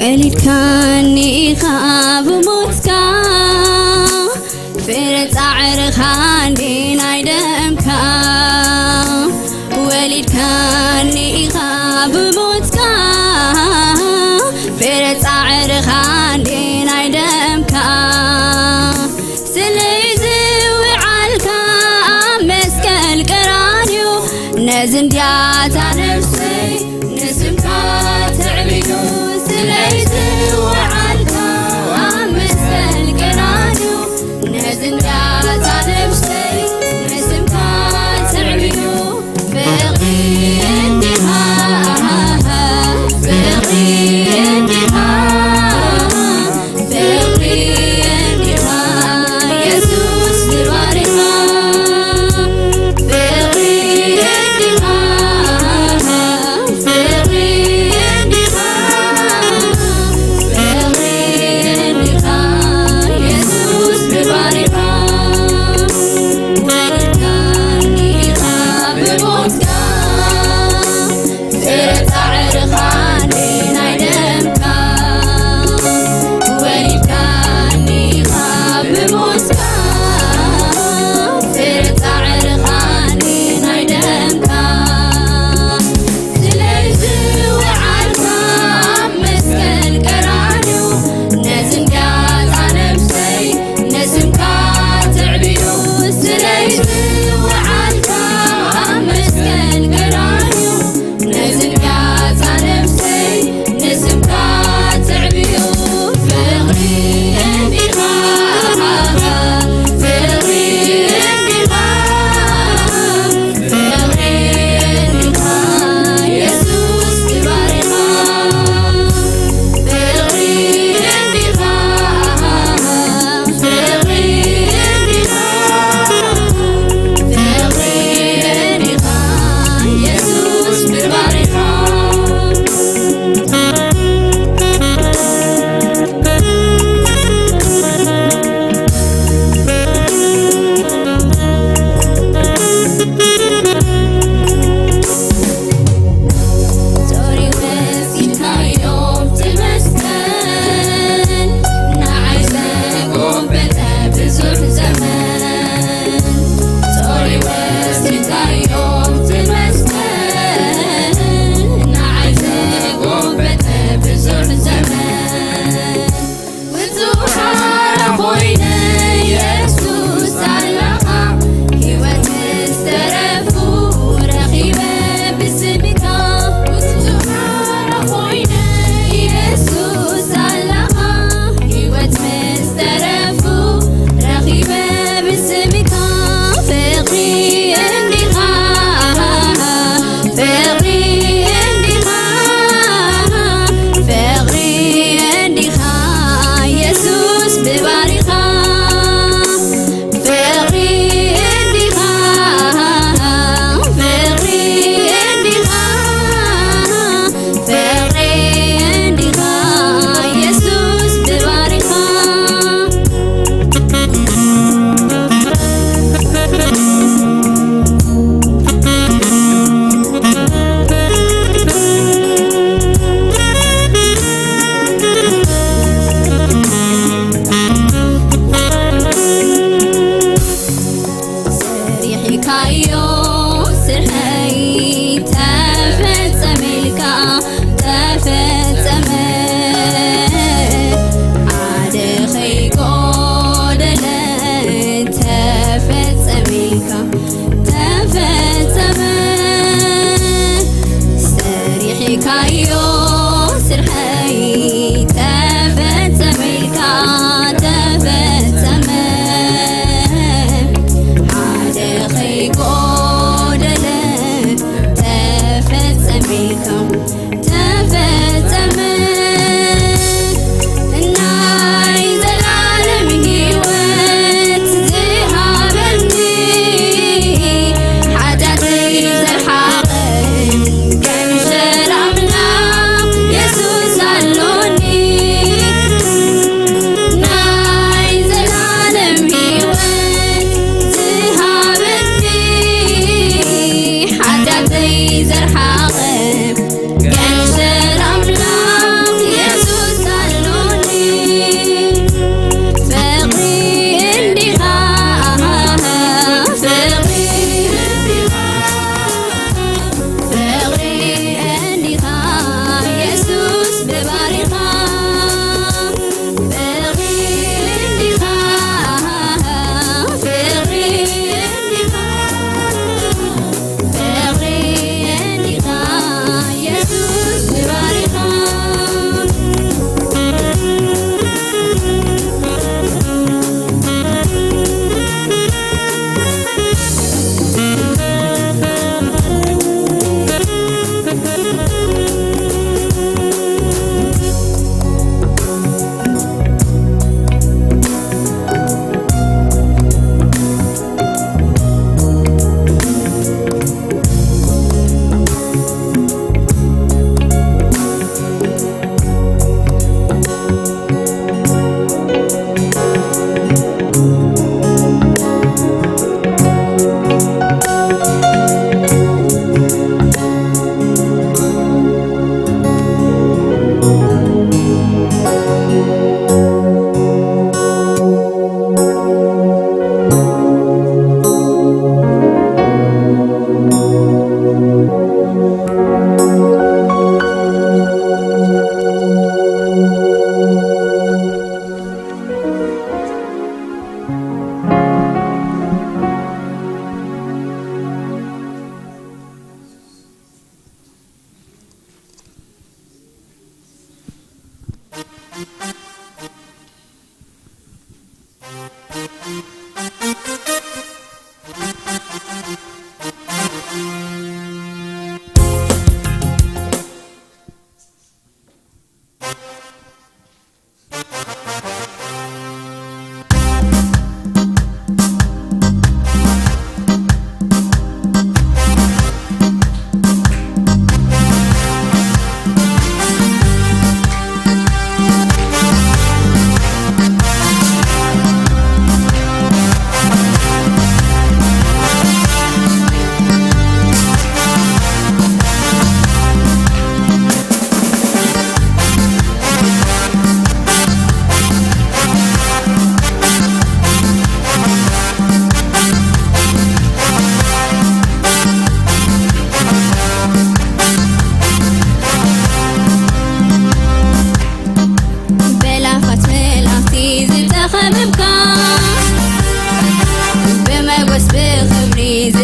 ወሊድካኒ ኢኻ ብሞትካ፣ ፍረ ጻዕርኻ እንዴ ናይ ደምካ። ወሊድካኒ ኢኻ ብሞትካ፣ ፍረ ጻዕርኻ እንዴ ናይ ደምካ። ስለይ ዝውዓልካ ኣብ መስቀል ቀራንዮ፣ ነዚ እንድያታ ነፍሰይ ንስምካ ተዕብዩ። ስለይ ዝውዓልካ ኣብ መስቀል ቀራንዮ፣ ነዚ እንድያታ ነፍሰይ ንስምካ ተዕብዩ። ፍቕሪ እንዲኻ፣ ፍቕሪ እንዲኻ፣ ፍቕሪ እንዲኻ የሱስ ብባሪኻ። ፍቕሪ እንዲኻ፣ ፍቕሪ እንዲኻ፣ ፍቕሪ እንዲኻ የሱስ ብባሪኻ። ወሊድካኒ ኢኻ ብሞትካ፣ ፍረ ጻዕርኻ እንዴ ናይ ደምካ። ወሊድካኒ ኢኻ ብሞትካ፣ ፍረ ጻዕርኻ እንዴ ናይ ደምካ። ስለይ ዝውዓልካ ኣብ መስቀል ቀራንዮ፣ ነዚ እንድያታ ነፍሰይ ንስምካ ተዕብዩ። ስለይ ዝውዓልካ ኣብ መስቀል ቀራንዮ፣ ነዚ እንድያታ ነፍሰይ ንስምካ ተዕብዩ። ፍቕሪ እንዲኻ፣ ፍቕሪ እንዲኻ፣ ፍቕሪ እንዲኻ የሱስ ብባሪኻ። ፍቕሪ እንዲኻ፣ ፍቕሪ እንዲኻ፣ ፍቕሪ እንዲኻ የሱስ ብባሪኻ። ዞሪ ወሲድካዮ ኣብቲ መስቀል፣ ንዓይ ዘጎበጠ ብዙሕ ዘመን። ዞሪ ወሲድካዮ ኣብቲ መስቀል፣ ንዓይ ዘጎበጠ ብዙሕ ዘመን። ውጹእ ሓራ ኮይነ የሱስ ኣለኻ፣ ህይወት ምስ ተረፉ ረኺበ ብስምካ። ውጹእ ሓራ ኮይነ የሱስ ኣለኻ፣ ህይወት ምስ ተረፉ ረኺበ ብስምካ። ፍቕሪ እንዲኻ፣ ፍቕሪ እንዲኻ፣ ፍቕሪ እንዲኻ የሱስ ብባሪኻ። ፍቕሪ እንዲኻ፣ ፍቕሪ እንዲኻ፣ ፍቕሪ እንዲኻ የሱስ ብባሪኻ። ሰሪሕካዮ ስርሐይ ተፈጸመ ኢልካ፣ ተፈጸመ። ሓደ ከይጎደለ ተፈጸመ ኢልካ፣ ተፈጸመ። ሰሪሕካዮ ስርሐይ ተፈጸመ ኢልካ፣ ተፈጸመ። ሓደ ከይጎ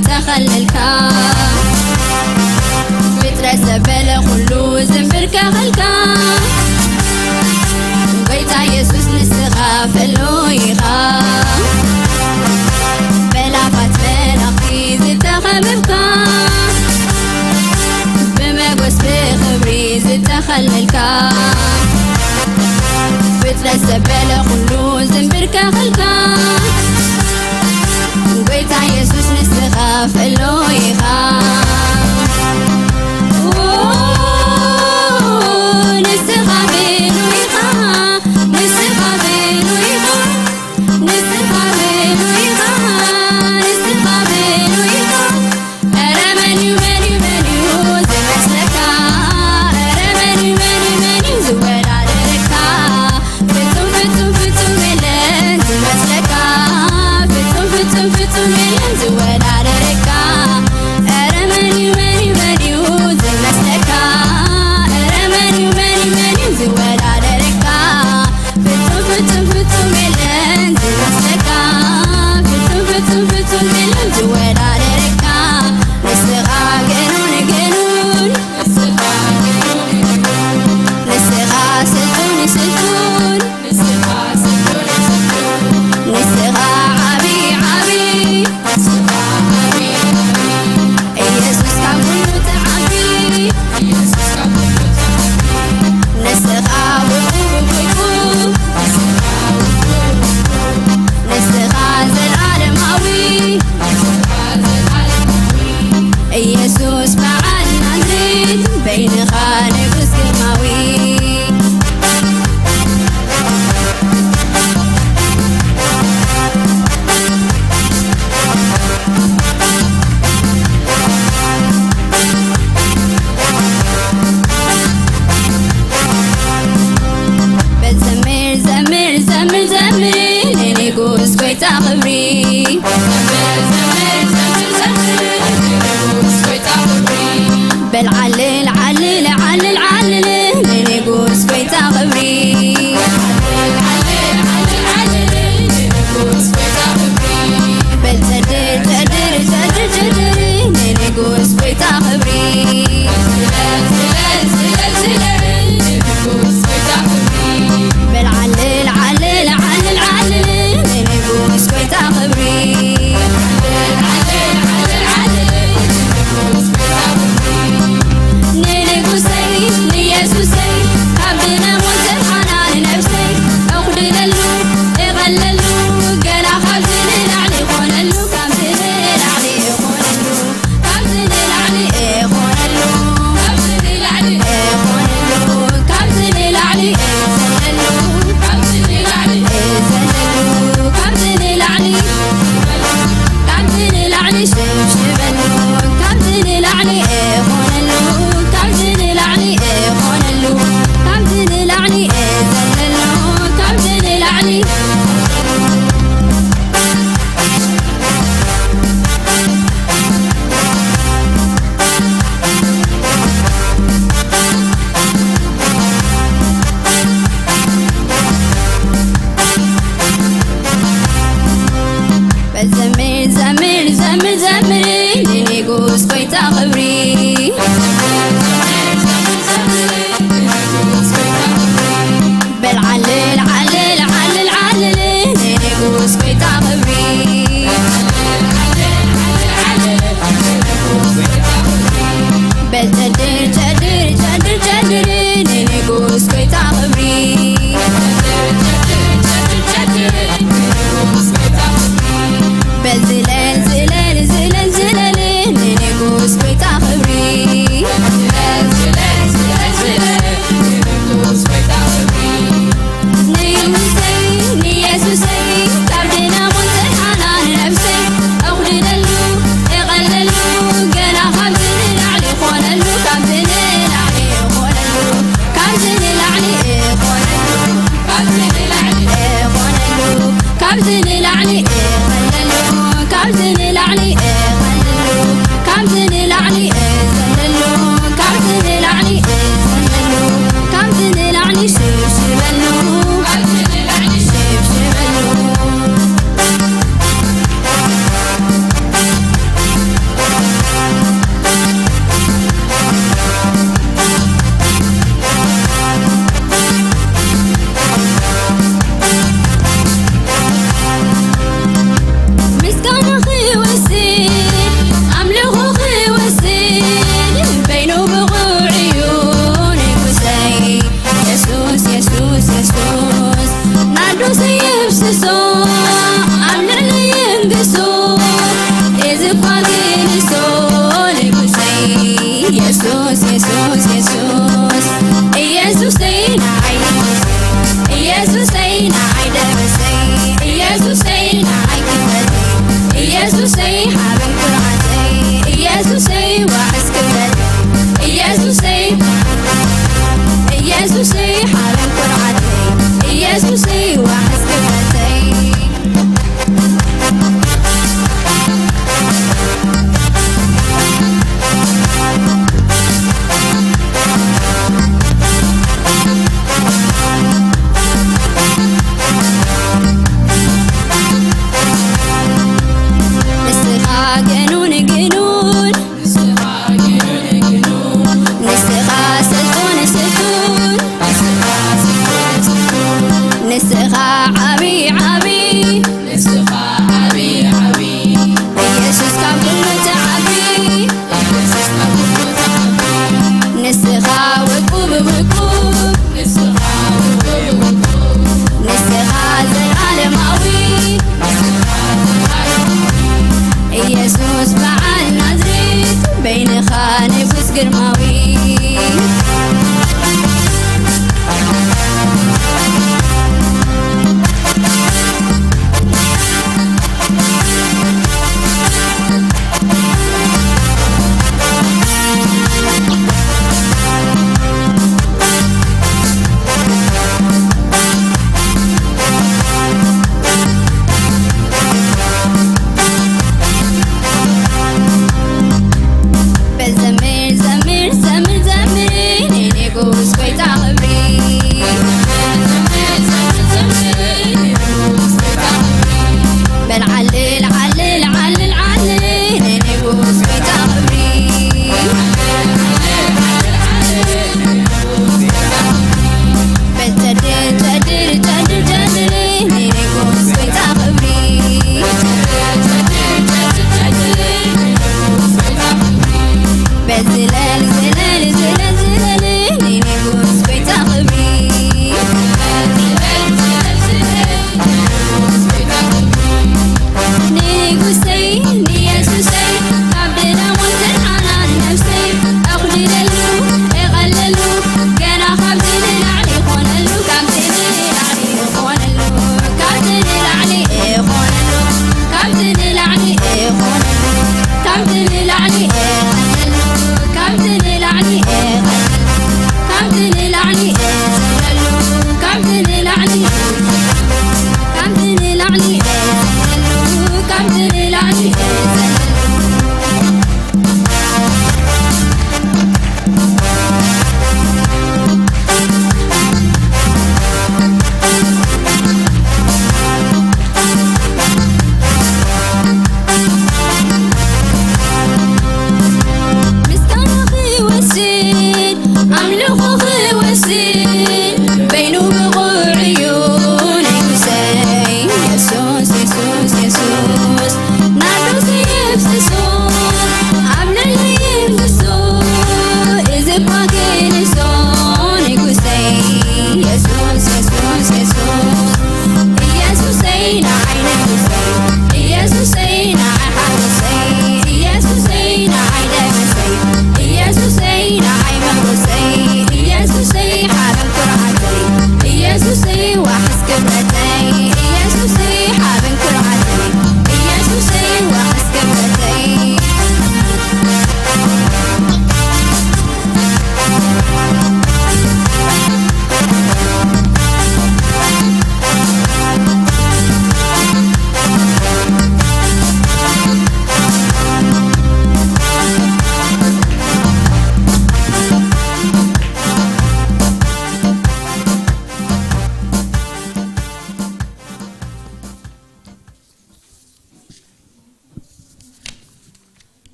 ተኸለልካ። ፍጥረት ዘበለ ኩሉ ዝንብርከኸልካ። ጎይታ የሱስ ንስኻ ፈሎ ኢኻ። በላፋት መላእኽቲ ዝተኸበብካ። ብመጎስ ብኽብሪ ዝተኸለልካ። ፍጥረት ዘበለ ኩሉ ዝንብርከኸልካ። ጎይታ የሱስ ንስኻ ፈሎ ኢኻ። ኦ፣ ንስኻ ፈሎ ኢኻ። ንስኻ ፈሎ ኢኻ። ንስኻ ፈሎ ኢኻ። ንስኻ ፈሎ ኢኻ። ኧረ መን እዩ፣ መን እዩ፣ መን እዩ ዝመስለካ? ኧረ መን እዩ፣ መን እዩ፣ መን እዩ ዝወዳደረካ? ፍጹም፣ ፍጹም፣ ፍጹም የለን ዝመስለካ። ፍጹም፣ ፍጹም፣ ፍጹም የለን ዝወዳደረካ። ኧረ መን እዩ፣ መን እዩ፣ መን እዩ ዝመስለካ? ኧረ መን እዩ፣ መን እዩ፣ መን እዩ ዝወዳደረካ? ፍጹም፣ ፍጹም፣ ፍጹም የለን ዝመስለካ። ፍጹም፣ ፍጹም፣ ፍጹም የለን ዝወዳደረካ። ንስኻ ገኑን፣ ገኑን። ንስኻ ስልጡን፣ ስልጡን። ንስኻ ዓቢ፣ ዓቢ። ኢየሱስ ካብ ኩሉ ትዓቢ። ንስኻ ውቁብ፣ ውቁብ። ንስኻ ዘላለማዊ። ኢየሱስ በዓል ናዝሬት፣ በይንኻ ንጉስ ግርማዊ። በል ዘምር፣ ዘምር፣ ዘምር፣ ዘምር፣ ንንጉስ ጎይታ ክብሪ። በል ዓልል፣ ዓልል፣ ዓልል፣ ዓልል፣ ንንጉስ ጎይታ ክብሪ። በል ጨድር፣ ጨድር፣ ጨድር፣ ጨድር፣ ንንጉስ ጎይታ ክብሪ። በል ዓልል፣ ዓልል፣ ዓልል፣ ዓልል፣ ንንጉስ ጎይታ ክብሪ። ንንጉሰይ ንየሱሰይ ካብ ድነ ሞት ዘድሓና ንነብሰይ፣ እኹድለሉ፣ እቐለሉ፣ ገና ካብዚ ንላዕሊ ይኾነሉ፣ ካብዚ ንላዕሊ ይኾነሉ። ካብዚ ንላዕሊ እኾነሉ፣ ካብዚ ንላዕሊ እኾነሉ፣ ካብዚ ንላዕሊ እዘለሉ፣ ካብዚ ንላዕሊ እዘለሉ፣ ካብዚ ንላዕሊ፣ ካብዚ ንላዕሊ ሽብሽበሉ፣ ካብዚ ንላዕሊ እኾነሉ፣ ካብዚ ንላዕሊ እኾነሉ፣ ካብዚ ንላዕሊ እዘለሉ፣ ካብዚ ንላዕሊ በል ዘምር፣ ዘምር፣ ዘምር፣ ዘምር፣ ንንጉስ ጎይታ ክብሪ። በል ዓልል፣ ዓልል፣ ዓልል፣ ዓልል፣ ንንጉስ ጎይታ ክብሪ። በል ጨድር፣ ጨድር፣ ጨድር፣ ጨድር፣ ንንጉስ ጎይታ ክብሪ። በል ዝለል፣ ዝለል፣ ዝለል፣ ዝለል፣ ንንጉስ ጎይታ ክብሪ። ንንጉሰይ፣ ንየሱሰይ፣ ካብ ድነ ሞት ዘድሓና ንነብሰይ፣ እኹድለሉ፣ እቐለሉ፣ ገና ካብዚ ንላዕሊ ይኾነሉ፣ ካብዚ ንላዕሊ ይኾነሉ፣ ካብዚ ንላዕሊ ይኾነሉ፣ ካብዚ ንላዕሊ ይኾነሉ፣ ካብዚ ንላዕሊ እቐለሉ፣ ካብዚ ንላዕሊ እቐለሉ፣ ካብዚ ንላዕሊ እዘለሉ፣ ካብዚ ንላዕሊ እዘለሉ፣ ካብዚ ንላዕሊ ሽብሽበሉ፣ ካብዚ ንላዕሊ ሽብሽበሉ። ኣግንሶ ንጉሰይ ኢየሱስ፣ ኢየሱስ፣ ኢየሱስ፣ ኢየሱሰይ ንዓይ፣ ኢየሱሰይ ንዓይ ደበሰይ፣ ኢየሱሰይ ንዓይ ክብረተይ፣ ኢየሱሰይ ሓበን ኩርዓተይ፣ ኢየሱሰይ ዋሕስ ክብረተይ፣ ኢየሱሰይ፣ ኢየሱሰይ ሓበን ኩርዓተይ፣ ኢየሱሰይ ዋሕስ ክብረተይ። ንስኻ ገኑን ግኑን፣ ንስኻ ስልጡን ስልጡን፣ ንስኻ ዓቢ ዓቢ፣ ንስኻ ዓቢ ዓቢ፣ ኢየሱስ ካብ ኩሉ ትዓቢ፣ ኢየሱስ ካብ ኩሉ ትዓቢ፣ ንስኻ ውቁብ ውቁብ፣ ንስኻ ውቁብ ውቁብ፣ ንስኻ ዘላለማዊ፣ ንስኻ ዘላለማዊ፣ ኢየሱስ በዓል ናዝሬት፣ በይንኻ ንጉስ ግርማዊ። በል ዘምር፣ ዘምር፣ ዘምር፣ ዘምር፣ ንንጉስ ጐይታ ክብሪ። በል ዓልል፣ ዓልል፣ ዓልል፣ ዓልል፣ ንንጉስ ጐይታ ክብሪ። በል ጨድር፣ ጨድር፣ ጨድር፣ ጨድር፣ ንንጉስ ጐይታ ክብሪ። በል ዝለል፣ ዝለል፣ ዝለል፣ ዝለል፣ ንንጉስ ጐይታ ክብሪ። ንጉሰይ ንየሱሰይ፣ ካብ ድነ ሞት ዘድሓና ነፍሰይ፣ ኣኹሊለሉ፣ እቐለሉ፣ ገና ካብዚ ንላዕሊ ይኾነሉ፣ ካብዚ ንላዕሊ ይኾነሉ፣ ካብዚ ንላዕሊ ይኾነሉ፣ ካብዚ ንላዕሊ ይኾነሉ፣ ካብዚ ንላዕሊ ይኾነሉ፣ ካብዚ ንላዕሊ ይኾነሉ፣ ካብዚ ንላዕሊ ይኾነሉ፣ ካብዚ ንላዕሊ ይኾነሉ። ካብዚ ንላዕሊ እየ ዘለሉ፣ ካብዚ ንላዕሊ እየ ዘለሉ። ምስጋና ክወስድ፣ ኣምልኾ ክወስድ፣ በይኑ ብቑዕ እዩ ንጉሰይ። የሱስ፣ የሱስ፣ የሱስ፣ ናርዶስ የፍስሶ፣ ኣብ ልዕሊ ይፍስሶ፣ እዚ እኳ ክንሶ ንጉሰይ። የሱስ፣ የሱስ፣ የሱስ፣ ኢየሱሰይ ንዓይ ንጉሰይ፣ ኢየሱሰይ ንዓይ ሓጎሰይ፣ ኢየሱሰይ ንዓይ ደበሰይ፣ ኢየሱሰይ ንዓይ መጎሰይ፣ ኢየሱሰይ ሓበን ኩርዓተይ፣ ኢየሱሰይ ዋሕስ ክብረተይ፣ ኢየሱሰይ ሓበን ኩርዓተይ፣ ኢየሱሰይ ዋሕስ ክብረተይ።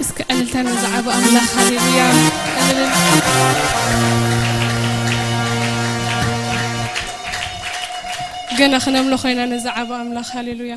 እስኪ ዕልልታ ነዚ ዓቢ ኣምላኽ፣ ሃሌሉያ። ገና ክነምልኾ ኢና ነዚ ዓቢ ኣምላኽ፣ ሃሌሉያ።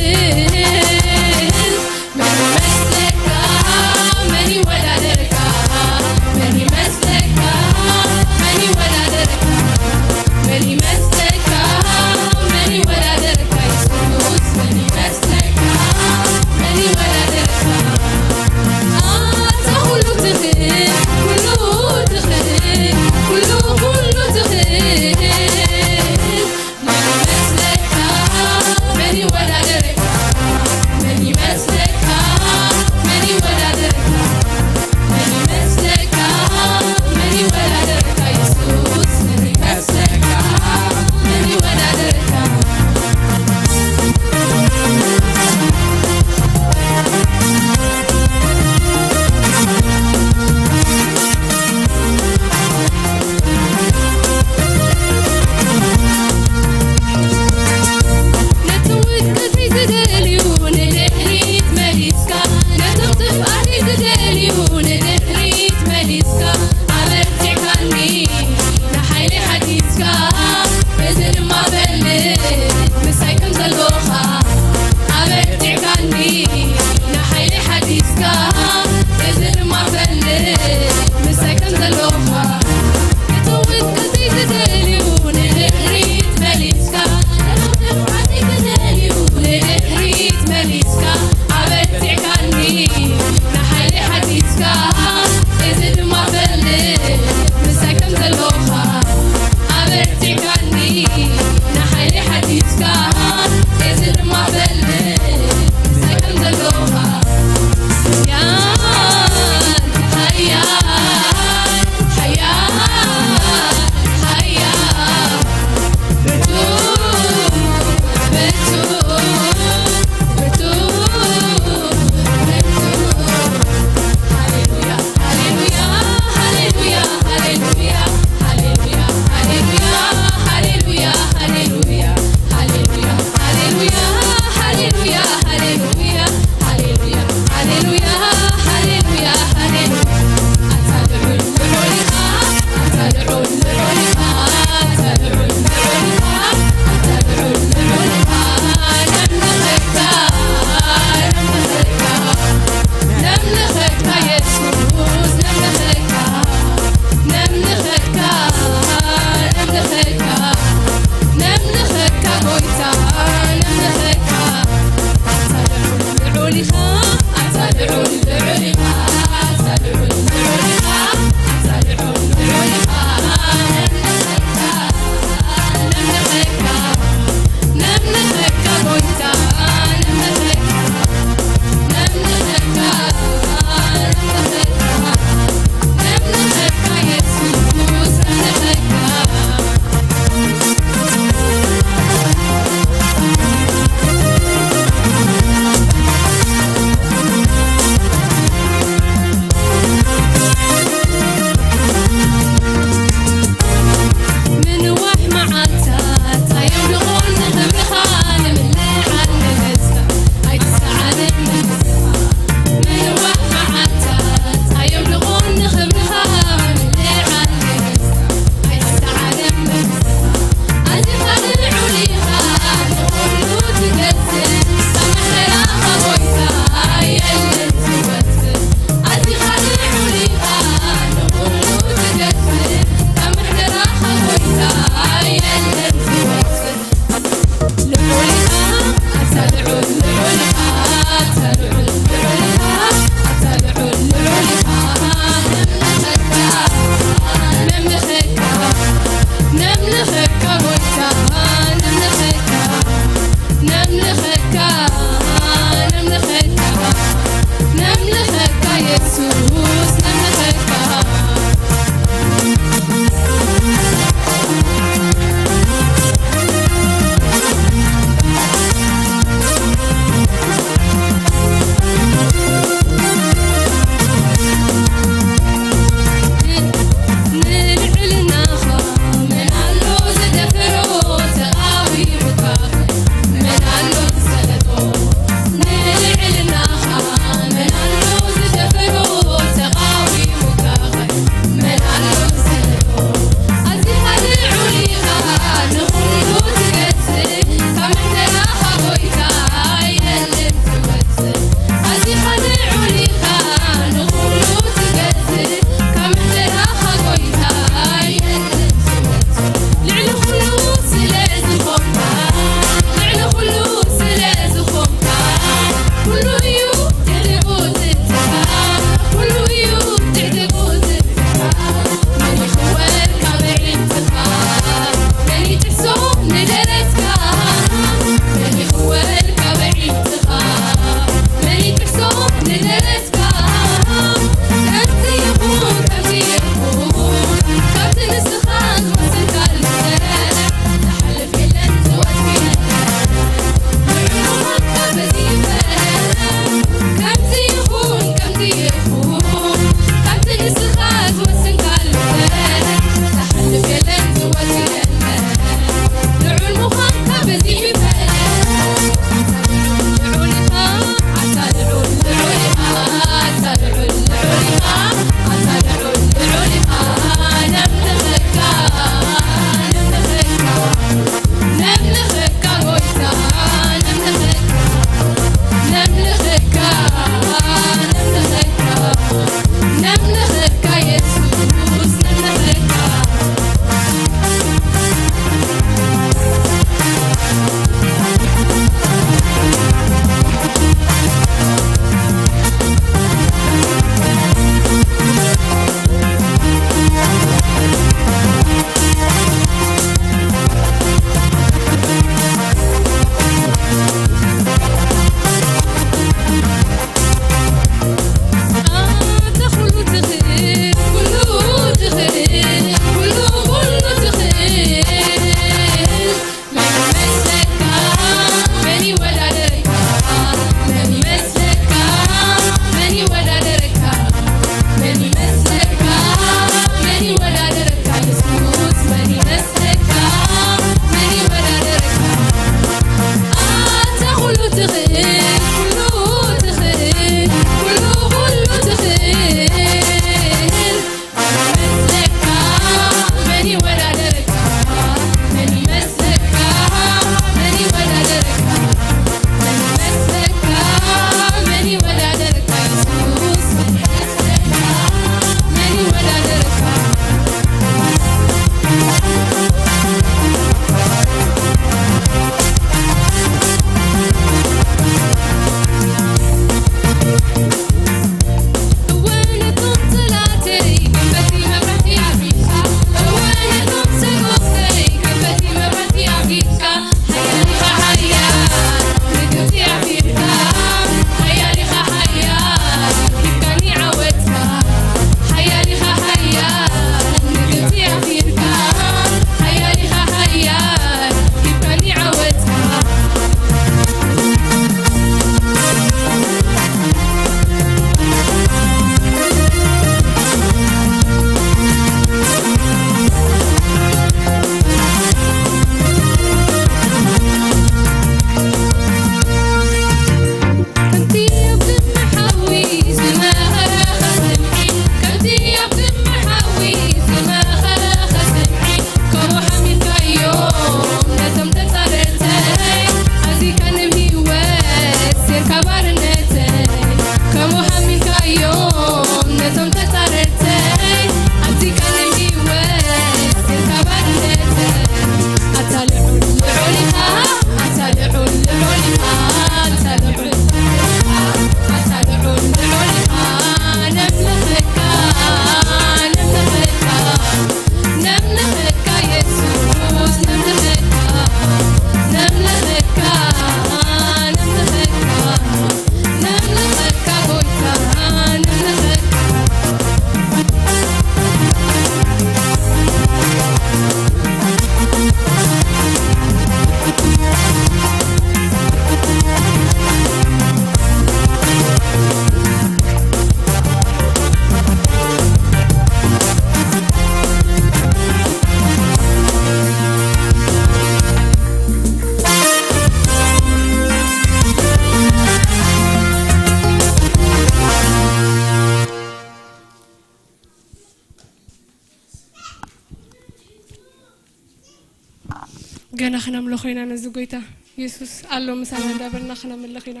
ገና ክነምልኾ ኢና ነዚ ጎይታ። የሱስ ኣሎ ምሳና እንዳበልና ክነምልኽ ኢና።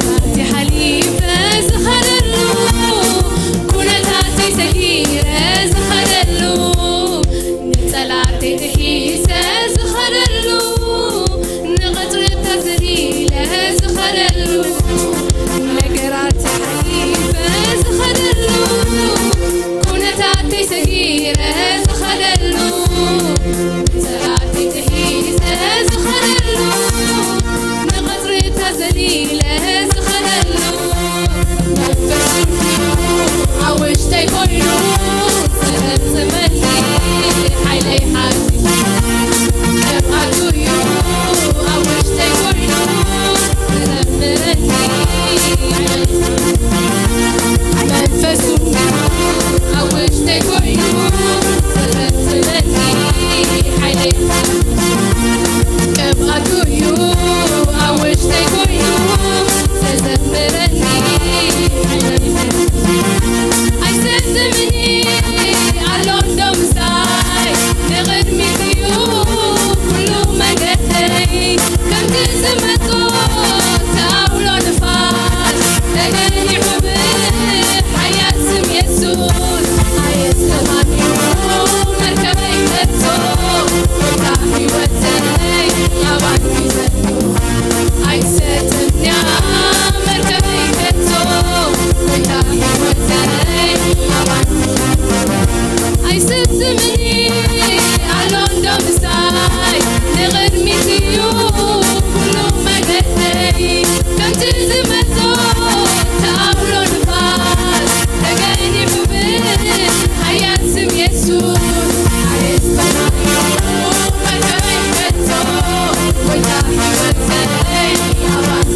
ነገራት ሓሊፈ ዝኸደሉ፣ ኩነታተይ ሰጊረ ዝኸደሉ፣ ንጸላእተይ ጥሒሰ ዝኸደሉ፣ ንቐጽሪ ተዘሊለ ዝኸደሉ፣ ነገራት ሓሊፈ ዝኸደሉ፣ ኩነታተይ ሰጊረ ዝኸደሉ፣ ንጸላእተይ ጥሒሰ ዝኸደሉ፣ ንቐጽሪ ተዘሊለ ዝኸደሉ፣ መንፈስ ቅዱስ ኣብ ውሽጠይ ኮይኑ ዘፈጽመኒ፣ ሓይለይ ሓድሽ ቅብኣቱ እዩ ኣብ ውሽጠይ ኮይኑ ዘዘምረኒ። መንፈሱ ኣብ ውሽጠይ ኮይኑ ዘዘምረኒ ሓይለይ ቅብኣቱ እዩ ኣብ ውሽጠይ ኮይኑ ዘዘምረኒ። ኣይሰጥምኒ ኣሎ እንዶ ምሳይ፣ ንቕድሚት እዩ ኩሉ መገደይ። ከምቲ ዝመጾ ኣውሎ ንፋስ ተገሊሑ ብሓያል ስም የሱስ ኣየስተማሚኑ መርከበይ መጾ። ጎይታ ህይወተይ ኣባኪ ዘሎ ኣይሰጥምንያ መርከበይ ከቶ። ጎይታ ህይወተይ ኣባኪ ኣይሰጥምኒ ኣሎ እንዶ ምሳይ፣ ንቕድሚት እዩ ኩሉ መገደይ። ከምቲ ዝመጾ ኣውሎ ንፋስ ተገሊሑ ብሓያል ስም የሱስ ኣየስተማሚኑ መርከበይ ከቶ። ጎይታ ህይወተይ ኣባኪ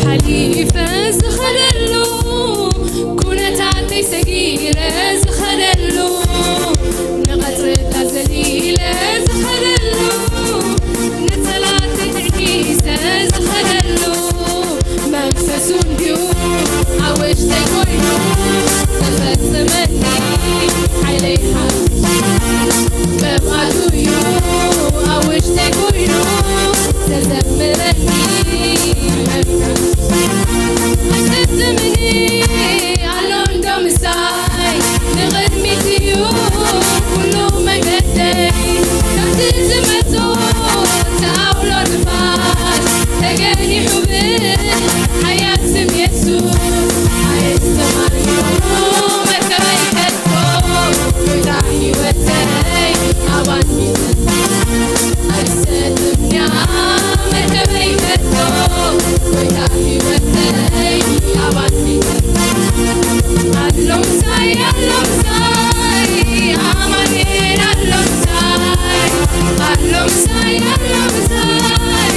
ሓሊፈ ዝኸደሉ፣ ኩነታተይ ሰጊረ ዝኸደሉ፣ ንቐጽርታት ዘሊለ ዝኸደሉ፣ ንጸላእተይ ትዕጊሰ ዝኸደሉ፣ መንፈሱ እንድዩ ኣብ ውሽጠይ ኮይኑ ዘፈጽመኒ፣ ሓይለይ ሓ-፣ ቅብኣቱ እዩ ኣብ ውሽጠይ ኮይኑ ዘዘምረኒ። ኣስደምኒ ኣሎ እንዶ ምሳይ፣ ንቕድሚት እዩ ኩሉ መገደይ። ከምቲ ዝመጾ ኣውሎ ንፋስ ተገሊሑ ብሓያል ስም የሱስ ኣየስተማርዮ መርከበይ ከቶ። ጎይታ ህይወተይ ኣባኪ ኣይሰጥምንያ መርከበይ ከቶ። ጎይታ ህይወተይ ኣባኪ ኣሎ ምሳይ፣ ኣሎ ምሳይ፣ ኣማኑኤል ኣሎ ምሳይ፣ ኣሎ ምሳይ፣ ኣሎ ምሳይ፣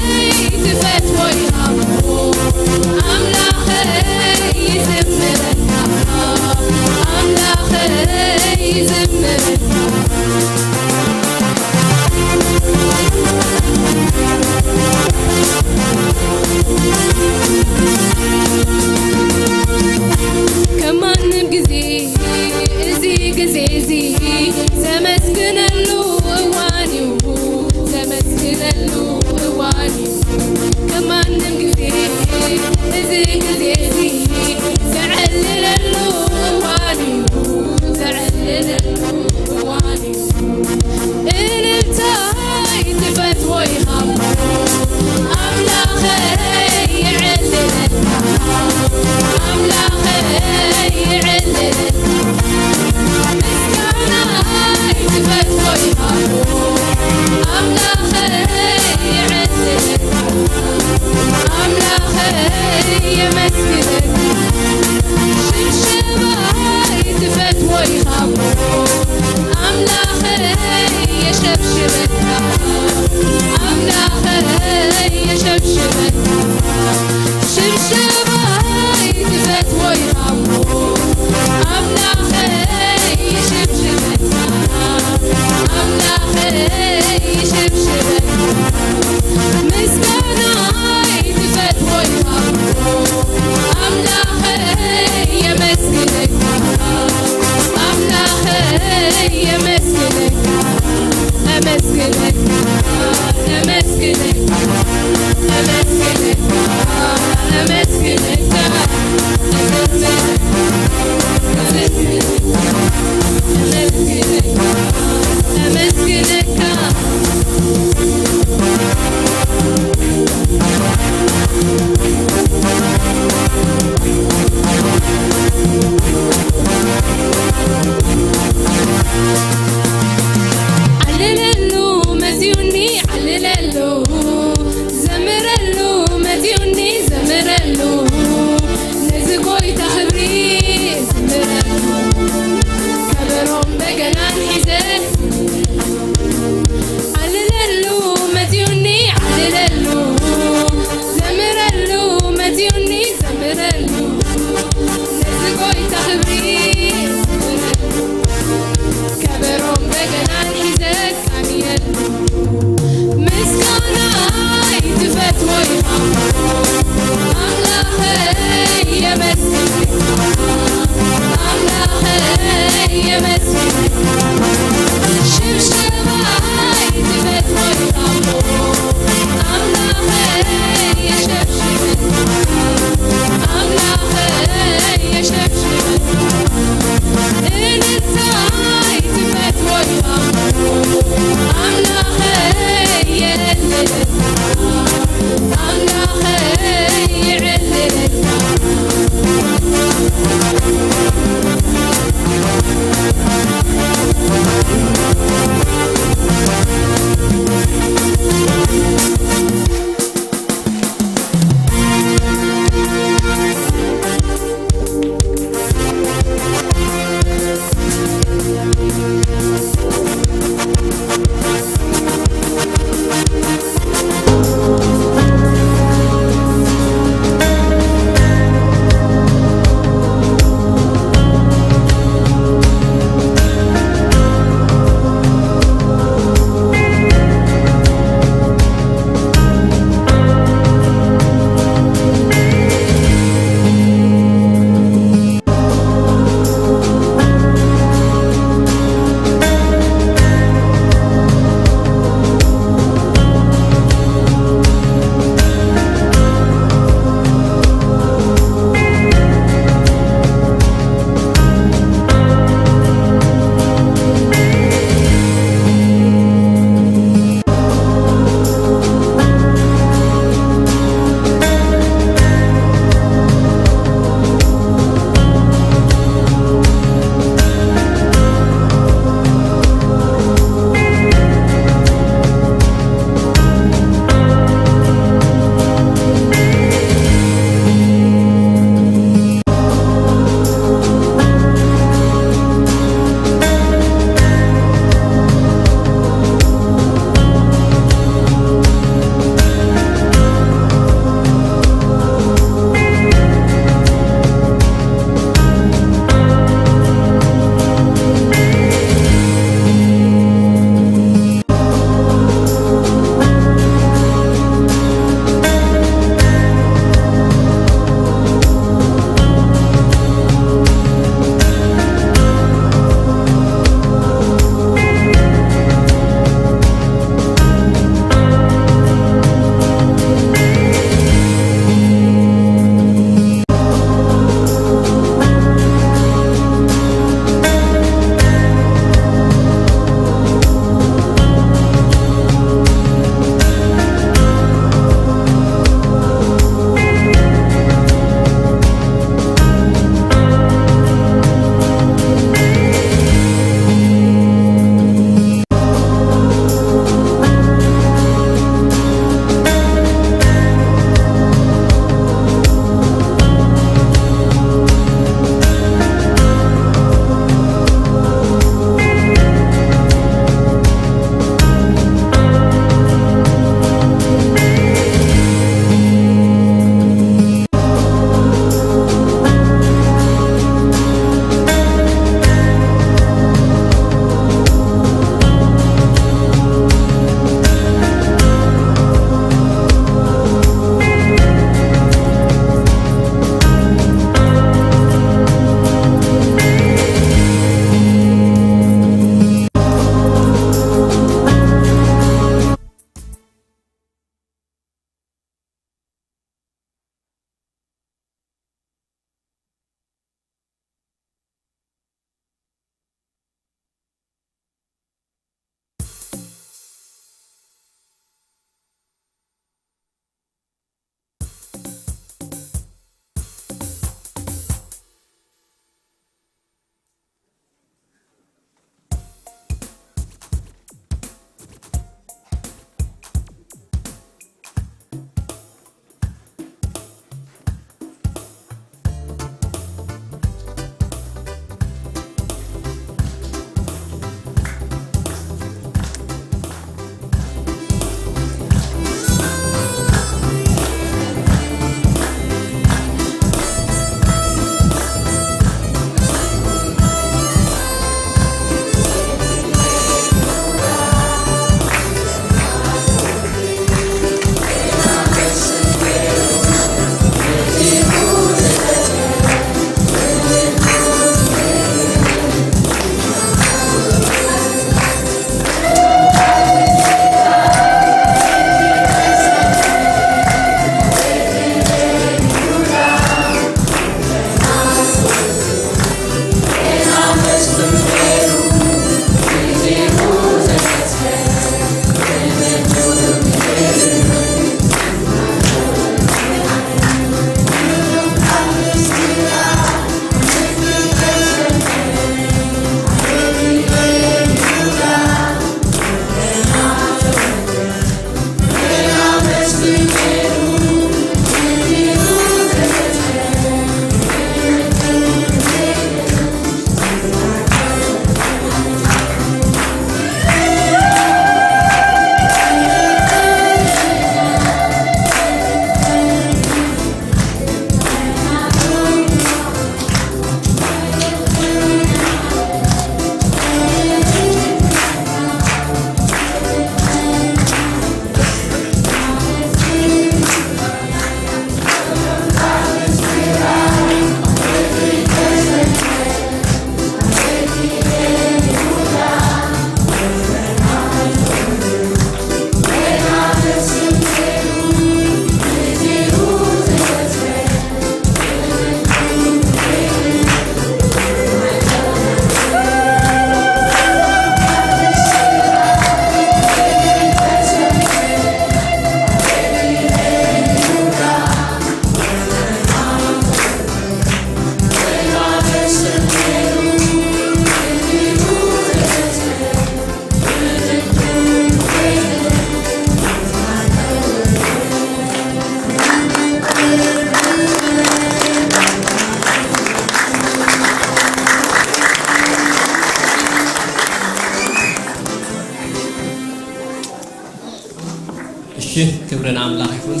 ክብሪ ንኣምላኽ ይኹን።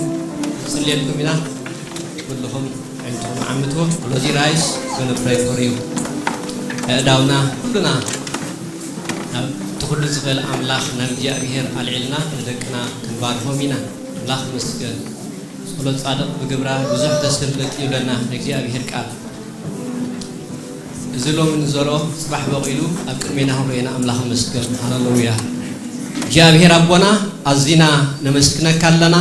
ንጽልየልኩም ኢና። ኩልኹም ኣዒንትኹም ዓምትዎ። Close your eyes, gonna pray for you። ኣእዳውና ኩልና ናብ እቲ ኩሉ ዝኽእል ኣምላኽ ናብ እግዚኣብሔር ኣልዒልና ንደቅና ክንባርኾም ኢና። ኣምላኽ ይመስገን። ጸሎት ጻድቕ ብግብራ ብዙሕ ተስተብለጥ ይብለና እግዚኣብሔር ቃል። እዚ ሎሚ ንዘርኦ ጽባሕ በቒሉ ኣብ ቅድሜና ክንሪኦ ኢና። ኣምላኽ ይመስገን። ሃሌሉያ። እግዚኣብሔር ኣቦና ኣዚና ነመስግነካ ኣለና።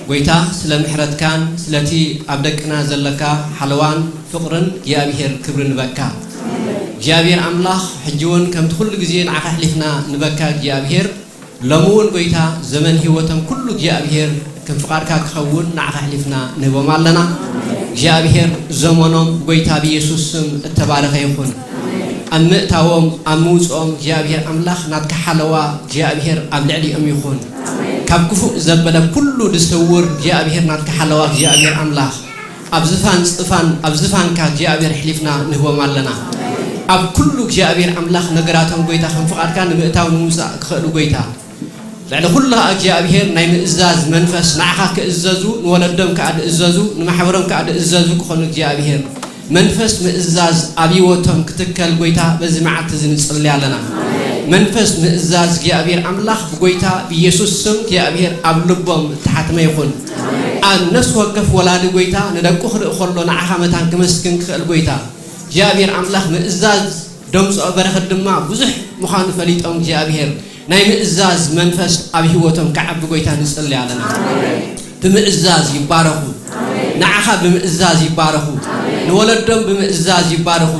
ጎይታ ስለ ምሕረትካን ስለቲ ኣብ ደቅና ዘለካ ሓለዋን ፍቕርን እግዚኣብሔር ክብሪ ንበካ። እግዚኣብሔር ኣምላኽ ሕጂ እውን ከምቲ ኩሉ ግዜ ንዓኻ ኣሕሊፍና ንበካ እግዚኣብሔር። ሎሚ እውን ጎይታ ዘመን ህይወቶም ኩሉ እግዚኣብሔር ከም ፍቓድካ ክኸውን ንዓኻ ኣሕሊፍና ንህቦም ኣለና። እግዚኣብሔር ዘመኖም ብጎይታ ብኢየሱስ ስም እተባረኸ ይኹን። ኣብ ምእታዎም ኣብ ምውፅኦም እግዚኣብሔር ኣምላኽ ናትካ ሓለዋ እግዚኣብሔር ኣብ ልዕሊኦም ይኹን። ካብ ክፉእ ዘበለ ኩሉ ዝሰውር እግዚኣብሔር ናትካ ሓለዋ እግዚኣብሔር ኣምላኽ ኣብ ዝፋን ጽፋን ኣብ ዝፋንካ እግዚኣብሔር ኣሕሊፍና ንህቦም ኣለና። ኣብ ኩሉ እግዚኣብሔር ኣምላኽ ነገራቶም ጎይታ ከም ፍቓድካ ንምእታው ንምውጻእ ክኽእሉ ጎይታ ልዕሊ ኩሉ ኸኣ እግዚኣብሔር ናይ ምእዛዝ መንፈስ ንዓኻ ክእዘዙ ንወለዶም ከኣ ዝእዘዙ ንማሕበሮም ከኣ ዝእዘዙ ክኾኑ እግዚኣብሔር መንፈስ ምእዛዝ ኣብ ህይወቶም ክትከል ጎይታ በዚ መዓልቲ እዚ ንጽሊ ኣለና። መንፈስ ምእዛዝ እግዚኣብሔር ኣምላኽ ብጎይታ ብኢየሱስ ስም እግዚኣብሔር ኣብ ልቦም እተሓትመ ይኹን። ኣብ ነፍሲ ወከፍ ወላዲ ጎይታ ንደቁ ክርኢ ከሎ ንዓኻ መታን ክመስግን ክኽእል ጎይታ እግዚኣብሔር ኣምላኽ ምእዛዝ ደምፅኦ በረኸት ድማ ብዙሕ ምዃኑ ፈሊጦም እግዚኣብሔር ናይ ምእዛዝ መንፈስ ኣብ ህይወቶም ክዓቢ ጎይታ ንፅሊ ኣለና። ብምእዛዝ ይባረኹ። ንዓኻ ብምእዛዝ ይባረኹ። ንወለዶም ብምእዛዝ ይባረኹ።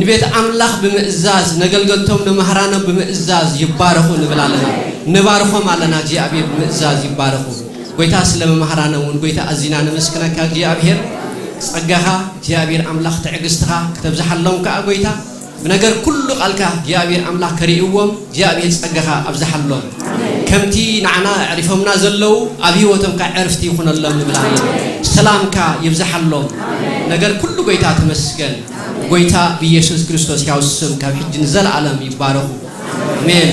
ንቤት ኣምላኽ ብምእዛዝ ነገልገልቶም ንመህራኖም ብምእዛዝ ይባረኹ ንብል ኣለና። ንባርኾም ኣለና እግዚኣብሔር ብምእዛዝ ይባረኹ። ጎይታ ስለ መምሃራና እውን ጎይታ ኣዚና ነመስግነካ እግዚኣብሔር። ጸጋኻ እግዚኣብሔር ኣምላኽ ትዕግስትኻ ክተብዝሓሎም ከኣ ጎይታ ብነገር ኩሉ ቃልካ እግዚኣብሔር ኣምላኽ ከርእይዎም እግዚኣብሔር ጸጋኻ ኣብዝሓሎም። ከምቲ ንዓና ኣዕሪፎምና ዘለዉ ኣብ ህይወቶም ከኣ ዕርፍቲ ይኹነሎም ንብል ኣለና። ሰላምካ ይብዝሓሎም። ነገር ኩሉ ጎይታ ተመስገን። ጎይታ ብኢየሱስ ክርስቶስ ሕያው ስም ካብ ሕጂ ንዘለኣለም ይባረኹ። ኣሜን።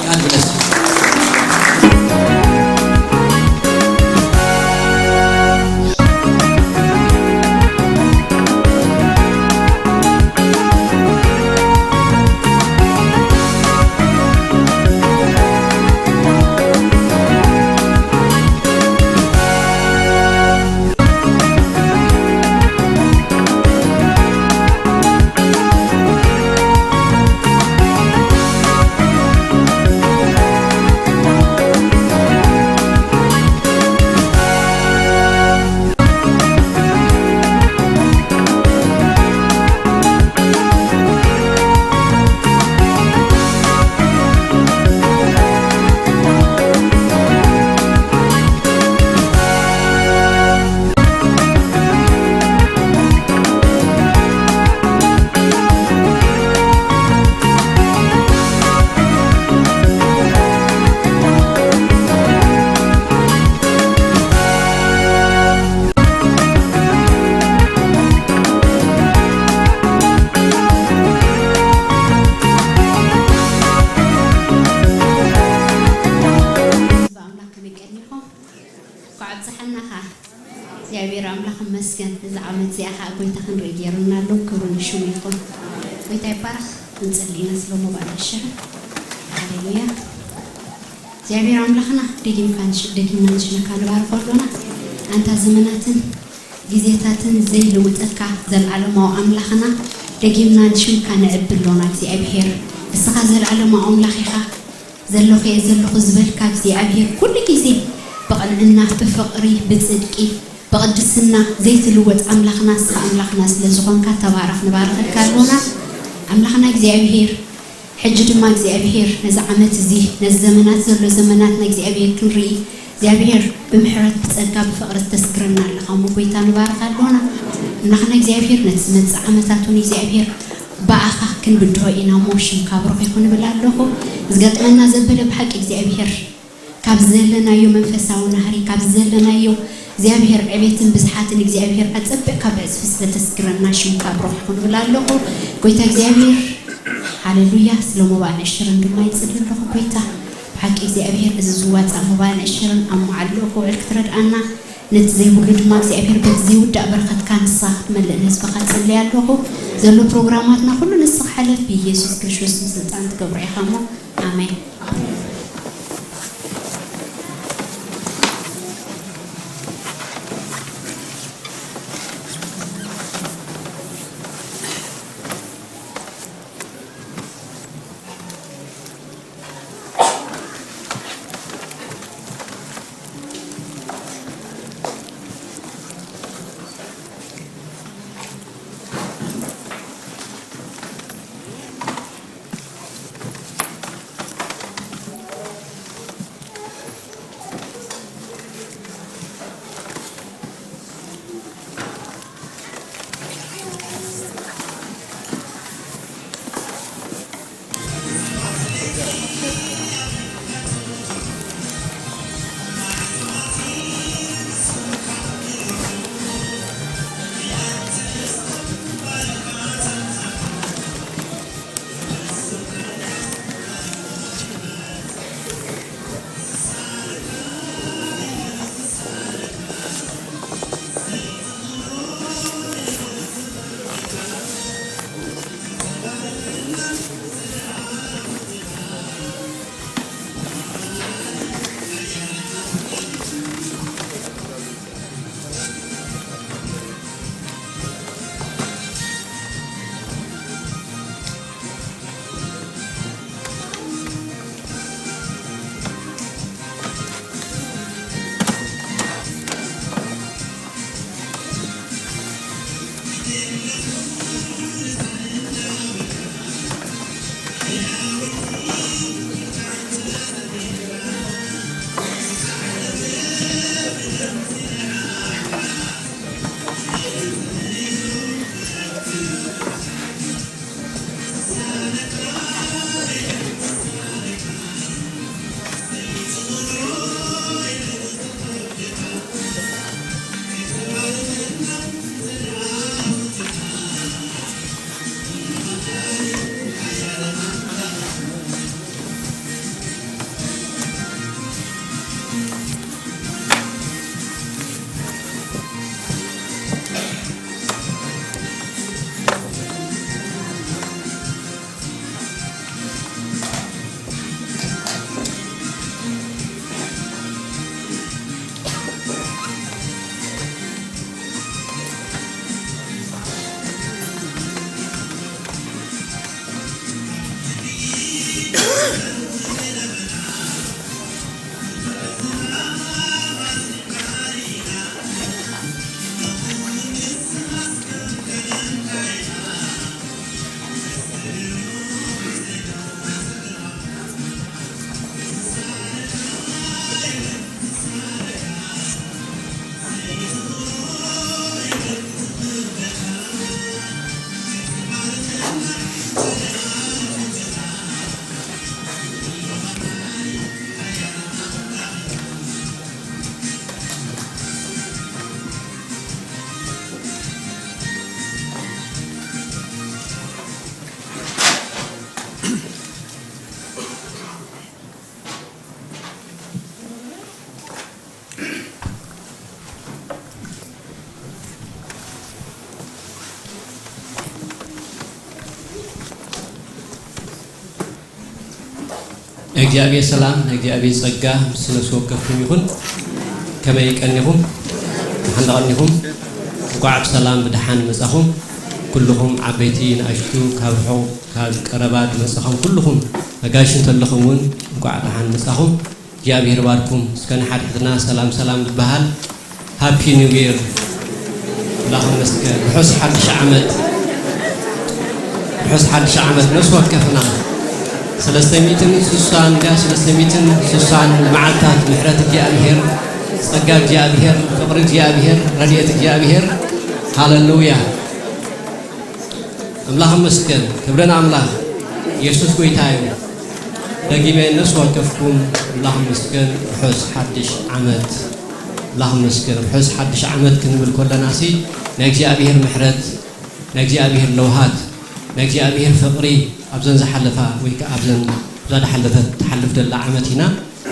God bless you። ኣምላኽ ከመይ ቀኒኹም? እንኳዕ ኣብፀሐና ኸዓ። እግዚኣብሔር ኣምላኽ ይመስገን። እዚ ዓመት እዚኣ ኸዓ ጎይታ ክንርኢ ገይሩና ኣሎ። ክብሪ ንሽሙ ይኹን። ጎይታ ይባረኽ። ክንጽሊ ኢና ስለ ሞባል ኣሸር። ሃሌሉያ። እግዚኣብሔር ኣምላኽና ደጊምካ ንሽ-፣ ደጊምና ንሽምካ ንባርኾ ኣሎና። ኣንታ ዘመናትን ግዜታትን ዘይልውጠካ ዘልዓለማዊ ኣምላኽና ደጊምና ንሽምካ ነዕቢ ኣሎና። እግዚኣብሔር እስኻ ዘልዓለማዊ ኣምላኽ ኢኻ። ዘለኹ እየ ዘለኹ ዝበልካ እግዚኣብሔር ኩሉ ግዜ ብቕንዕና፣ ብፍቕሪ፣ ብጽድቂ፣ ብቕድስና ዘይትልወጥ ኣምላኽና እስኻ ኣምላኽና ስለ ዝኾንካ ተባረኽ። ንባርኸካ ኣሎና ኣምላኽና እግዚኣብሔር። ሕጂ ድማ እግዚኣብሔር ነዚ ዓመት እዚ ነዚ ዘመናት ዘሎ ዘመናትና እግዚኣብሔር ክንርኢ እግዚኣብሔር ብምሕረት ብጸጋ ብፍቕሪ ተስግረና ኣለኻ እሞ ጎይታ ንባርኻ ኣሎና ኣምላኽና እግዚኣብሔር ነቲ ዝመጽእ ዓመታት እውን እግዚኣብሔር ብኣኻ ክንብድሆ ኢና እሞ ሽምካ ብሩኽ ይኹን እብል ኣለኹ። ዝገጥመና ዘበለ ብሓቂ እግዚኣብሔር ካብ ዘለናዮ መንፈሳዊ ናህሪ ካብ ዘለናዮ እግዚኣብሔር ዕቤትን ብዝሓትን እግዚኣብሔር ኣጸቢቕካ ብዕጽፊ ስለ ተስግረና ሽምካ ብሩኽ ይኹን እብል ኣለኹ። ጎይታ እግዚኣብሔር ሃሌሉያ። ስለ ሞባል ዕሽርን ድማ ይጽሊ ኣለኹ። ጎይታ ሓቂ እግዚኣብሔር እዚ ዝዋፃእ ሞባይል ንእሽርን ኣብ መዓልኡ ክውዕል ክትረድኣና፣ ነቲ ዘይብሉ ድማ እግዚኣብሔር በቲ ዘይውዳእ በረኸትካ ንስኻ ክትመልእ ንህዝብኻ ትጽልይ ኣለኹ። ዘሎ ፕሮግራማትና ኩሉ ንስኻ ሓለፍ ብኢየሱስ ክርስቶስ ስልጣን ትገብሮ ኢኻ እሞ ኣሜን። ናይ እግዚኣብሔር ሰላም፣ ናይ እግዚኣብሔር ጸጋ ምስ ነፍሲ ወከፍኩም ይኹን። ከመይ ቀኒኹም? ደሓን ቀኒኹም? እንቋዕ ብሰላም ብደሓን መጻኹም። ኩልኹም ዓበይቲ፣ ንኣሽቱ፣ ካብ ርሑቕ ካብ ቀረባ ዝመጻኹም ኩልኹም፣ ኣጋይሽ እንተለኹም እውን እንቋዕ ደሓን መጻኹም። እግዚኣብሔር ባርኩም። እስከ ንሓድሕድና ሰላም ሰላም ዝበሃል ሃፒ ኒው ይር። ኣምላኽ ይመስገን። ርሑስ ሓድሽ ዓመት። ርሑስ ሓድሽ ዓመት ነፍሲ ወከፍና። ሰለስተ ሚእትን ስሳን ድያ፣ ሰለስተ ሚእትን ስሳን መዓልታት ምሕረት እግዚኣብሔር፣ ጸጋ እግዚኣብሔር፣ ፍቕሪ እግዚኣብሔር፣ ረድኤት እግዚኣብሔር። ሃሌሉያ። ኣምላኽ ይመስገን። ክብሪ ንኣምላኽ። ኢየሱስ ጎይታ እዩ። ደጊመ ነፍሲ ወከፍኩም ኣምላኽ ይመስገን። ርሑስ ሓድሽ ዓመት። ኣምላኽ ይመስገን። ርሑስ ሓድሽ ዓመት ክንብል ከለና ሲ ናይ እግዚኣብሔር ምሕረት፣ ናይ እግዚኣብሔር ለውሃት፣ ናይ እግዚኣብሔር ፍቕሪ ኣብዘን ዝሓለፋ ወይ ከኣ ኣብዘን እዛ ዝሓለፈት ትሓልፍ ዘላ ዓመት ኢና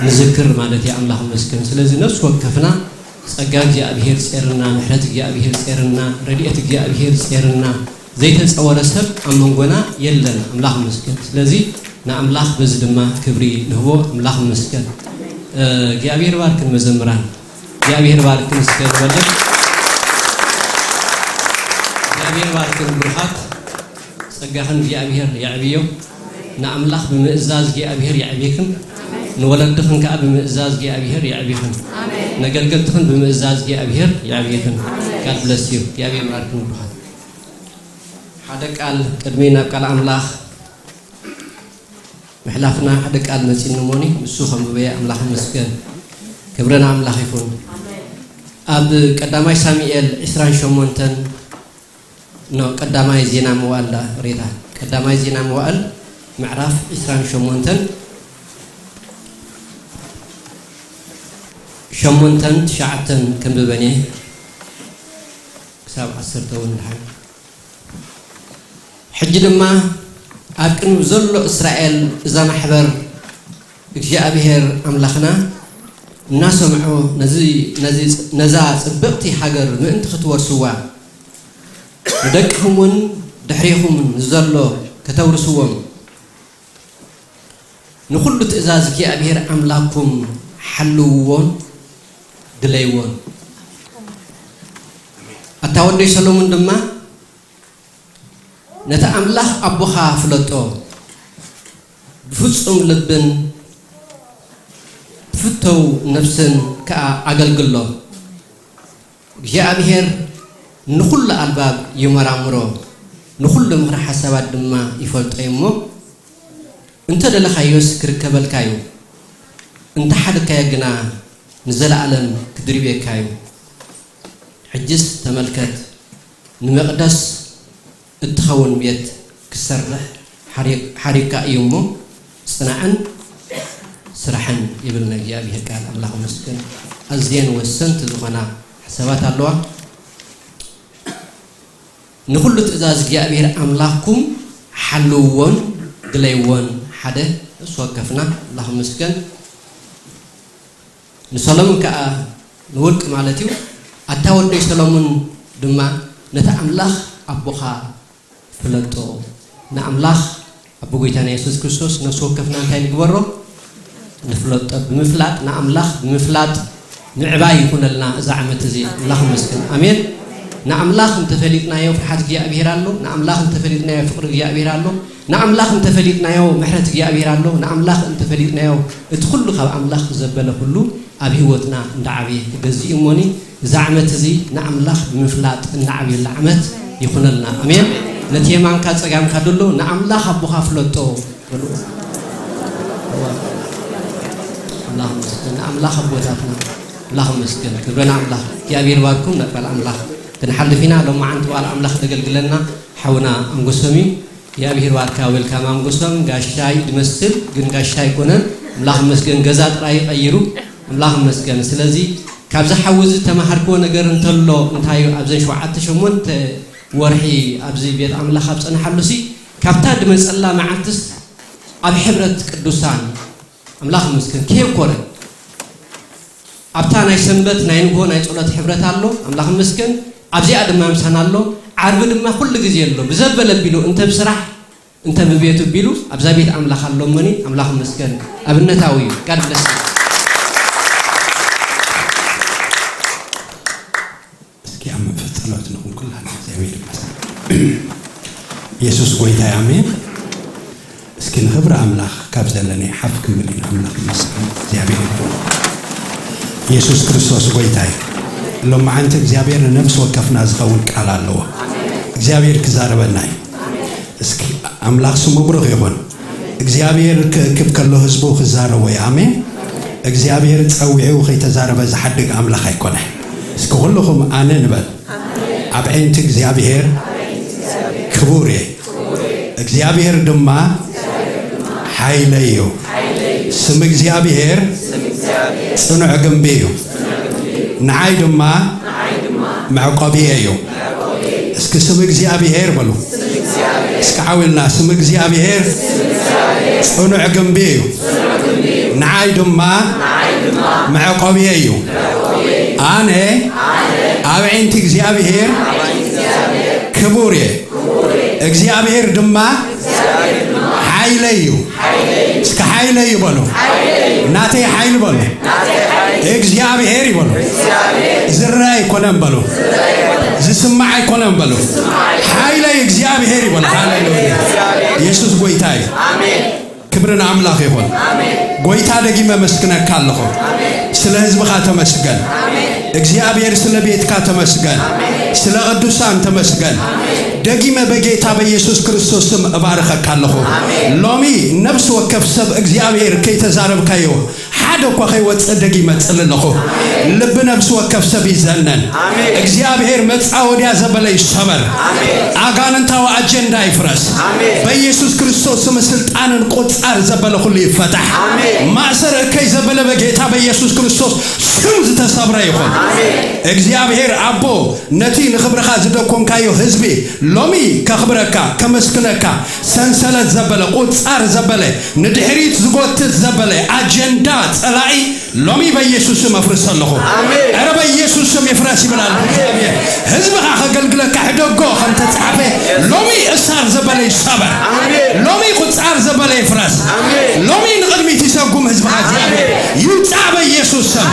ንዝክር ማለት እዩ። ኣምላኽ ይመስገን። ስለዚ ነፍሲ ወከፍና ጸጋ እግዚኣብሔር ጼርና፣ ምሕረት እግዚኣብሔር ጼርና፣ ረድኤት እግዚኣብሔር ጼርና፣ ዘይተጸወረ ሰብ ኣብ መንጎና የለን። ኣምላኽ ይመስገን። ስለዚ ንኣምላኽ በዚ ድማ ክብሪ ንህቦ። ኣምላኽ ይመስገን። እ፣ እግዚኣብሔር ባርክን መዘምራን፣ እግዚኣብሔር ባርክን እስከ ንበል። እግዚኣብሔር ባርክን ብሩኻት። ጸጋኽን እግዚኣብሔር የዕብዮ። ንኣምላኽ ብምእዛዝ እግዚኣብሔር የዕብክን። ንወለድኽን ከኣ ብምእዛዝ እግዚኣብሔር የዕብክን። ነገልገልትኽን ብምእዛዝ እግዚኣብሔር የዕብክን። God bless you። እግዚኣብሔር ይባርክን ብሩኻት። ሓደ ቃል ቅድሚ ናብ ቃል ኣምላኽ ምሕላፍና ሓደ ቃል መጺኒ እሞኒ፣ ንሱ ከንብበየ። ኣምላኽ ይመስገን። ክብሪ ንኣምላኽ ይኹን። ኣብ ቀዳማይ ሳሙኤል ዕስራን ሸሞንተን ኖ፣ ቀዳማይ ዜና መዋእል ደኣ ሬታ። ቀዳማይ ዜና መዋእል ምዕራፍ ዕስራን ሸሞንተን፣ ሸሞንተን ትሽዓተን ከንብበን እየ። ክሳብ ዓሰርተ እውን ደሓን። ሕጂ ድማ ኣብ ቅድሚ ዘሎ እስራኤል እዛ ማሕበር እግዚኣብሔር ኣምላኽና እናሰምዖ ነዚ፣ ነዚ፣ ነዛ ጽብቕቲ ሃገር ምእንቲ ክትወርስዋ ንደቅኹም እውን ድሕሬኹም ንዘሎ ከተውርስዎም ንኹሉ ትእዛዝ እግዚኣብሔር ኣምላኽኩም ሓልውዎን ድለይዎን። ኣታ ወደይ ሰሎሞን ድማ ነቲ ኣምላኽ ኣቦኻ ፍለጦ፣ ብፍጹም ልብን ብፍተው ነፍስን ከኣ ኣገልግሎ። እግዚኣብሔር ንኹሉ ኣልባብ ይመራምሮ፣ ንኹሉ ምኽሪ ሓሳባት ድማ ይፈልጦ እዩ እሞ፣ እንተ ደለኻዮስ ክርከበልካ እዩ፣ እንተ ሓደግካዮ ግና ንዘለኣለም ክድርብየካ እዩ። ሕጅስ ተመልከት፣ ንመቕደስ እትኸውን ቤት ክሰርሕ ሓሪ-፣ ሓሪካ እዩ እሞ፣ ጽናዕን ስራሕን ይብል ናይ እግዚኣብሔር ቃል። ኣምላኽ ይመስገን። ኣዝየን ወሰንቲ ዝኾና ሓሳባት ኣለዋ። ንኹሉ ትእዛዝ እግዚኣብሔር ኣምላኽኩም ሓልውዎን ግለይዎን። ሓደ፣ እሱ ወከፍና። ኣምላኽ ይመስገን። ንሰሎሙን ከኣ ንውልቂ ማለት እዩ። ኣታ ወደይ ሰሎሙን ድማ ነቲ ኣምላኽ ኣቦኻ ፍለጦ። ንኣምላኽ ኣቦ ጐይታና የሱስ ክርስቶስ ነፍሲ ወከፍና እንታይ ንግበሮ? ንፍለጦ። ብምፍላጥ፣ ንኣምላኽ ብምፍላጥ ምዕባይ ይኹነልና እዚ ዓመት እዚ። ኣምላኽ ይመስገን። ኣሜን። ንኣምላኽ እንተፈሊጥናዮ ፍርሓት እግዚኣብሔር ኣሎ። ንኣምላኽ እንተፈሊጥናዮ ፍቕሪ እግዚኣብሔር ኣሎ። ንኣምላኽ እንተፈሊጥናዮ ምሕረት እግዚኣብሔር ኣሎ። ንኣምላኽ እንተፈሊጥናዮ እቲ ኩሉ ካብ ኣምላኽ ዘበለ ኩሉ ኣብ ህይወትና እንዳዓበየ ክገዝእ እዩ እሞኒ፣ እዚ ዓመት እዚ ንኣምላኽ ብምፍላጥ እናዓብየላ ዓመት ይኹነልና። ኣሜን። ነቲ የማንካ ጸጋምካ ደሎ ንኣምላኽ ኣቦኻ ፍለጦ በልዎ። ኣምላኽ ይመስገን። ንኣምላኽ ኣቦታትና ኣምላኽ ይመስገን። ክብሪ ንኣምላኽ። እግዚኣብሔር ባርኩም። ናብ ቃል ኣምላኽ ክንሓልፍ ኢና። ሎማዓንቲ በዓል ኣምላኽ ዘገልግለና ሓውና ኣንጎሶም እዩ። እግዚኣብሔር ባርካ። ዌልካም ኣንጎሶም። ጋሻይ ዝመስል ግን ጋሻ ኣይኮነን። ኣምላኽ ይመስገን። ገዛ ጥራይ ቀይሩ። ኣምላኽ ይመስገን። ስለዚ ካብዚ ሓዊ እዚ ዝተማሃርክዎ ነገር እንተሎ እንታይ እዩ? ኣብዘን ሸውዓተ ሸሞንተ ወርሒ ኣብዚ ቤት ኣምላኽ ኣብ ጸንሓሉ ሲ፣ ካብታ ድመጸላ መዓልትስ ኣብ ሕብረት ቅዱሳን ኣምላኽ ይመስገን ከየኮረ ኣብታ ናይ ሰንበት ናይ ንግሆ ናይ ጸሎት ሕብረት ኣሎ። ኣምላኽ ይመስገን። ኣብዚኣ ድማ ምሳና ኣሎ። ዓርቢ ድማ ኩሉ ግዜ ኣሎ። ብዘበለ ኣቢሉ እንተ ብስራሕ እንተ ብቤቱ ኣቢሉ ኣብዛ ቤት ኣምላኽ ኣሎ እሞኒ። ኣምላኽ ይመስገን። ኣብነታዊ እዩ። God bless you። እስኪ ኣብ መንፈስ ጸሎት ንኹን ኩላህና። እግዚኣብሔር ይመስገን። የሱስ ጐይታ እዩ። ኣሜን። እስኪ ንኽብሪ ኣምላኽ ካብ ዘለኒ ሓፍ ክንብል ኢና። ኣምላኽ ይመስገን። እግዚኣብሔር ይባርክ። የሱስ ክርስቶስ ጐይታ እዩ። ሎማዓንቲ እግዚኣብሔር ንነፍሲ ወከፍና ዝኸውን ቃል ኣለዎ። እግዚኣብሔር ክዛረበና እዩ። እስኪ ኣምላኽ ስሙ ብሩኽ ይኹን። እግዚኣብሔር ክእክብ ከሎ ህዝቡ ክዛረቦ እዩ። ኣሜን። እግዚኣብሔር ጸዊዑ ከይተዛረበ ዝሓድግ ኣምላኽ ኣይኮነ። እስኪ ኩልኹም ኣነ ንበል። ኣብ ዓይንቲ እግዚኣብሔር ክቡር እየ። እግዚኣብሔር ድማ ሓይለይ እዩ። ስም እግዚኣብሔር ጽኑዕ ግንቢ እዩ። ንዓይ ድማ መዕቆብየ እዩ። እስኪ ስም እግዚኣብሔር በሉ። እስኪ ሓው ኢልና፣ ስም እግዚኣብሔር ጽኑዕ ግንቢ እዩ፣ ንዓይ ድማ መዕቆብየ እዩ። ኣነ ኣብ ዓይንቲ እግዚኣብሔር ክቡር እየ፣ እግዚኣብሔር ድማ ሓይለይ እዩ። እስኪ ሓይለይ እዩ በሉ። ናተይ ሓይሊ በሉ። እግዚኣብሔር ይበሉ። ዝረአ ኣይኮነን በሉ። ዝስማዕ ኣይኮነን በሉ። ሓይለይ እግዚኣብሔር ይበሉ። ሃሌሉያ። ኢየሱስ ጎይታ እዩ። ክብሪ ንኣምላኽ ይኹን። ጎይታ፣ ደጊመ መስግነካ ኣለኹ። ስለ ህዝብኻ ተመስገን። እግዚኣብሔር፣ ስለ ቤትካ ተመስገን። ስለ ቅዱሳን ተመስገን። ደጊመ በጌታ በኢየሱስ ክርስቶስ ስም እባርኸካ ኣለኹ። ሎሚ ነፍሲ ወከፍ ሰብ እግዚኣብሔር ከይተዛረብካዮ ሓደ እኳ ከይወፅእ ደጊመ እጽሊ ኣለኹ። ልቢ ነፍሲ ወከፍ ሰብ ይዘነን። እግዚኣብሔር መጻወድያ ዘበለ ይሰበር። ኣጋንንታዊ ኣጀንዳ ይፍረስ። በኢየሱስ ክርስቶስ ስም ስልጣንን ቁጻር ዘበለ ኩሉ ይፈታሕ። ማእሰር እከይ ዘበለ በጌታ በኢየሱስ ክርስቶስ ስም ዝተሰብረ ይኹን። እግዚኣብሔር ኣቦ፣ ነቲ ንኽብርኻ ዝደኮንካዮ ህዝቢ ሎሚ ከኽብረካ፣ ከመስግነካ፣ ሰንሰለት ዘበለ፣ ቁጻር ዘበለ፣ ንድሕሪት ዝጎትት ዘበለ ኣጀንዳ ጸላኢ ሎሚ በኢየሱስ ስም ኣፍርስ ኣለኹ። ኣረ በኢየሱስ ስም ይፍረስ ይብል ኣሎ እግዚኣብሔር። ህዝብኻ ከገልግለካ ሕደጎ ከም ተጻሕፈ ሎሚ እሳር ዘበለ ይሰበር። ሎሚ ቁጻር ዘበለ ይፍረስ። ሎሚ ንቕድሚት ይሰጉም ህዝብኻ እግዚኣብሔር። ይውጻእ በኢየሱስ ስም።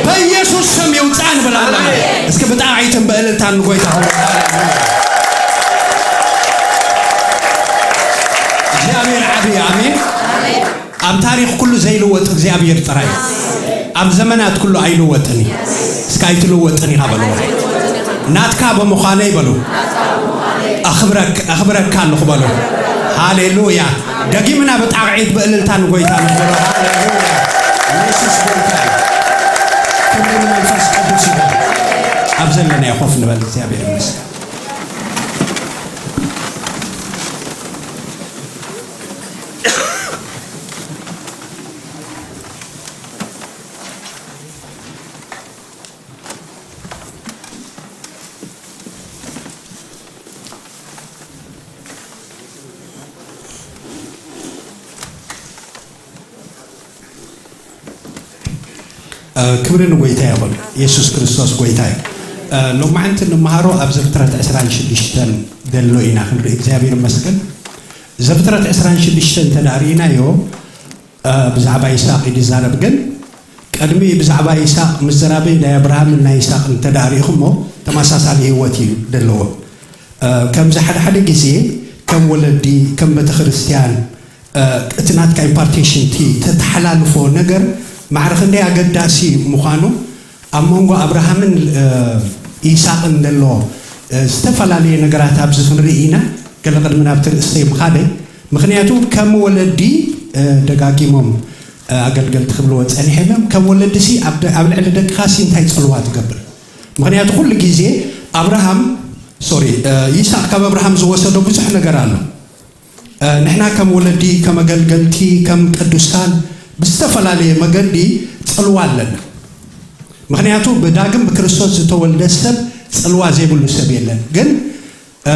በኢየሱስ ስም ይውጻእ ንብል ኣለና። እስኪ ብጣዕይትን ብእልልታን ንጎይታ ክብሪ። እግዚኣብሔር ዓብዪ። ኣሜን። ኣብ ታሪኽ ኩሉ ዘይልወጥ እግዚኣብሔር ጥራይ። ኣብ ዘመናት ኩሉ ኣይልወጥን እዩ። እስከ ኣይትልወጥን ኢኻ በልዎ። ናትካ ብምዃነይ በሉ። ኣኽብረክ-፣ ኣኽብረካ ኣለኹ በሉ። ሃሌሉያ። ደጊምና ብጣቕዒት ብእልልታ ንጎይታ ንኽብሮ። ሃሌሉያ። ኢየሱስ ጎይታ እዩ። ክብሪ ንመንፈስ ቅዱስ ይኹን። ኣብ ዘለናዮ ኮፍ ንበል። እግዚኣብሔር ይመስገን። እ፣ ክብሪ ንጎይታ ይኹን። ኢየሱስ ክርስቶስ ጎይታ እዩ። እ፣ ሎማዕንቲ እንመሃሮ ኣብ ዘፍጥረት ዕስራን ሽዱሽተን ዘሎ ኢና ክንርኢ። እግዚኣብሔር ይመስገን። ዘፍጥረት ዕስራን ሽዱሽተን እንተ ደኣ ርኢናዮ፣ እ፣ ብዛዕባ ይስሐቅ እዩ ዝዛረብ። ግን ቅድሚ ብዛዕባ ይስሐቅ ምዝራበይ ናይ ኣብርሃምን ናይ ይስሐቅን እንተ ደኣ ርኢኹሞ፣ ተመሳሳሊ ህይወት እዩ ዘለዎ። እ፣ ከምዚ ሓደ ሓደ ግዜ ከም ወለዲ፣ ከም ቤተክርስትያን፣ እ፣ እቲ ናትካ ኢምፓርቴሽን፣ እቲ ተተሓላልፎ ነገር ማዕረ ክንደይ ኣገዳሲ ምዃኑ ኣብ መንጎ ኣብርሃምን፣ እ፣ ይስሐቅን ዘሎ፣ እ፣ ዝተፈላለየ ነገራት ኣብዚ ክንርኢ ኢና። ገለ ቅድሚ ናብቲ ርእስተይ ምኻደይ፣ ምኽንያቱ ከም ወለዲ፣ እ፣ ደጋጊሞም፣ እ፣ ኣገልገልቲ ክብልዎ ጸኒሖም እዮም። ከም ወለዲ ሲ ኣብ ደ-፣ ኣብ ልዕሊ ደቅኻ ሲ እንታይ ጽልዋ ትገብር? ምኽንያቱ ኩሉ ግዜ ኣብርሃም፣ ሶሪ፣ እ፣ ይስሐቅ ካብ ኣብርሃም ዝወሰዶ ብዙሕ ነገር ኣሎ። እ፣ ንሕና ከም ወለዲ፣ ከም ኣገልገልቲ፣ ከም ቅዱሳን ብዝተፈላለየ መገዲ ጽልዋ ኣለና። ምኽንያቱ ብዳግም ብክርስቶስ ዝተወልደ ሰብ ጽልዋ ዘይብሉ ሰብ የለን። ግን፣ እ፣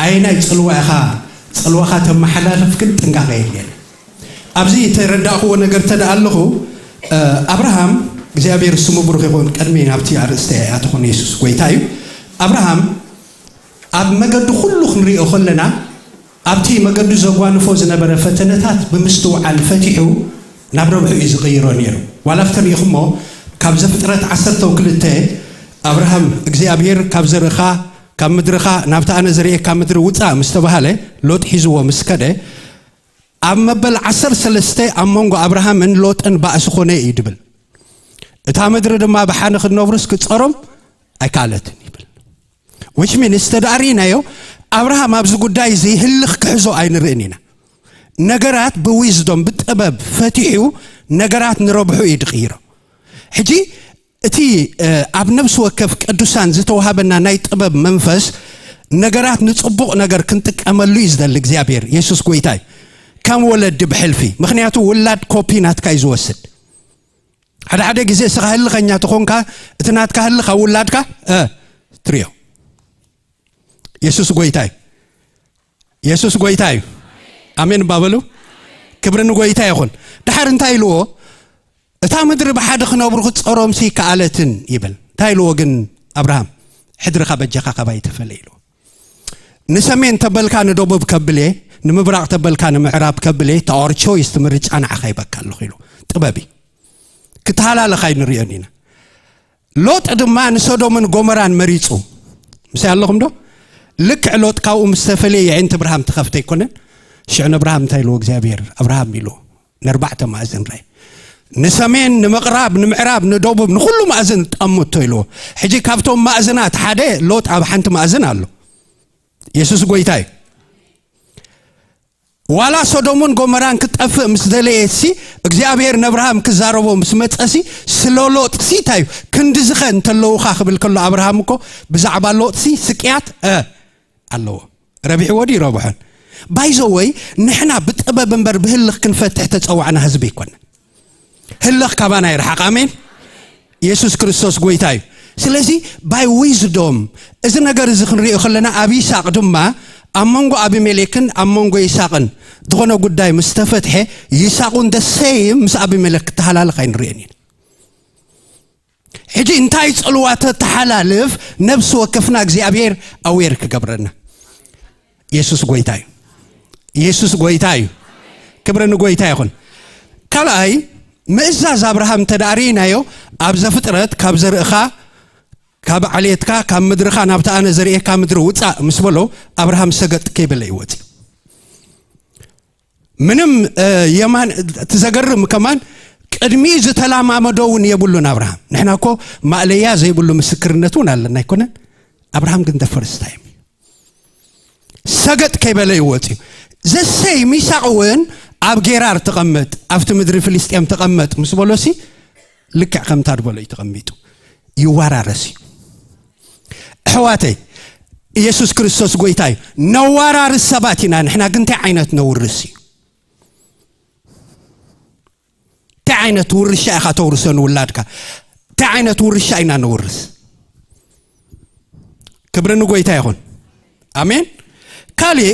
ኣየናይ ጽልዋ ኢኻ፣ ጽልዋኻ ተመሓላልፍ ግን ጥንቃቐ የድልየና። ኣብዚ እተረዳእክዎ ነገር እንተ ደኣ ኣለኹ፣ እ፣ ኣብርሃም፣ እግዚኣብሔር ስሙ ብሩኽ ይኹን፣ ቅድሚ ናብቲ ኣርእስተ ኣተኹን፣ የሱስ ጎይታ እዩ። ኣብርሃም ኣብ መገዱ ኩሉ ክንሪኦ ከለና፣ ኣብቲ መገዱ ዘጓንፎ ዝነበረ ፈተነታት ብምስትውዓል ፈቲሑ ናብ ረብሑ እዩ ዝቕይሮ ነይሩ። ዋላ ክትሪኢኹሞ፣ ካብ ዘፍጥረት ዓሰርተ ክልተ፣ ኣብርሃም እግዚኣብሔር ካብ ዘርእኻ፣ ካብ ምድርኻ ናብቲ ኣነ ዘርእየካ ምድሪ ውጻእ ምስ ተባህለ፣ ሎጥ ሒዝዎ ምስ ከደ፣ ኣብ መበል ዓሰርተ ሰለስተ ኣብ መንጎ ኣብርሃምን ሎጥን ባእሲ ኮነ እዩ ድብል። እታ ምድሪ ድማ ብሓነ ክትነብሩስ ክጸሮም ኣይከኣለትን ይብል። Which means፣ ተደኣ ርኢናዮ፣ ኣብርሃም ኣብዚ ጉዳይ እዚ ህልኽ ክሕዞ ኣይንርእን ኢና። ነገራት ብዊዝዶም፣ ብጥበብ ፈቲሑ ነገራት ንረብሑ እዩ ድቕይሮ። ሕጂ እቲ፣ እ፣ ኣብ ነፍሲ ወከፍ ቅዱሳን ዝተዋሃበና ናይ ጥበብ መንፈስ ነገራት ንጽቡቕ ነገር ክንጥቀመሉ እዩ ዝደሊ እግዚኣብሔር። የሱስ ጎይታ እዩ። ከም ወለዲ ብሕልፊ፣ ምኽንያቱ ውላድ ኮፒ ናትካ እዩ ዝወስድ። ሓደ ሓደ ግዜ እስኻ ህልኸኛ ተኾንካ፣ እቲ ናትካ ህልኽ ኣብ ውላድካ፣ እ፣ ትሪኦ። የሱስ ጎይታ እዩ። የሱስ ጎይታ እዩ። ኣሜን ባበሉ። ክብሪ ንጎይታ ይኹን። ድሓር እንታይ ኢልዎ? እታ ምድሪ ብሓደ ክነብሩ ክትጸሮምሲ ከኣለትን ይብል። እንታይ ኢልዎ ግን ኣብርሃም? ሕድርኻ በጃኻ ካባይ ተፈለ ኢልዎ። ንሰሜን ተበልካ ንደቡብ ከብሌ፣ ንምብራቕ ተበልካ ንምዕራብ ከብሌ፣ ታወር ቾይስ፣ ምርጫ ንዓኻ ይበካ ኣለኹ ኢሉ። ጥበብ እዩ። ክተሃላለኻ ኣይንሪኦን ኢና። ሎጥ ድማ ንሶዶምን ጎመራን መሪጹ። ምሳይ ኣለኹም ዶ? ልክዕ ሎጥ ካብኡ ምስ ተፈለየ የዒንቲ እብርሃም ትኸፍተ ኣይኮነን። ሽዑ ንእብርሃም እንታይ ኢልዎ እግዚኣብሔር? ኣብርሃም ኢልዎ፣ ነርባዕተ ማእዝን ራይ፣ ንሰሜን፣ ንምቕራብ፣ ንምዕራብ፣ ንደቡብ፣ ንኹሉ ማእዝን ጠምቶ ኢልዎ። ሕጂ ካብቶም ማእዝናት ሓደ ሎጥ ኣብ ሓንቲ ማእዝን ኣሎ። የሱስ ጎይታ እዩ። ዋላ ሶዶምን ጎመራን ክትጠፍእ ምስ ደለየትሲ፣ እግዚኣብሔር ንኣብርሃም ክዛረቦ ምስ መጸሲ፣ ስለ ሎጥሲ እንታይ እዩ? ክንድዝኸ እንተለውኻ ክብል ከሎ ኣብርሃም እኮ ብዛዕባ ሎጥሲ ስቅያት፣ እ፣ ኣለዎ። ረቢሕዎ ድዩ ረብሖን? ባይዘወይ፣ ንሕና ብጥበብ እምበር ብህልኽ ክንፈትሕ ተጸዋዕና ህዝቢ ኣይኮነ። ህልኽ ካባና ይርሓቕ። ኣሜን። የሱስ ክርስቶስ ጎይታ እዩ። ስለዚ ባይ ዊዝዶም እዚ ነገር እዚ ክንሪኦ ከለና፣ ኣብ ይስሐቅ ድማ ኣብ መንጎ ኣቢሜሌክን ኣብ መንጎ ይስሐቅን ዝኾነ ጉዳይ ምስ ተፈትሐ፣ ይስሐቅ እውን the same ምስ ኣቢሜሌክ ክተሃላለኽ ኣይንሪኦን ኢና። ሕጂ እንታይ ጽልዋ ተተሓላልፍ? ነብሲ ወከፍና እግዚኣብሔር ኣዌር ክገብረና። የሱስ ጎይታ እዩ። የሱስ ጎይታ እዩ። ክብሪ ንጎይታ ይኹን። ካልኣይ፣ ምእዛዝ ኣብርሃም እንተ ደኣ ርኢናዮ፣ ኣብ ዘፍጥረት ካብ ዘርእኻ፣ ካብ ዓሌትካ፣ ካብ ምድርኻ ናብቲ ኣነ ዘርእየካ ምድሪ ውጻእ ምስ በሎ፣ ኣብርሃም ሰገጥ ከይበለ እዩ ወጺኡ። ምንም፣ እ፣ የማን፣ እቲ ዘገርም ከማን ቅድሚ ዝተላማመዶ እውን የብሉን ኣብርሃም። ንሕና እኮ ማእለያ ዘይብሉ ምስክርነት እውን ኣለና ኣይኮነን? ኣብርሃም ግን the first time ሰገጥ ከይበለ እዩ ወፂኡ። ዘሰይ ሚሳቅ እውን ኣብ ጌራር ተቐመጥ፣ ኣብቲ ምድሪ ፍልስጤም ተቐመጥ ምስ በሎሲ ልክዕ ከምታ ዝበሎ እዩ ተቐሚጡ። ይወራረስ እዩ። ኣሕዋተይ፣ ኢየሱስ ክርስቶስ ጎይታ እዩ። ነዋራርስ ሰባት ኢና ንሕና፣ ግን እንታይ ዓይነት ነውርስ እዩ? እንታይ ዓይነት ውርሻ ኢኻ ተውርሶ ንውላድካ? እንታይ ዓይነት ውርሻ ኢና ነውርስ? ክብሪ ንጎይታ ይኹን። ኣሜን። ካሊእ፣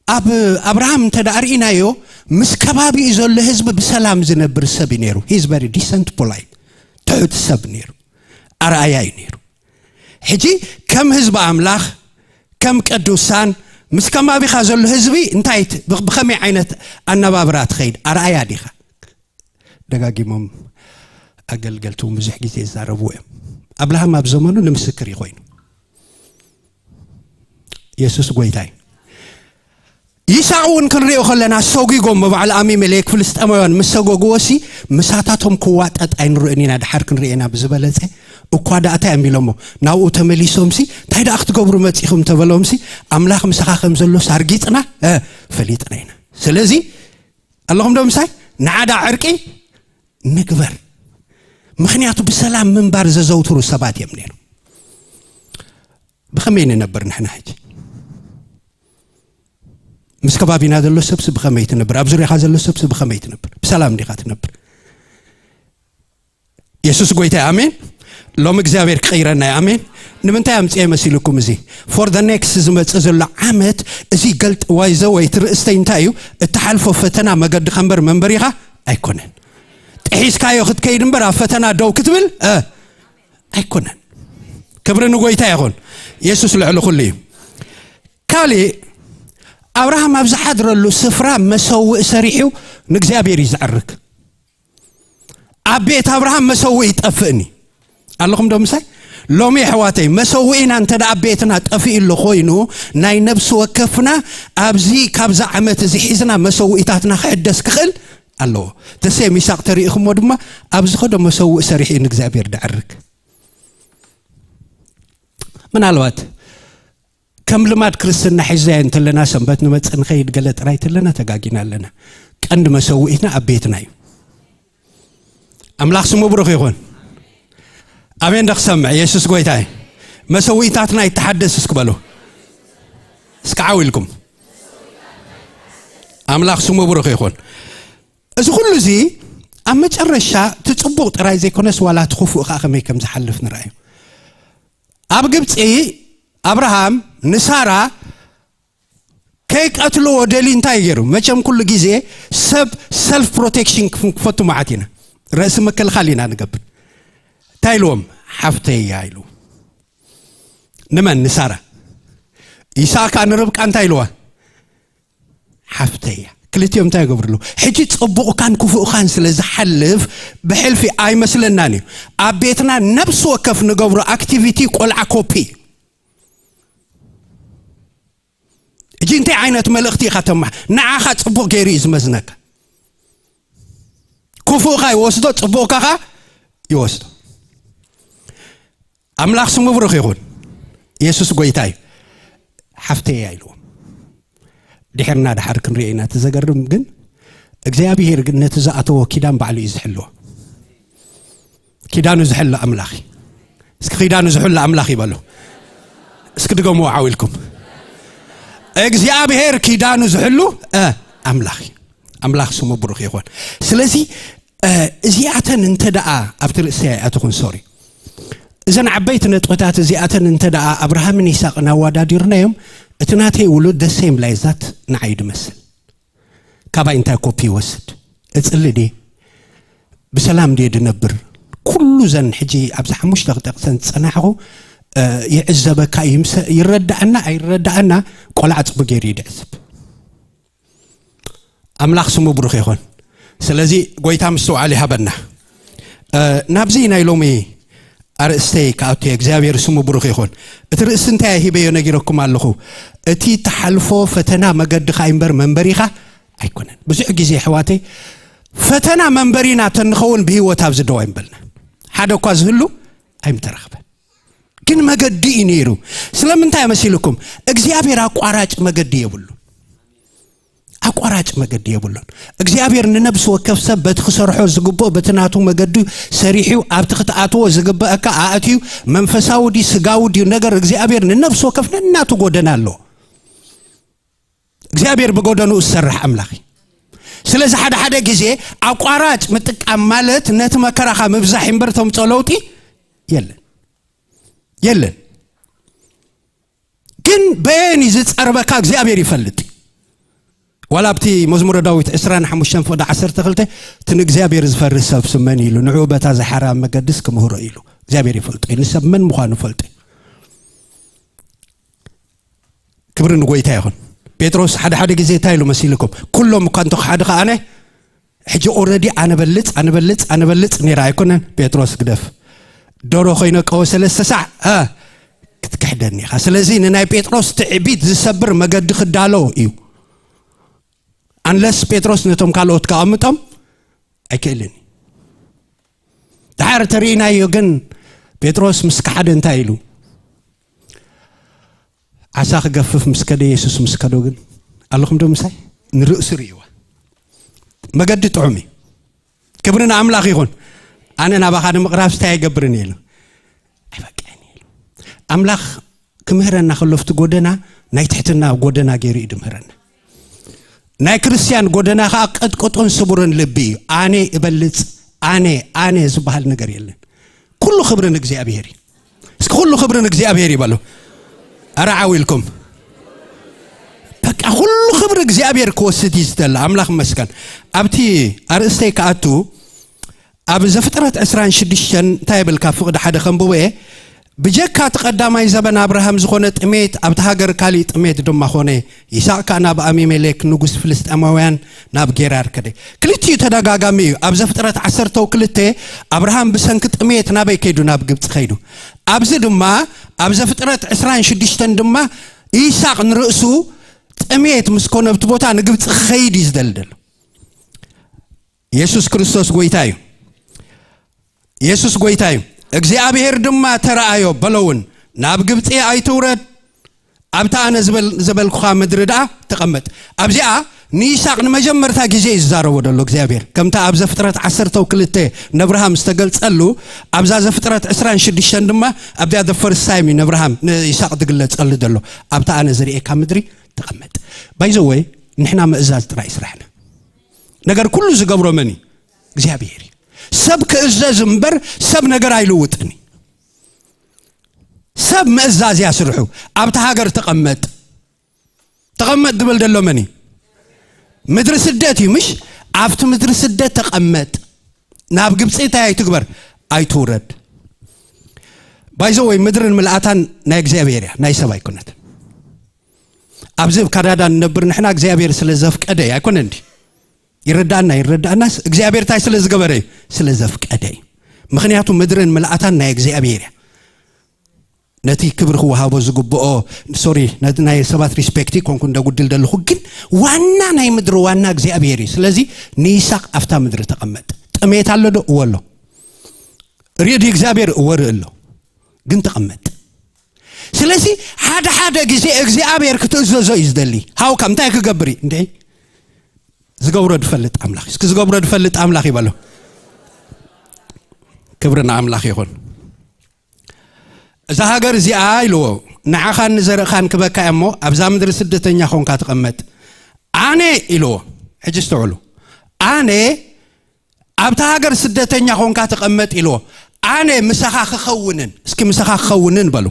ኣብ ኣብርሃም እንተ ደኣ ርኢናዮ፣ ምስ ከባቢኡ ዘሎ ህዝቢ ብሰላም ዝነብር ሰብ እዩ ነይሩ። He's very decent, polite፣ ትሑት ሰብ ነይሩ። ኣርኣያ እዩ ነይሩ። ሕጂ ከም ህዝቢ ኣምላኽ፣ ከም ቅዱሳን፣ ምስ ከባቢኻ ዘሎ ህዝቢ እንታይ ት-፣ ብ-፣ ብኸመይ ዓይነት ኣነባብራ ትኸይድ? ኣርኣያ ዲኻ? ደጋጊሞም ኣገልገልቲ እውን ብዙሕ ግዜ ይዛረቡ እዮም። ኣብርሃም ኣብ ዘመኑ ንምስክር እዩ ኮይኑ። የሱስ ጎይታ እዩ። ይስሐቅ እውን ክንሪኦ ከለና፣ ሰጒጎም፣ መባዕል ኣቢሜሌክ ፍልስጤማውያን ምስ ሰጎግዎሲ፣ ምሳታቶም ክዋጠጥ ኣይንርእን ኢና፣ ድሓር ክንርኢ ኢና ብዝበለጸ። እኳ ደኣ እንታይ እዮም ኢሎሞ? ናብኡ ተመሊሶምሲ፣ እንታይ ደኣ ክትገብሩ መጺኹም ተበሎምሲ፣ ኣምላኽ ምሳኻ ከም ዘሎስ ኣርጊጽና፣ እ፣ ፈሊጥና ኢና። ስለዚ ኣለኹም ዶ ምሳይ? ንዓዳ ዕርቂ ንግበር። ምኽንያቱ ብሰላም ምንባር ዘዘውትሩ ሰባት እዮም ነይሮም። ብኸመይ ንነብር ንሕና ሕጂ? ምስ ከባቢና ዘሎ ሰብሲ ብኸመይ ትነብር? ኣብ ዙርያኻ ዘሎ ሰብሲ ብኸመይ ትነብር? ብሰላም ዲኻ ትነብር? የሱስ ጎይታ እዩ። ኣሜን። ሎም እግዚኣብሔር ክቕይረና እዩ። ኣሜን። ንምንታይ ኣምፅኤ መሲልኩም? እዚ for the next ዝመፅእ ዘሎ ዓመት፣ እዚ ገልጥ ዋይዘ ወይ ትርእስተይ እንታይ እዩ? እትሓልፎ ፈተና መገድኻ እምበር መንበሪኻ ኣይኮነን። ጥሒስካዮ ክትከይድ እምበር ኣብ ፈተና ደው ክትብል፣ እ፣ ኣይኮነን። ክብሪ ንጎይታ ይኹን። የሱስ ልዕሊ ኩሉ እዩ። ካሊእ፣ ኣብርሃም ኣብ ዝሓድረሉ ስፍራ መሰውእ ሰሪሑ ንእግዚኣብሔር እዩ ዘዕርግ። ኣብ ቤት ኣብርሃም መሰውእ ይጠፍእኒ። ኣለኹም ዶ ምሳይ? ሎሚ ኣሕዋተይ፣ መሰውኢና እንተ ደኣ ኣብ ቤትና ጠፊኡ ኣሎ ኮይኑ፣ ናይ ነብሲ ወከፍና ኣብዚ ካብዛ ዓመት እዚ ሒዝና መሰውኢታትና ክሕደስ ክኽእል ኣለዎ። ተሰይ ሚሳቕ ተሪኢኹሞ ድማ ኣብዚ ኸዶ መሰውእ ሰሪሑ ንእግዚኣብሔር ደዕርግ። ምናልባት ከም ልማድ ክርስትና ሒዛዮ እንተለና፣ ሰንበት ንመጽእ ንኸይድ ገለ ጥራይ ተለና ተጋጊና ኣለና። ቀንዲ መሰውኢትና ኣብ ቤትና እዩ። ኣምላኽ ስሙ ብሩኽ ይኹን። ኣሜን ዶ ክሰምዕ? የሱስ ጎይታ እዩ። መሰውኢታትና ይተሓደስ እስኪ በሉ። እስኪ ዓው ኢልኩም። ኣምላኽ ስሙ ብሩኽ ይኹን። እዚ ኩሉ እዚ ኣብ መጨረሻ እቲ ጽቡቕ ጥራይ ዘይኮነስ ዋላ እቲ ክፉእ ከኣ ከመይ ከም ዝሓልፍ ንርኣዩ። ኣብ ግብጺ ኣብርሃም ንሳራ ከይቀትልዎ ደልዩ እንታይ ገይሩ? መቸም ኩሉ ግዜ ሰብ ሰልፍ ፕሮቴክሽን ክፈቱ መዓት ኢና፣ ርእሲ ምክልኻል ኢና ንገብር። እንታይ ኢልዎም? ሓፍተይ እያ ኢሉ። ንመን? ንሳራ። ይስሐቅ ከኣ ንርብቃ እንታይ ኢልዋ? ሓፍተይ እያ። ክልቲኦም እንታይ ይገብርሉ? ሕጂ ጽቡቕካን ክፉእካን ስለ ዝሓልፍ ብሕልፊ ኣይመስለናን እዩ። ኣብ ቤትና ነብሲ ወከፍ ንገብሮ ኣክቲቪቲ ቆልዓ ኮፒ እዩ። እጂ እንታይ ዓይነት መልእኽቲ ኢኻ ተማሕ? ንዓኻ ጽቡቕ ገይሩ እዩ ዝመዝነካ። ክፉእካ ይወስዶ፣ ጽቡቕካ ኸኣ ይወስዶ። ኣምላኽ ስሙ ብሩኽ ይኹን። የሱስ ጎይታ እዩ። ሓፍተይ እያ ኢልዎም። ድሕርና ድሓር ክንሪኦ ኢና። እቲ ዘገርም ግን እግዚኣብሄር ግን ነቲ ዝኣተዎ ኪዳን ባዕሉ እዩ ዝሕልዎ። ኪዳኑ ዝሕሉ ኣምላኽ እዩ። እስኪ ኪዳኑ ዝሕሉ ኣምላኽ ይበሉ። እስኪ ድገምዎ ዓው ኢልኩም። እግዚኣብሄር ኪዳኑ ዝሕሉ፣ እ፣ ኣምላኽ እዩ። ኣምላኽ ስሙ ብሩኽ ይኹን። ስለዚ፣ እ፣ እዚኣተን እንተ ደኣ ኣብቲ ርእሰይ ኣይኣተኹን፣ ሶሪ። እዘን ዓበይቲ ነጥብታት እዚኣተን እንተ ደኣ ኣብርሃምን ይስሐቅን ኣወዳዲርናዮም፣ እቲ ናተይ ውሉድ ደሰ ይምላይ ዛት ንዓይ ድመስል። ካባይ እንታይ ኮፒ ይወስድ? እጽሊ ድየ? ብሰላም ድየ ድነብር? ኩሉ ዘን ሕጂ ኣብዚ ሓሙሽተ ክጠቕሰን ዝጸናሕኹ፣ እ፣ ይዕዘበካ እዩ። ምስ-፣ ይረዳእና ኣይረዳእና፣ ቆልዓ ጽቡቅ ገይሩ እዩ ድዕዝብ። ኣምላኽ ስሙ ብሩኽ ይኹን። ስለዚ ጎይታ ምስትውዓል ይሃበና። እ፣ ናብዚ ናይ ሎሚ ኣርእስተይ ክኣቱ እየ። እግዚኣብሔር ስሙ ብሩኽ ይኹን። እቲ ርእሲ እንታይ ሂበዮ ነጊረኩም ኣለኹ። እቲ ትሓልፎ ፈተና መገድኻ እምበር መንበሪኻ ኣይኮነን። ብዙሕ ግዜ ኣሕዋተይ፣ ፈተና መንበሪና ተንኸውን ብህይወት ኣብዚ ደው ኣይምበልና። ሓደ እኳ ዝህሉ ኣይምተረኽበን። ግን መገዲ እዩ ነይሩ። ስለምንታይ መሲልኩም? እግዚኣብሔር ኣቋራጭ መገዲ የብሉን። ኣቋራጭ መገዲ የብሉን። እግዚኣብሔር ንነብሲ ወከፍ ሰብ በቲ ክሰርሖ ዝግብኦ፣ በቲ ናቱ መገዲ ሰሪሑ፣ ኣብቲ ክትኣትዎ ዝግብአካ ኣእትዩ፣ መንፈሳዊ ድዩ ስጋዊ ድዩ ነገር፣ እግዚኣብሔር ንነብሲ ወከፍ ነናቱ ጎደና ኣለዎ። እግዚኣብሔር ብጎደንኡ ዝሰርሕ ኣምላኽ እዩ። ስለዚ ሓደ ሓደ ግዜ ኣቋራጭ ምጥቃም ማለት ነቲ መከራኻ ምብዛሕ እምበር ተምፅኦ ለውጢ የለን። የለን። ግን በየን እዩ ዝጸርበካ እግዚኣብሔር ይፈልጥ። ዋላ ኣብቲ መዝሙረ ዳዊት ዕስራን ሓሙሽተን ፍቕዲ ዓሰርተ ክልተ፣ "እቲ ንእግዚኣብሔር ዝፈርህ ሰብ ስመን ኢሉ፣ ንዕኡ በታ ዝሓራ መገድስ ክምህሮ ኢሉ." እግዚኣብሔር ይፈልጦ እዩ። ንሰብ መን ምዃኑ ፈልጦ እዩ። ክብሪ ንጎይታ ይኹን። ጴጥሮስ ሓደ ሓደ ግዜ እንታይ ኢሉ መሲልኩም? "ኩሎም እኳ እንተኽሓዱ ከኣነ፣ ሕጂ ኦረዲ ኣነበልጽ፣ ኣነበልጽ፣ ኣነበልጽ ነይራ ኣይኮነን?" ጴጥሮስ ግደፍ። "ዶሮ ኮይነ ቀወ ሰለስተ ሳዕ፣ እ፣ ክትክሕደኒ ኢኻ." ስለዚ ንናይ ጴጥሮስ ትዕቢት ዝሰብር መገዲ ክዳሎ እዩ። ኣንለስ ጴጥሮስ ነቶም ካልኦት ከቐምጦም ኣይክእልን እዩ። ድሓር ተርእይናዮ ግን ጴጥሮስ ምስ ከሓደ እንታይ ኢሉ? ዓሳ ክገፍፍ ምስ ከደ፣ የሱስ ምስ ከዶ ግን፣ ኣለኹም ዶ ምሳይ? ንርእሱ ርእይዋ። መገዲ ጥዑም እዩ። ክብሪ ንኣምላኽ ይኹን። ኣነ ናባኻ ንምቕራብ እንታይ ኣይገብርን እየ ኢሉ። ኣይበቅዕን እየ ኢሉ። ኣምላኽ ክምህረና ከሎ፣ ኣብቲ ጎደና ናይ ትሕትና ጎደና ገይሩ እዩ ድምህረና። ናይ ክርስትያን ጎደና ኸኣ ቅጥቅጡን ስቡርን ልቢ እዩ። ኣነ እበልጽ፣ ኣነ፣ ኣነ ዝበሃል ነገር የለን። ኩሉ ክብሪ ንእግዚኣብሔር እዩ። እስኪ ኩሉ ክብሪ ንእግዚኣብሔር ይበሉ። ኧረ ዓው ኢልኩም። በቃ ኩሉ ክብሪ እግዚኣብሔር ክወስድ እዩ ዝደሊ። ኣምላኽ ይመስገን። ኣብቲ ኣርእስተይ ክኣቱ፣ ኣብ ዘፍጥረት ዕስራን ሽዱሽተን እንታይ ይብል? ካብ ፍቕዲ ሓደ ከንብቦ እየ። ብጀካ እቲ ቀዳማይ ዘበን ኣብርሃም ዝኾነ ጥሜት፣ ኣብቲ ሃገር ካሊእ ጥሜት ድማ ኾነ። ይስሐቅ ከኣ ናብ ኣቢሜሌክ ንጉስ ፍልስጤማውያን ናብ ጌራር ከደ። ክልቲኡ ተደጋጋሚ እዩ። ኣብ ዘፍጥረት ዓሰርተ ክልተ ኣብርሃም ብሰንኪ ጥሜት ናበይ ከይዱ? ናብ ግብጺ ከይዱ። ኣብዚ ድማ ኣብ ዘፍጥረት ዕስራን ሽዱሽተን ድማ ይስሐቅ ንርእሱ ጥሜት ምስ ኮነ ኣብቲ ቦታ ንግብጺ ክኸይድ እዩ ዝደሊ ዘሎ። የሱስ ክርስቶስ ጎይታ እዩ። የሱስ ጎይታ እዩ። እግዚኣብሔር ድማ ተረኣዮ፣ በሎ እውን፣ "ናብ ግብጺ ኣይትውረድ፣ ኣብታ ኣነ ዝበል-፣ ዝበልኩኻ ምድሪ ደኣ ተቐመጥ።" ኣብዚኣ ንይስሐቅ ንመጀመርታ ግዜ እዩ ዝዛረቦ ዘሎ እግዚኣብሔር። ከምታ ኣብ ዘፍጥረት ዓሰርተ ክልተ ነብርሃም ዝተገልጸሉ፣ ኣብዛ ዘፍጥረት ዕስራን ሽዱሽተን ድማ፣ ኣብዚኣ the first time እዩ ነብርሃም ንይስሐቅ ዝግለጸሉ ዘሎ። "ኣብታ ኣነ ዝርእየካ ምድሪ ተቐመጥ።" ባይዘወይ፣ ንሕና ምእዛዝ ጥራይ ስራሕና። ነገር ኩሉ ዝገብሮ መን እዩ? እግዚኣብሔር እዩ። ሰብ ክእዘዝ እምበር ሰብ ነገር ኣይልውጥን እዩ። ሰብ ምእዛዝ እያ ስርሑ። ኣብቲ ሃገር ተቐመጥ፣ ተቐመጥ ዝብል ዘሎ መን እዩ? ምድሪ ስደት እዩ፣ ምሽ? ኣብቲ ምድሪ ስደት ተቐመጥ። ናብ ግብፂ እንታይ ኣይትግበር? ኣይትውረድ። ባይዘ ወይ ምድርን ምልኣታን ናይ እግዚኣብሔር እያ፣ ናይ ሰብ ኣይኮነት። ኣብዚ ኣብ ካናዳ ንነብር ንሕና እግዚኣብሔር ስለ ዘፍቀደ እዩ፣ ኣይኮነ እንዲ? ይረዳእና ይረዳእናስ እግዚኣብሔር እንታይ ስለ ዝገበረ እዩ? ስለ ዘፍቀደ እዩ። ምኽንያቱ ምድርን ምልኣታን ናይ እግዚኣብሔር እያ። ነቲ ክብሪ ክወሃቦ ዝግብኦ፣ ሶሪ፣ ነቲ ናይ ሰባት ሪስፔክት ኮንኩ እንደጉድል ደለኹ፣ ግን ዋና ናይ ምድሪ ዋና እግዚኣብሔር እዩ። ስለዚ ንይስሐቅ ኣብታ ምድሪ ተቐመጥ። ጥሜት ኣሎ ዶ? እወ ኣሎ። ርእዲ እግዚኣብሔር እወ ርኢ ኣሎ። ግን ተቐመጥ። ስለዚ ሓደ ሓደ ግዜ እግዚኣብሔር ክትእዘዞ እዩ ዝደሊ። ሃውካ እንታይ ክገብር እዩ? እንደ ዝገብሮ ድፈልጥ ኣምላኽ እዩ። እስኪ ዝገብሮ ድፈልጥ ኣምላኽ ይበሎ። ክብሪ ንኣምላኽ ይኹን። እዛ ሃገር እዚኣ ኢልዎ፣ ንዓኻን ንዘርእኻን ክበካ እያ እሞ ኣብዛ ምድሪ ስደተኛ ኾንካ ተቐመጥ። ኣነ ኢልዎ፣ ሕጂ እስተውዕሉ፣ ኣነ ኣብታ ሃገር ስደተኛ ኾንካ ተቐመጥ ኢልዎ፣ ኣነ ምሳኻ ክኸውንን፣ እስኪ ምሳኻ ክኸውንን በሉ።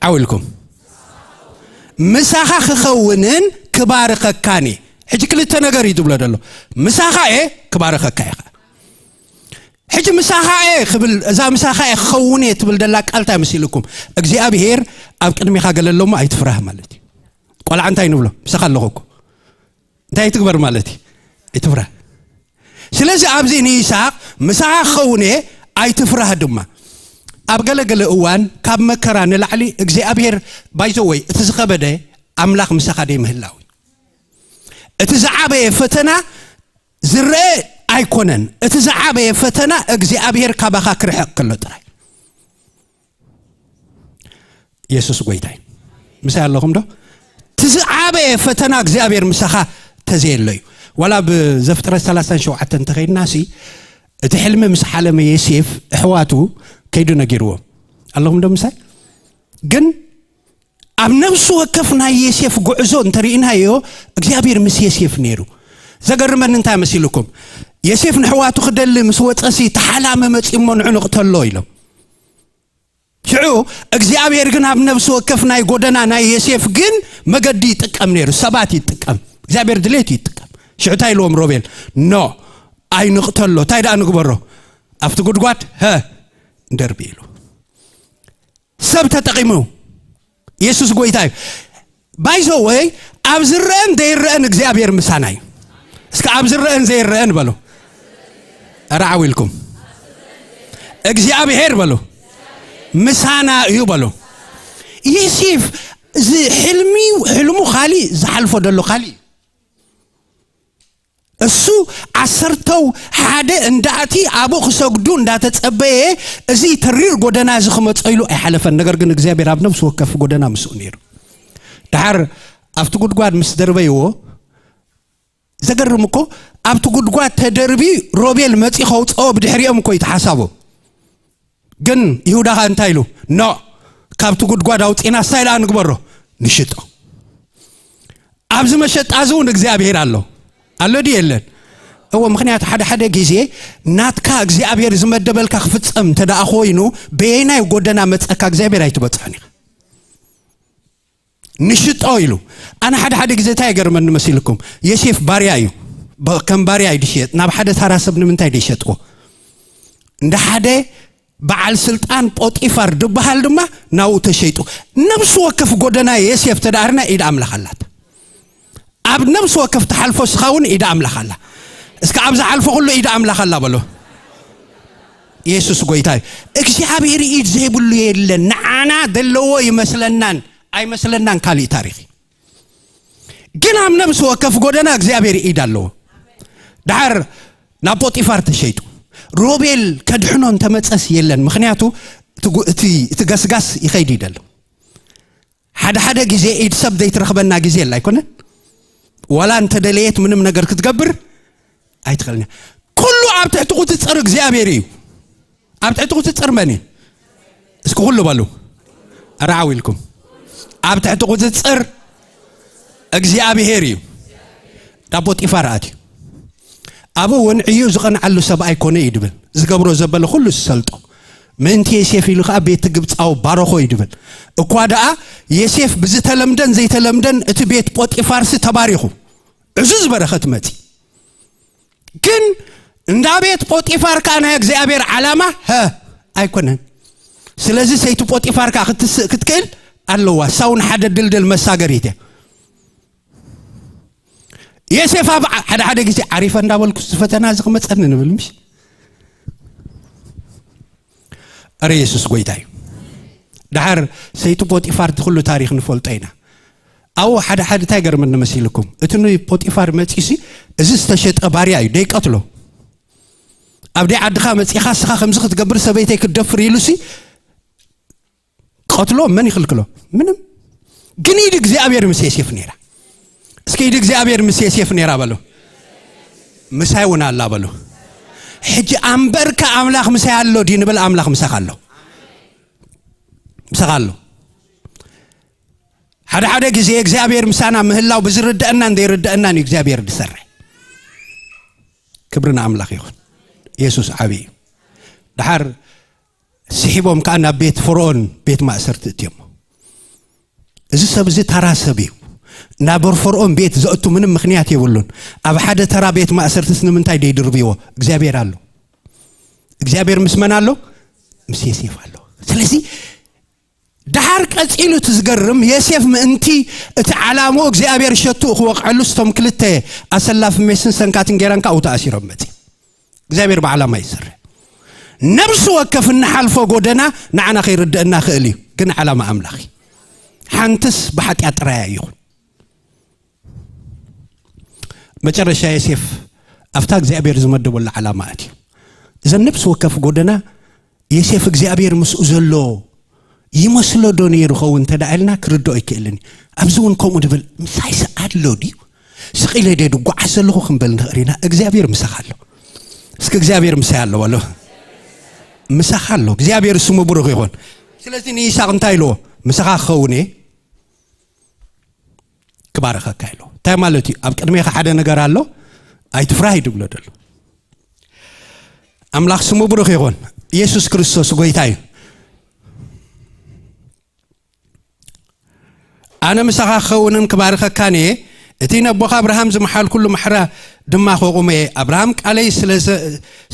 ዓው ኢልኩም። ምሳኻ ክኸውንን ክባርኸካን እየ። ሕጂ ክልተ ነገር እዩ ዝብሎ ዘሎ። ምሳኻ እየ፣ ክባርኸካ እየ። ሕጂ ምሳኻ እየ ክብል፣ እዛ ምሳኻ እየ ክኸውን እየ ትብል ደላ ቃል እንታይ መሲልኩም? እግዚኣብሔር ኣብ ቅድሚኻ ገለ ኣሎ እሞ ኣይትፍራህ ማለት እዩ። ቆልዓ እንታይ ንብሎ? ምሳኻ ኣለኹ እኮ። እንታይ ትግበር ማለት እዩ? ኣይትፍራህ። ስለዚ ኣብዚ ንይስሐቅ ምሳኻ ክኸውን እየ፣ ኣይትፍራህ ድማ። ኣብ ገለገለ እዋን ካብ መከራ ንላዕሊ እግዚኣብሔር፣ ባይዘወይ፣ እቲ ዝኸበደ ኣምላኽ ምሳኻ ደይ ምህላው እዩ። እቲ ዝዓበየ ፈተና ዝረአ ኣይኮነን። እቲ ዝዓበየ ፈተና እግዚኣብሔር ካባኻ ክርሕቕ ከሎ ጥራይ። የሱስ ጎይታይ። ምሳይ ኣለኹም ዶ? እቲ ዝዓበየ ፈተና እግዚኣብሔር ምሳኻ ተዘየሎ እዩ። ዋላ ብዘፍጥረት ሰላሳን ሸውዓተን እንተኸይድና ሲ፣ እቲ ሕልሚ ምስ ሓለመ ዮሴፍ ኣሕዋቱ ከይዱ ነጊርዎም። ኣለኹም ዶ ምሳይ? ግን ኣብ ነፍሲ ወከፍ ናይ ዮሴፍ ጉዕዞ እንተርኢናዮ፣ እግዚኣብሔር ምስ ዮሴፍ ነይሩ። ዘገርመኒ እንታይ መሲልኩም? ዮሴፍ ንሕዋቱ ክደሊ ምስ ወፀሲ፣ ተሓላሚ መፂኡ እሞ ንዑ ንቕተሎ ኢሎም። ሽዑ እግዚኣብሔር ግን ኣብ ነፍሲ ወከፍ ናይ ጎደና ናይ ዮሴፍ ግን መገዲ ይጥቀም ነይሩ፣ ሰባት ይጥቀም፣ እግዚኣብሔር ድሌት ይጥቀም። ሽዑ እንታይ ኢልዎም ሮቤል? ኖ፣ ኣይንቕተሎ። እንታይ ደኣ ንግበሮ? ኣብቲ ጉድጓድ፣ ሀ፣ እንደርቢ ኢሉ። ሰብ ተጠቒሙ። የሱስ ጎይታ እዩ። ባይዘወይ፣ ኣብ ዝረአን ዘይረአን እግዚኣብሔር ምሳና እዩ። እስከ ኣብ ዝረአን ዘይረአን በሉ። ኧረ ዓው ኢልኩም። እግዚኣብሔር በሉ። ምሳና እዩ በሉ። ዮሴፍ እዚ ሕልሚ፣ ሕልሙ ካሊእ፣ ዝሓልፎ ደሎ ካሊእ። እሱ ዓሰርተው ሓደ እንዳእቲ ኣብኡ ክሰግዱ እንዳተጸበየ፣ እዚ ተሪር ጎደና እዚ ክመጾ ኢሉ ኣይሓለፈን። ነገር ግን እግዚኣብሔር ኣብ ነፍሲ ወከፍ ጎደና ምስኡ ነይሩ። ደሓር ኣብቲ ጉድጓድ ምስ ደርበይዎ፣ ዘገርም እኮ፣ ኣብቲ ጉድጓድ ተደርቢ ሮቤል መጺ ከውጽኦ ብድሕሪኦም እኮ እዩ ተሓሳቡ። ግን ይሁዳ ኸኣ እንታይ ኢሉ? ኖ፣ ካብቲ ጉድጓድ ኣውጺና እንታይ ደኣ ንግበሮ? ንሽጦ። ኣብዚ መሸጣ እዚ እውን እግዚኣብሔር ኣሎ። ኣሎ ድዩ የለን? እዎ፣ ምኽንያቱ ሓደ ሓደ ግዜ ናትካ እግዚኣብሔር ዝመደበልካ ክፍጸም እንተ ደኣ ኮይኑ፣ በየናይ ጎደና መጸካ እግዚኣብሔር ኣይትበጽሖን ኢኻ። ንሽጦ ኢሉ። ኣነ ሓደ ሓደ ግዜ እንታይ ይገርመኒ መሲልኩም? ዮሴፍ ባርያ እዩ። ብ-፣ ከም ባርያ እዩ ዝሽየጥ። ናብ ሓደ ታራ ሰብ ንምንታይ ድዩ ይሸጥዎ? እንደ ሓደ በዓል ስልጣን ጶጢፋር ድበሃል ድማ ናብኡ ተሸይጡ። ነብሲ ወከፍ ጎደና ዮሴፍ ተዳህርና ኢድ ኣምላኽ ኣላት። ኣብ ነብሲ ወከፍ ትሓልፎ ስኻ እውን ኢድ ኣምላኽ ኣላ። እስከ ኣብ ዝሓልፎ ኩሉ ኢድ ኣምላኽ ኣላ በሎ። የሱስ ጎይታ እዩ። እግዚኣብሔር ኢድ ዘይብሉ የለን። ንዓና ዘለዎ ይመስለናን ኣይመስለናን ካልእ ታሪኽ እዩ። ግን ኣብ ነብሲ ወከፍ ጎደና እግዚኣብሔር ኢድ ኣለዎ። ደሓር ናብ ጶጢፋር ተሸይጡ። ሮቤል ከድሕኖ እንተመጸስ የለን። ምኽንያቱ እቲ ጉ-፣ እቲ፣ እቲ ገስጋስ ይኸይድ ይደሎ። ሓደ ሓደ ግዜ ኢድ ሰብ ዘይትረኽበና ግዜ ኣላ ኣይኮነን? ዋላ እንተደለየት ምንም ነገር ክትገብር ኣይትኽእልን እያ። ኩሉ ኣብ ትሕቲ ቁጽጽር እግዚኣብሔር እዩ። ኣብ ትሕቲ ቁጽጽር መን እዩ? እስኪ ኩሉ በሉ። ኧረ ዓው ኢልኩም። ኣብ ትሕቲ ቁጽጽር እግዚኣብሔር እዩ። ናብ ጶጢፋር ኣትዩ። ኣብኡ እውን ዕዩ ዝቐንዓሉ ሰብ ኣይኮነ እዩ ድብል። ዝገብሮ ዘበለ ኩሉ ዝሰልጦ። ምእንቲ ዮሴፍ ኢሉ ከኣ ቤት ግብጻዊ ባረኾ እዩ ድብል። እኳ ደኣ ዮሴፍ ብዝተለምደን ዘይተለምደን እቲ ቤት ጶጢፋርሲ ተባሪኹ፣ ዕዙዝ በረኸት መጺ። ግን እንዳ ቤት ጶጢፋር ከኣ ናይ እግዚኣብሔር ዓላማ፣ ሀ፣ ኣይኮነን። ስለዚ ሰይቲ ጶጢፋር ከኣ ክትስእ ክትክእል ኣለዋ። ሳውን ሓደ ድልድል መሳገሪት እያ። ዮሴፍ ኣብ ሓደ ሓደ ግዜ ዓሪፈ እንዳበልኩ፣ እዚ ፈተና እዚ ክመጸኒ ንብል፣ ምሽ? ኣረ የሱስ ጎይታ እዩ። ደሓር ሰይቲ ጶጢፋር እቲ ኩሉ ታሪኽ ንፈልጦ ኢና። ኣዎ፣ ሓደ ሓደ እንታይ ገርመኒ መሲልኩም? እቲ ንፖጢፋር መጺሲ፣ እዚ ዝተሸጠ ባርያ እዩ፣ ደይቀትሎ። ኣብ ደይ ዓድኻ መጺኻ፣ እስኻ ከምዚ ክትገብር ሰበይተይ ክትደፍር ኢሉሲ፣ ቀትሎ መን ይኽልክሎ? ምንም። ግን ኢድ እግዚኣብሔር ምስ ዮሴፍ ነይራ። እስኪ ኢድ እግዚኣብሔር ምስ ዮሴፍ ነይራ በሉ። ምሳይ እውን ኣላ በሉ። ሕጂ ኣንበርካ ኣምላኽ ምሳይ ኣሎ ድዩ ንብል? ኣምላኽ ምሳኻ ኣሎ። ምሳኻ ኣሎ። ሓደ ሓደ ግዜ እግዚኣብሔር ምሳና ምህላው ብዝርድአናን ዘይርድአናን እዩ እግዚኣብሔር ዝሰርሕ። ክብሪ ንኣምላኽ ይኹን። የሱስ ዓብዪ እዩ። ደሓር ስሒቦም ከኣ ናብ ቤት ፈርኦን ቤት ማእሰርቲ እትዮም። እዚ ሰብ እዚ ተራ ሰብ እዩ። ናብ ፈርኦን ቤት ዘእቱ ምንም ምኽንያት የብሉን። ኣብ ሓደ ተራ ቤት ማእሰርትስ ንምንታይ ደይድርብዎ? እግዚኣብሔር ኣሎ። እግዚኣብሔር ምስ መን ኣሎ? ምስ ዮሴፍ ኣሎ። ስለዚ ደሓር ቀጺሉ እቲ ዝገርም፣ ዮሴፍ ምእንቲ እቲ ዓላምኡ እግዚኣብሔር ሸትኡ ክወቕዐሉ፣ ስቶም ክልተ ኣሰላፊ ሜስን ሰንካትን ጌራን ካብኡ ተኣሲሮም መጺ። እግዚኣብሔር ብዓላማ ይሰርሕ። ነብሲ ወከፍ እንሓልፎ ጎደና ንዓና ከይርድአና ክእል እዩ፣ ግን ዓላማ ኣምላኽ እዩ። ሓንትስ ብሓጢኣት ጥራይ ኣይኹን። መጨረሻ ዮሴፍ ኣብታ እግዚኣብሔር ዝመደበሉ ዓላማ ኣትዩ። እዘን ነብሲ ወከፍ ጎደና ዮሴፍ እግዚኣብሔር ምስኡ ዘሎ ይመስሎ ዶ ነይሩ ኸውን እንተ ደኣ ኢልና ክርድኦ ኣይክእልን እዩ። ኣብዚ እውን ከምኡ ድብል፣ ምሳይ ሰኣድ ኣሎ ድዩ? ስቕ ኢለ ድየ ድጓዓዝ ዘለኹ ክንብል ንኽእል ኢና። እግዚኣብሔር ምሳኻ ኣሎ። እስኪ እግዚኣብሔር ምሳይ ኣሎ በሎ። ምሳኻ ኣሎ። እግዚኣብሔር ስሙ ብሩኽ ይኹን። ስለዚ ንይስሐቅ እንታይ ኢልዎ? ምሳኻ ክኸውን እየ፣ ክባርኸካ ኢልዎ። እንታይ ማለት እዩ? ኣብ ቅድሜኻ ሓደ ነገር ኣሎ፣ ኣይትፍራህ እዩ ድብሎ ዘሎ። ኣምላኽ ስሙ ብሩኽ ይኹን። ኢየሱስ ክርስቶስ ጎይታ እዩ። ኣነ ምሳኻ ክኸውንን ክባርኸካን እየ፣ እቲ ነቦኻ ኣብርሃም ዝመሓልኩሉ ማሕራ ድማ ከቑመ እየ። ኣብርሃም ቃለይ ስለ ዘ-፣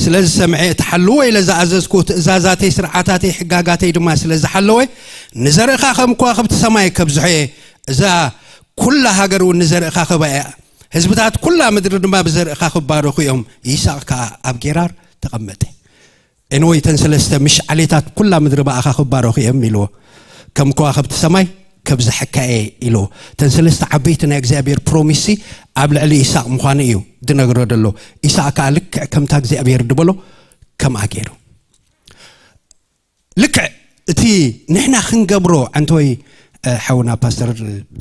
ስለ ዝሰምዐ፣ እቲ ሓልዎ ኢለ ዝኣዘዝኩ ትእዛዛተይ፣ ስርዓታተይ፣ ሕጋጋተይ ድማ ስለ ዝሓለወ፣ ንዘርእኻ ከም ከዋኽብቲ ሰማይ ከብዝሖ እየ። እዛ ኩላ ሃገር እውን ንዘርእኻ ክህባ እያ። ህዝብታት ኩላ ምድሪ ድማ ብዘርእኻ ክባረኹ እዮም። ይስሐቅ ከኣ ኣብ ጌራር ተቐመጠ። ኤንወይ፣ እተን ሰለስተ ምሽ ዓሌታት ኩላ ምድሪ ብኣኻ ክባረኹ እዮም ኢልዎ። ከም ከዋኽብቲ ሰማይ ከብዝሐካ እየ ኢልዎ። እተን ሰለስተ ዓበይቲ ናይ እግዚኣብሔር ፕሮሚስሲ ኣብ ልዕሊ ይስሐቅ ምዃኑ እዩ ዝነግሮ ዘሎ። ይስሐቅ ከኣ ልክዕ ከምታ እግዚኣብሔር ድበሎ ከምኣ ገይሩ። ልክዕ እቲ ንሕና ክንገብሮ፣ ዓንተወይ፣ እ፣ ሓውና ፓስተር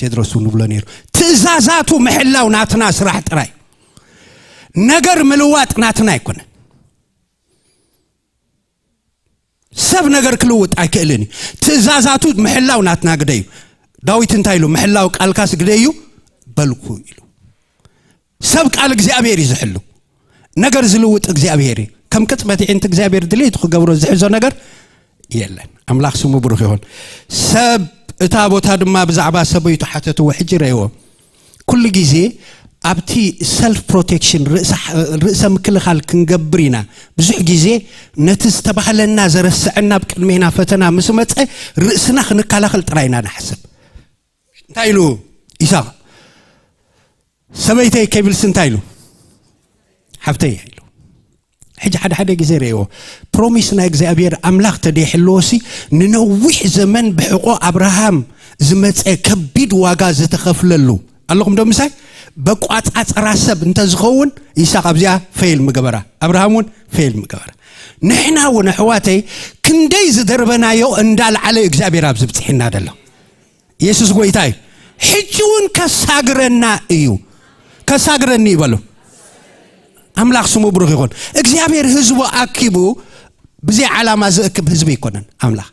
ቴድሮስ እውን ንብሎ ነይሩ፣ ትእዛዛቱ ምሕላው ናትና ስራሕ ጥራይ። ነገር ምልዋጥ ናትና ኣይኮነን። ሰብ ነገር ክልውጥ ኣይክእልን እዩ። ትእዛዛቱ ምሕላው ናትና ግደ እዩ። ዳዊት እንታይ ኢሉ? "ምሕላው ቃልካስ ግደ እዩ በልኩ" ኢሉ። ሰብ ቃል እግዚኣብሔር እዩ ዝሕሉ። ነገር ዝልውጥ እግዚኣብሔር እዩ። ከም ቅጽበት ይዕንቲ እግዚኣብሔር ድሌቱ ክገብሮ ዝሕዞ ነገር የለን። ኣምላኽ ስሙ ብሩኽ ይኹን። ሰብ እታ ቦታ ድማ ብዛዕባ ሰበይቱ ሓተትዎ። ሕጂ ረእይዎ። ኩሉ ግዜ ኣብቲ ሰልፍ ፕሮቴክሽን፣ ርእሰ፣ ርእሰ ምክልኻል ክንገብር ኢና። ብዙሕ ግዜ ነቲ ዝተባህለና ዘረስዐና ኣብ ቅድሜና ፈተና ምስ መጸ ርእስና ክንከላኸል ጥራይ ኢና ንሓስብ። እንታይ ኢሉ ይስሐቅ? ሰበይተይ ከይብልስ እንታይ ኢሉ? ሓፍተይ ኢሉ። ሕጂ ሓደ ሓደ ግዜ ረእይዎ። ፕሮሚስ ናይ እግዚኣብሔር ኣምላኽ ተደይሕልዎሲ ንነዊሕ ዘመን ብሕቆ ኣብርሃም ዝመጸ ከቢድ ዋጋ ዝተኸፍለሉ። ኣለኹም ዶ ምሳይ? በቋጻጽራ ሰብ እንተዝኸውን ይስሐቅ ኣብዚኣ ፌል ምገበራ፣ ኣብርሃም እውን ፌል ምገበራ። ንሕና እውን ኣሕዋተይ ክንደይ ዝደርበናዮ እንዳልዓለ እዩ እግዚኣብሔር ኣብዚ ብጽሒና ደሎ። ኢየሱስ ጎይታ እዩ። ሕጂ እውን ከሳግረና እዩ። ከሳግረኒ ይበሉ። ኣምላኽ ስሙ ብሩኽ ይኹን። እግዚኣብሔር ህዝቡ ኣኪቡ ብዘይ ዓላማ ዝእክብ ህዝቢ ኣይኮነን ኣምላኽ።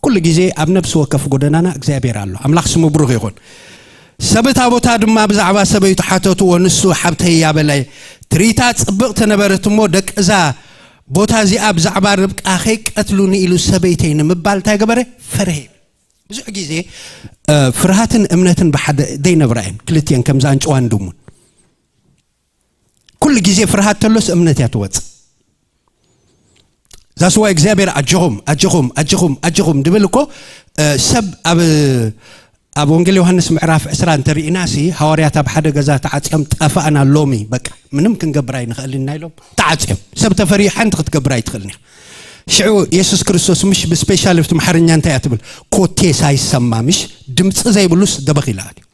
ኩሉ ግዜ ኣብ ነብሲ ወከፍ ጎደናና እግዚኣብሔር ኣሎ። ኣምላኽ ስሙ ብሩኽ ይኹን። ሰብ እታ ቦታ ድማ ብዛዕባ ሰበይቱ ሓተትዎ፣ ንሱ ሓብተይ እያ በለ። ትርኢታ ጽብቕቲ ነበረት እሞ ደቂ እዛ ቦታ እዚኣ ብዛዕባ ርብቃ ከይቀትሉኒ ኢሉ ሰበይተይ ንምባል እንታይ ገበረ? ፈርሄ። ብዙሕ ግዜ ፍርሃትን እምነትን ብሓደ ዘይነብራ እየን፣ ክልቲአን ከምዛ ኣንጭዋን ድሙን። ኩሉ ግዜ ፍርሃት ተሎስ እምነት እያ ትወፅእ። ዛስዋ እግዚኣብሔር ኣጆኹም ኣጆኹም ኣጆኹም ኣጆኹም ድብል እኮ። ሰብ ኣብ ኣብ ወንጌል ዮሃንስ ምዕራፍ ዕስራ እንተርኢና ሲ፣ ሃዋርያት ኣብ ሓደ ገዛ ተዓፅዮም፣ ጠፋእና ሎሚ፣ በቃ ምንም ክንገብር ኣይንኽእል ኢና ኢሎም ተዓፅዮም። ሰብ ተፈሪዩ ሓንቲ ክትገብር ኣይትኽእልን ኢኻ። ሽዑ የሱስ ክርስቶስ ምሽ ብስፔሻል ኣብቲ ኣምሓርኛ እንታይ እያ ትብል? ኮቴ ሳይሰማ ምሽ ድምፂ ዘይብሉስ ደበኽ ኢላ ኣትዩ።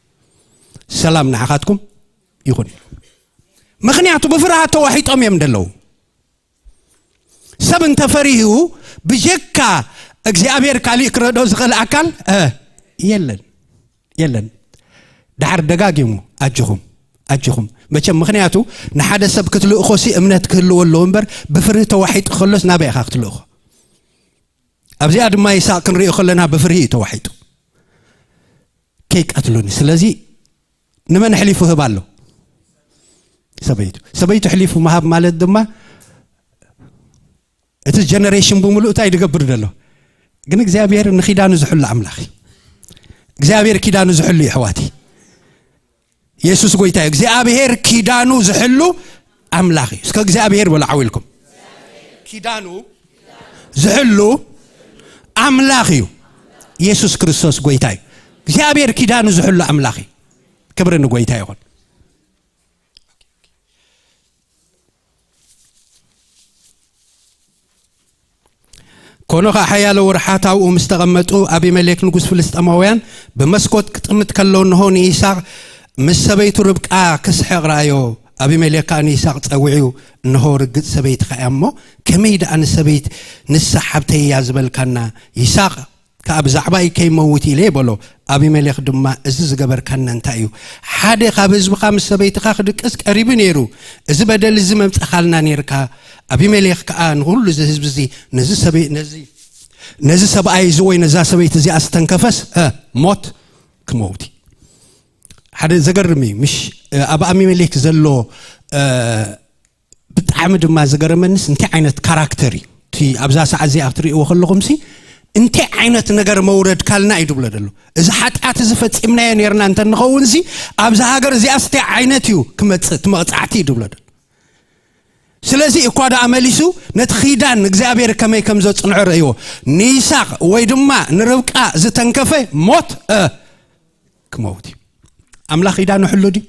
ሰላም ንዓኻትኩም ይኹን። ምኽንያቱ ብፍርሃት ተዋሒጦም እዮም ደለዉ። ሰብ እንተፈሪሁ ብጀካ እግዚኣብሔር ካሊእ ክረድኦ ዝኽእል ኣካል የለን። የለን። ድሓር ደጋጊሙ ኣጆኹም ኣጆኹም። መቸም ምኽንያቱ ንሓደ ሰብ ክትልእኾ ሲ እምነት ክህልዎ ኣለዎ እምበር ብፍርሂ ተዋሒጡ ከሎስ ናበይ ኢኻ ክትልእኾ? ኣብዚኣ ድማ ይስሐቅ ክንሪኦ ከለና ብፍርሂ እዩ ተዋሒጡ። ከይቀትሉኒ ስለዚ ንመን ኣሕሊፉ ህብ ኣሎ? ሰበይቱ። ሰበይቱ ኣሕሊፉ ምሃብ ማለት ድማ እቲ ጀነሬሽን ብምሉእ እንታይ ድገብር ዘሎ? ግን እግዚኣብሔር ንኪዳኑ ዝሕሉ ኣምላኽ እዩ። እግዚኣብሔር ኪዳኑ ዝሕሉ እዩ ኣሕዋቲ። የሱስ ጎይታ እዩ። እግዚኣብሔር ኪዳኑ ዝሕሉ ኣምላኽ እዩ። እስከ እግዚኣብሔር በሉ ዓው ኢልኩም። ኪዳኑ ዝሕሉ ኣምላኽ እዩ። የሱስ ክርስቶስ ጎይታ እዩ። እግዚኣብሔር ኪዳኑ ዝሕሉ ኣምላኽ እዩ። ክብሪ ንጎይታ ይኹን። ኮነ ኸኣ ሓያሎ ወርሓት ኣብኡ ምስ ተቐመጡ፣ ኣቢመሌክ ንጉስ ፍልስጤማውያን ብመስኮት ክጥምት ከሎ፣ እንሆ ንይስሐቅ ምስ ሰበይቱ ርብቃ ክስሕቕ ረኣዮ። ኣቢመሌክ ከኣ ንይስሐቅ ጸዊዑ፣ እንሆ ርግጽ ሰበይትኻ እያ እሞ፣ ከመይ ደኣ ንሰበይት ንሳ ሓብተይ እያ ዝበልካና? ይስሐቅ ከኣ ብዛዕባይ ከይመውት ኢለ በሎ። ኣቢመሌክ ድማ፣ እዚ ዝገበርካና እንታይ እዩ? ሓደ ካብ ህዝብኻ ምስ ሰበይትኻ ክድቅስ ቀሪቡ ነይሩ። እዚ በደል እዚ መምጻኻልና ነይርካ። ኣቢመሌክ ከኣ ንኹሉ እዚ ህዝቢ እዚ፣ ነዚ ሰበይ-፣ ነዚ፣ ነዚ ሰብኣይ እዚ ወይ ነዛ ሰበይቲ እዚኣ ዝተንከፈስ፣ እ፣ ሞት ክመውት እዩ። ሓደ ዘገርም እዩ፣ ምሽ፣ እ፣ ኣብ ኣቢመሌክ ዘሎ፣ እ፣ ብጣዕሚ ድማ ዝገረመንስ እንታይ ዓይነት ካራክተር እዩ እቲ ኣብዛ ሰዓት እዚኣ ክትርእይዎ ከለኹም ሲ፣ እንታይ ዓይነት ነገር መውረድካልና እዩ ድብሎ ዘሎ። እዚ ሓጢኣት እዚ ፈጺምናዮ ነርና እንተ ንኸውን ሲ፣ ኣብዛ ሃገር እዚኣ እንታይ ዓይነት እዩ ክመጽእ እቲ መቕጻዕቲ እዩ ድብሎ ዘሎ። ስለዚ እኳ ደኣ መሊሱ ነቲ ኺዳን እግዚኣብሔር ከመይ ከም ዘጽንዖ ረእይዎ። ንይስሐቅ ወይ ድማ ንርብቃ ዝተንከፈ ሞት፣ እ፣ ክመውት እዩ። ኣምላኽ ኺዳኑ ሕሉ ድዩ?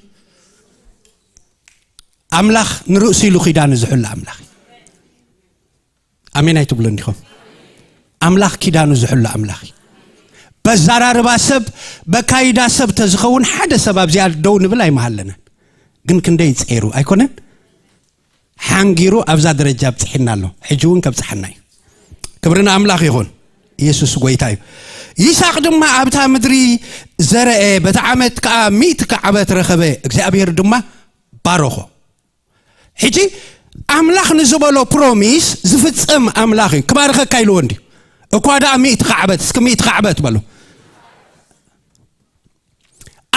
ኣምላኽ ንርእሱ ኢሉ ኺዳኑ ዝሕሉ ኣምላኽ እዩ። ኣሜን ኣይትብሉ እንዲኹም? ኣምላኽ ኪዳኑ ዝሕሉ ኣምላኽ እዩ። በዛራርባ ሰብ፣ በካይዳ ሰብ ተዝኸውን ሓደ ሰብ ኣብዚኣ ደው ንብል ኣይመሃለናን። ግን ክንደይ ጸይሩ ኣይኮነን? ሓንጊሩ ኣብዛ ደረጃ ኣብጽሒና ኣሎ። ሕጂ እውን ከብጽሓና እዩ። ክብሪ ንኣምላኽ ይኹን። ኢየሱስ ጎይታ እዩ። ይስሐቅ ድማ ኣብታ ምድሪ ዘረአ፣ በቲ ዓመት ከኣ ሚእቲ ካዕበት ረኸበ። እግዚኣብሔር ድማ ባረኾ። ሕጂ ኣምላኽ ንዝበሎ ፕሮሚስ ዝፍጽም ኣምላኽ እዩ። ክባርኸካ ኢልዎ እንድዩ። እኳ ደኣ ሚእቲ ካዕበት፣ እስኪ ሚእቲ ካዕበት በሉ።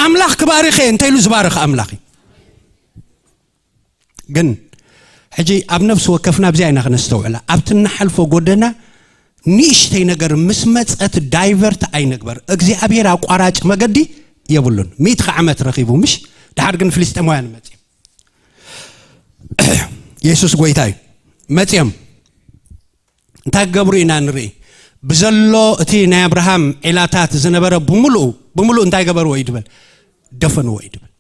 ኣምላኽ ክባርኸ እንተ ኢሉ ዝባርኽ ኣምላኽ እዩ። ግን ሕጂ ኣብ ነፍሲ ወከፍና ኣብዚኣ ኢና ክነስተውዕላ። ኣብቲ እንሓልፎ ጎደና ንእሽተይ ነገር ምስ መጸት ዳይቨርት ኣይንግበር። እግዚኣብሔር ኣቋራጭ መገዲ የብሉን። ሚእቲ ዓመት ረኺቡ ምሽ? ድሓር ግን ፍልስጤማውያን መጽዮም። የሱስ ጎይታ እዩ። መጽዮም እንታይ ክገብሩ ኢና ንርኢ። ብዘሎ እቲ ናይ ኣብርሃም ዒላታት ዝነበረ ብምሉኡ፣ ብምሉኡ እንታይ ገበርዎ እዩ ድበል? ደፈንዎ እዩ ድበል።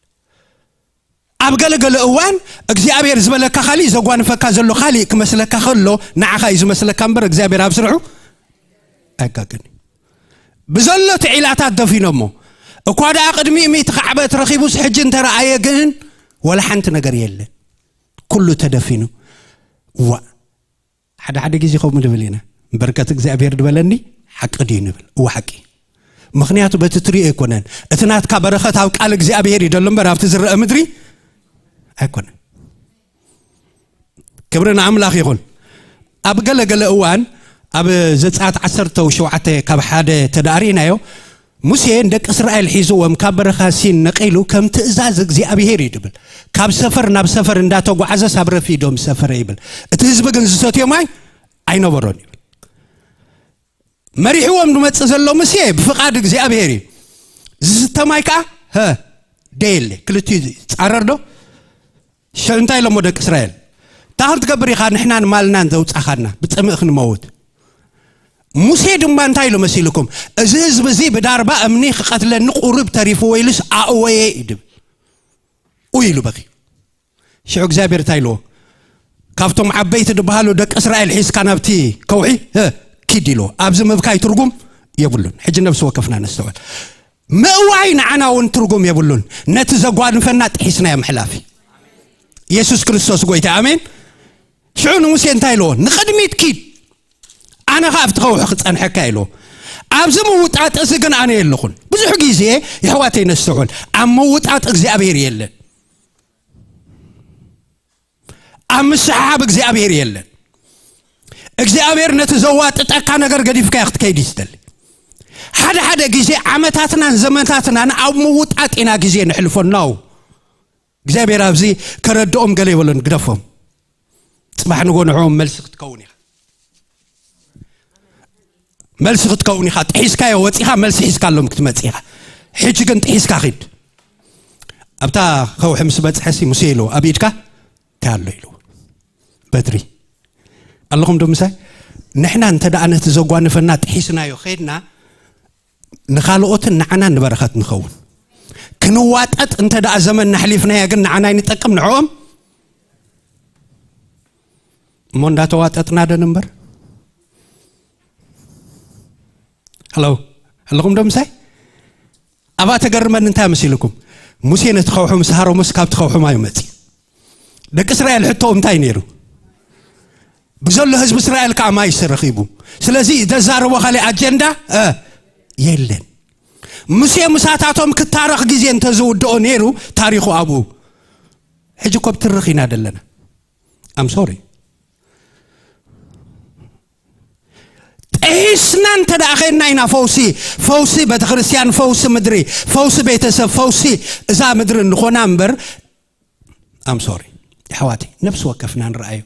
ኣብ ገለገለ እዋን እግዚኣብሔር ዝበለካ ካሊእ፣ ዘጓንፈካ ዘሎ ካሊእ ክመስለካ ከሎ፣ ንዓኻ እዩ ዝመስለካ እምበር እግዚኣብሔር ኣብ ስርሑ ኣይጋገን እዩ። ብዘሎ እቲ ዒላታት ደፊኖሞ። እኳ ደኣ ቅድሚኡ ሚእቲ ካዕበት ረኺቡስ ሕጂ እንተረኣየ ግን ወላ ሓንቲ ነገር የለን። ኩሉ ተደፊኑ። ዋእ፣ ሓደ ሓደ ግዜ ከምኡ ንብል ኢና። በርከት እግዚኣብሔር ድበለኒ ሓቂ ድዩ ንብል። እወ ሓቂ። ምኽንያቱ በቲ ትሪኦ ኣይኮነን። እቲ ናትካ በረኸት ኣብ ቃል እግዚኣብሔር እዩ ደሎ እምበር ኣብቲ ዝረአ ምድሪ ኣይኮነን። ክብሪ ንኣምላኽ ይኹን። ኣብ ገለ ገለ እዋን ኣብ ዘጸኣት ዓሰርተ ሸውዓተ ካብ ሓደ ተዳእሪናዮ ሙሴ ንደቂ እስራኤል ሒዝዎም ካብ በረኻ ሲን ነቒሉ ከም ትእዛዝ እግዚኣብሄር እዩ ድብል። ካብ ሰፈር ናብ ሰፈር እንዳተጓዓዘ ሳብ ረፊዶም ሰፈረ ይብል። እቲ ህዝቢ ግን ዝሰትዮ ማይ ኣይነበሮን ይብል። መሪሕዎም ዝመጽእ ዘሎ ሙሴ ብፍቓድ እግዚኣብሄር እዩ። ዝስተ ማይ ከዓ ሀ ደየለ ክልቲኡ ጻረር ዶ ሽዑ እንታይ ኢሎሞ ደቂ እስራኤል? እንታይ ክንትገብር ኢኻ ንሕናን ማልናን ዘውጻኻና ብጽምእ ክንመውት? ሙሴ ድማ እንታይ ኢሉ መሲልኩም? እዚ ህዝቢ እዚ ብዳርባ እምኒ ክቐትለኒ ቁሩብ ተሪፍዎ ኢሉስ ኣእወየ እዩ ድብል። ኡ ኢሉ በኺ። ሽዑ እግዚኣብሔር እንታይ ኢልዎ? ካብቶም ዓበይቲ ዝበሃሉ ደቂ እስራኤል ሒዝካ ናብቲ ከውሒ እ፣ ኪድ ኢልዎ። ኣብዚ ምብካይ ትርጉም የብሉን። ሕጂ ነብሲ ወከፍና ነስተውዕል። ምእዋይ ንዓና እውን ትርጉም የብሉን። ነቲ ዘጓንፈና ጥሒስናዮ ምሕላፍ እዩ። ኢየሱስ ክርስቶስ ጎይታ ኣሜን። ሽዑ ንሙሴ እንታይ ኢልዎ? ንቕድሚት ኪድ፣ ኣነ ኸኣ ኣብቲ ኸውሒ ክጸንሐካ ኢልዎ። ኣብዚ ምውጣጥ እዚ ግን ኣነ የለኹን። ብዙሕ ግዜ የሕዋተይ ነስተውዕል፣ ኣብ ምውጣጥ እግዚኣብሔር የለን። ኣብ ምስሕሓብ እግዚኣብሔር የለን። እግዚኣብሔር ነቲ ዘዋጥጠካ ነገር ገዲፍካዮ ክትከይድ እዩ ዝደሊ። ሓደ ሓደ ግዜ ዓመታትናን ዘመታትናን ኣብ ምውጣጥ ኢና ግዜ ነሕልፎ ነው። እግዚኣብሔር ኣብዚ ከረድኦም ገለ ይበሎን ግደፎም። ጽባሕ ንጎ ንዕኦም መልሲ ክትከውን ኢኻ። መልሲ ክትከውን ኢኻ። ጥሒስካዮ ወጺኻ መልሲ ሒዝካሎም ክትመጽእ ኢኻ። ሕጂ ግን ጥሒስካ ኺድ። ኣብታ ከውሒ ምስ በጽሐሲ ሙሴ ኢልዎ፣ ኣብ ኢድካ እንታይ ኣሎ ኢልዎ። በትሪ ኣለኹም ዶ ምሳይ? ንሕና እንተ ደኣ ነቲ ዘጓንፈና ጥሒስናዮ ኸይድና፣ ንኻልኦትን ንዓናን ንበረኸት ንኸውን። ክንዋጠጥ እንተ ደኣ ዘመን ናሕሊፍናያ ግን ንዓና ኣይንጠቅም ንዕኦም። እሞ እንዳተዋጠጥና ዶ ንንበር? ሃሎ፣ ኣለኹም ዶ ምሳይ? ኣብኣ ተገርመኒ እንታይ መሲልኩም? ሙሴ ነቲ ከውሒ ምስ ሃረሞስ ካብቲ ከውሒ ማይ መጺ። ደቂ እስራኤል ሕቶኦም እንታይ ነይሩ? ብዘሎ ህዝቢ እስራኤል ከዓ ማይ ተረኺቡ። ስለዚ ዘዛረቦ ካልእ ኣጀንዳ እ፣ የለን። ሙሴ ምሳታቶም ክታረኽ ግዜ እንተዝውድኦ ነይሩ ታሪኹ ኣብኡ። ሕጂ እኮ ብትርኽ ኢና ዘለና። ኣም ሶሪ። ጥሒስና እንተ ደኣ ኸድና ኢና ፈውሲ፣ ፈውሲ ቤተክርስትያን፣ ፈውሲ ምድሪ፣ ፈውሲ ቤተሰብ፣ ፈውሲ እዛ ምድሪ ንኾና እምበር። ኣም ሶሪ። ኣሕዋተይ ነፍሲ ወከፍና ንረኣዮ።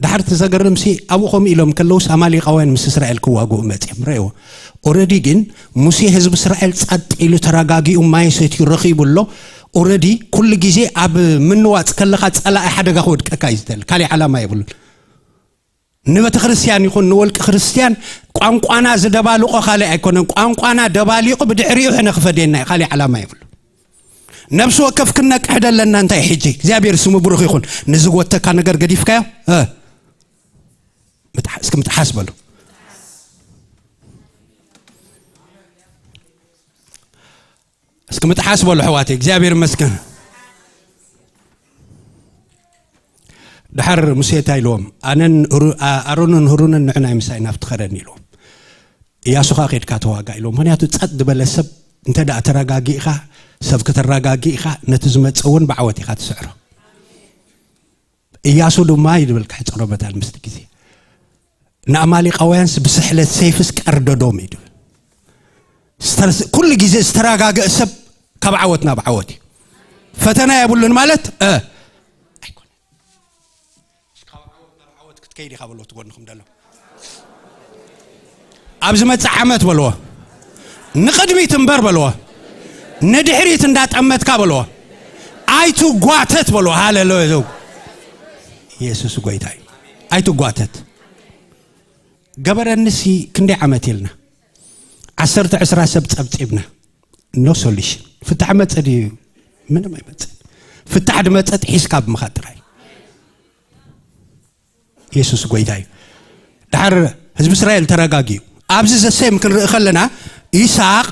ዳሕር እቲ ዘገርምሲ ኣብኡ ከምኡ ኢሎም ከለውስ ኣማሌቃውያን ምስ እስራኤል ክዋግኡ መጺኦም ረእዎ። ኦረዲ ግን ሙሴ ህዝቢ እስራኤል ጸጥ ኢሉ ተረጋጊኡ ማይ ሰትዩ ረኺቡ ኣሎ። ኦረዲ ኩሉ ግዜ ኣብ ምንዋጽ ከለኻ ጸላኢ ሓደጋ ክወድቀካ እዩ ዝደሊ። ካልእ ዓላማ የብሉን። ንቤተ ክርስቲያን ይኹን ንወልቂ ክርስቲያን ቋንቋና ዝደባልቆ ካልእ ኣይኮነን። ቋንቋና ደባሊቑ ብድሕሪኡ ሕነ ክፈድየና እዩ። ካልእ ዓላማ የብሉ። ነብሲ ወከፍ ክነቅሕ ደለና እንታይ ሕጂ እግዚኣብሔር ስሙ ብሩኽ ይኹን። ንዝጎተካ ነገር ገዲፍካዮ እ፣ ምጥሓ-፣ እስኪ ምጥሓስ በሉ። እስኪ ምጥሓስ በሉ ኣሕዋተይ፣ እግዚኣብሔር ይመስገን። ድሓር ሙሴ እንታይ ኢልዎም? ኣነን እሩ-፣ ኣ-፣ ኣሮንን ሁሩንን ንዕናይ ምሳይ ናብቲ ኸረን ኢልዎም። እያሱ ኸኣ ኬድካ ተዋጋእ ኢልዎም። ምኽንያቱ ጸጥ ዝበለ ሰብ እንተ ደኣ ተረጋጊእኻ፣ ሰብ ከተረጋጊእኻ፣ ነቲ ዝመጽእ እውን ብዓወት ኢኻ ትስዕሮ። እያሱ ድማ እዩ ድብል ክሕጽሮ መታን ምስቲ ግዜ። ንኣማሌቃውያንስ ብስሕለት ሰይፍስ ቀርደዶም እዩ ድብል። ዝተርስ-፣ ኩሉ ግዜ ዝተረጋገእ ሰብ ካብ ዓወት ናብ ዓወት እዩ። ፈተና የብሉን ማለት እ፣ ኣይኮነን። ካብ ዓወት ናብ ዓወት ክትከይድ ኢኻ በልዎ ትጎንኹም ደሎ። ኣብ ዝመጽእ ዓመት በልዎ። ንቕድሚት እምበር በልዎ። ንድሕሪት እንዳጠመትካ በልዎ። ኣይትጓተት በልዎ። ሃሌሉያ። ኢየሱስ ጎይታ እዩ። ኣይትጓተት። ገበረንሲ ክንደይ ዓመት ኢልና? ዓሰርተ ዕስራ ሰብ ጸብጺብና። ኖ ሶሉሽን። ፍታሕ መጸ ድዩ? ምንም ኣይመጽእ። ፍታሕ ድመጸ ጥሒስካ ብምኻድ ጥራይ። ኢየሱስ ጎይታ እዩ። ድሓር ህዝቢ እስራኤል ተረጋጊኡ። ኣብዚ ዘሴም ክንርኢ ከለና ይስሐቅ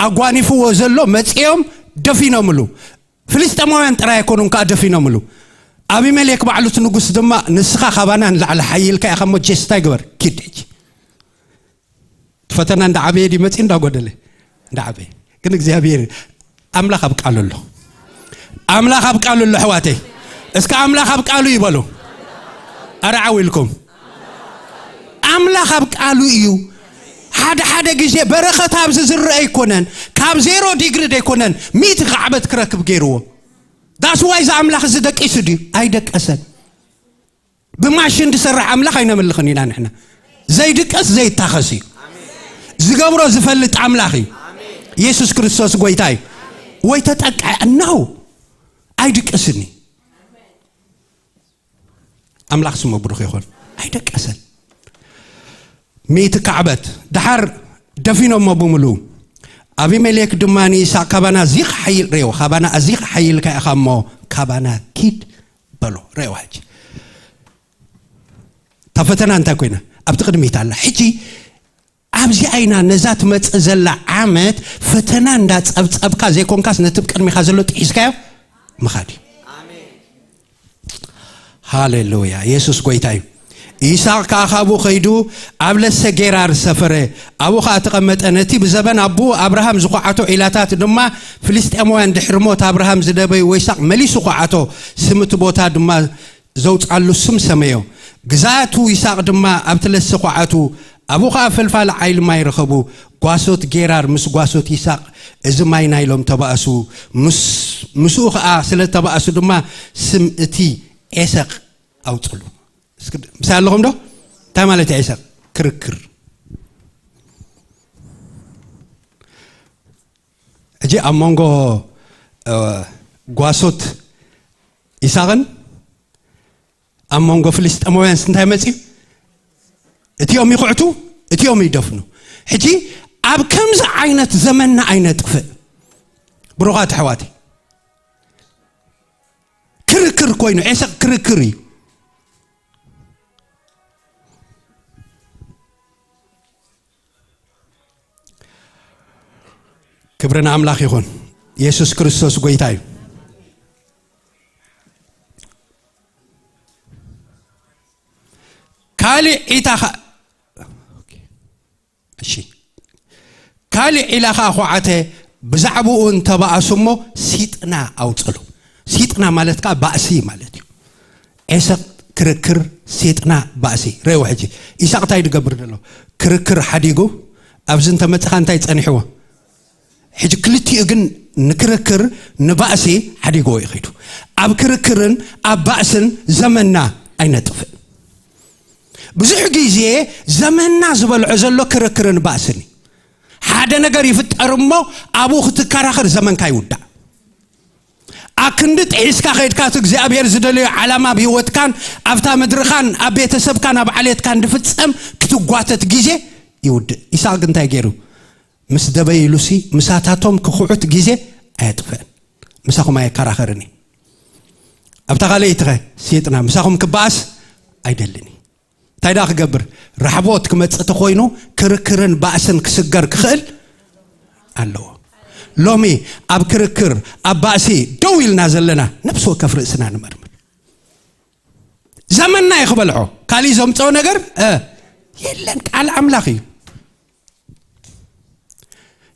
ኣጓኒፍዎ ዘሎ መጺኦም ደፊኖምሉ። ፍልስጤማውያን ጥራይ ኣይኮኑን ከኣ ደፊኖምሉ። ኣቢሜሌክ ባዕሉ እቲ ንጉስ ድማ ንስኻ ካባና ንላዕሊ ሓይልካ ኢኻ እሞ ጀስታ ይግበር ኪድ ሕጂ። ፈተና እንዳዓበየ ድዩ መጺኡ እንዳጎደለ? እንዳዓበየ። ግን እግዚኣብሔር ኣምላኽ ኣብ ቃሉ ኣሎ። ኣምላኽ ኣብ ቃሉ ኣሎ ኣሕዋተይ። እስከ ኣምላኽ ኣብ ቃሉ ይበሉ። ኣረ ዓው ኢልኩም። ኣምላኽ ኣብ ቃሉ እዩ። ሓደ ሓደ ግዜ በረኸት ኣብዚ ዝረአ ኣይኮነን። ካብ ዜሮ ዲግሪ ደይኮነን ሚእቲ ካዕበት ክረክብ ገይርዎ። ዳስዋይ እዚ ኣምላኽ እዚ ደቂሱ ድዩ? ኣይደቀሰን። ብማሽን ዝሰርሕ ኣምላኽ ኣይነምልኽን ኢና ንሕና። ዘይድቀስ ዘይታኸስ እዩ። ዝገብሮ ዝፈልጥ ኣምላኽ እዩ። ኢየሱስ ክርስቶስ ጎይታ እዩ። ወይ ተጠቅዐ እናው ኣይድቀስን እዩ። ኣምላኽ ስሙ ብሩኽ ይኹን። ኣይደቀሰን። ሚእቲ ካዕበት ደሓር ደፊኖሞ ብምሉ። ኣቢሜሌክ ድማ ንይስሐቅ፣ "ካባና እዚ ክሓይል ሬዎ፣ ካባና እዚ ክሓይልካ ኢኻ እሞ ካባና ኪድ" በሎ። ሬዎ ሕጂ እታ ፈተና እንታይ ኮይና ኣብቲ ቅድሚት ኣላ። ሕጂ ኣብዚኣ ኢና ነዛ ትመጽእ ዘላ ዓመት ፈተና እንዳጸብጸብካ ዘይኮንካስ ነቲ ቅድሚኻ ዘሎ ጥሒስካዮ ምኻድ እዩ። ሃሌሉያ፣ ኢየሱስ ጎይታ እዩ። ይስሐቅ ከኣ ካብኡ ከይዱ ኣብ ለሰ ጌራር ሰፈረ። ኣብኡ ከኣ ተቐመጠ። ነቲ ብዘበን ኣቦኡ ኣብርሃም ዝኹዓቶ ዒላታት ድማ ፍልስጤማውያን ድሕሪ ሞት ኣብርሃም ዝደበይዎ ይስሐቅ መሊሱ ኹዓቶ። ስም እቲ ቦታ ድማ ዘውጽኣሉ ስም ሰመዮ። ግዛቱ ይስሐቅ ድማ ኣብቲ ለሰ ኹዓቱ። ኣብኡ ከኣ ፈልፋሊ ዓይሊ ማይ ረኸቡ። ጓሶት ጌራር ምስ ጓሶት ይስሐቅ እዚ ማይ ናይሎም ተባእሱ። ምስ-፣ ምስኡ ከኣ ስለ ተባእሱ ድማ ስም እቲ ኤሰቅ ኣውጽሉ። እስኪ ምሳይ ኣለኹም ዶ? እንታይ ማለት እዩ ኤሰቅ? ክርክር። ሕጂ ኣብ መንጎ፣ እ፣ ጓሶት ይስሐቅን ኣብ መንጎ ፍልስጤማውያን እንታይ መጽዩ? እቲኦም ይኹዕቱ፣ እቲኦም ይደፍኑ። ሕጂ ኣብ ከምዚ ዓይነት ዘመንና ኣይነጥፍእ። ብሩኻት ኣሕዋተይ፣ ክርክር ኮይኑ፣ ኤሰቅ ክርክር እዩ። ክብሪ ንኣምላኽ ይኹን። ኢየሱስ ክርስቶስ ጎይታ እዩ። ካልእ ዒታ ኸ-፣ እሺ፣ ካልእ ዒላ ኸኣ ኹዓተ፣ ብዛዕባኡ እንተባኣሱ እሞ ሲጥና ኣውጽሉ። ሲጥና ማለት ከኣ ባእሲ ማለት እዩ። ኤሰቅ ክርክር፣ ሲጥና፣ ባእሲ። ሬዎ ሕጂ ኢሳቅ እንታይ ድገብር ደሎ? ክርክር ሓዲጉ ኣብዚ እንተመጽኻ እንታይ ጸኒሕዎ? ሕጂ ክልቲኡ ግን ንክርክር ንባእሲ ሓዲግዎ እዩ ኸይዱ። ኣብ ክርክርን ኣብ ባእስን ዘመንና ኣይነጥፍእ። ብዙሕ ግዜ ዘመንና ዝበልዖ ዘሎ ክርክርን ባእስን እዩ። ሓደ ነገር ይፍጠር እሞ ኣብኡ ክትከራኸር ዘመንካ ይውዳእ። ኣክንዲ ጥሒስካ ኸይድካ እቲ እግዚኣብሔር ዝደለዮ ዓላማ ኣብ ህይወትካን ኣብታ ምድርኻን ኣብ ቤተሰብካን ኣብ ዓሌትካን ድፍጸም ክትጓተት ግዜ ይውድእ። ኢሳቅ ግን እንታይ ገይሩ? ምስ ደበይ ኢሉሲ ምሳታቶም ክኹዕት ግዜ ኣየጥፍእን። ምሳኹም ኣየከራኸርን እዩ። ኣብታ ካልኣይትኸ? ሴጥና ምሳኹም ክበኣስ ኣይደልን እዩ። እንታይ ደኣ ክገብር? ራሕቦት ክመጽእ ተኾይኑ ክርክርን ባእስን ክስገር ክኽእል ኣለዎ። ሎሚ ኣብ ክርክር፣ ኣብ ባእሲ ደው ኢልና ዘለና ነፍሲ ወከፍ ርእስና ንመርምር። ዘመንና እዩ ክበልዖ። ካሊእ ዘምጽኦ ነገር፣ እ፣ የለን። ቃል ኣምላኽ እዩ።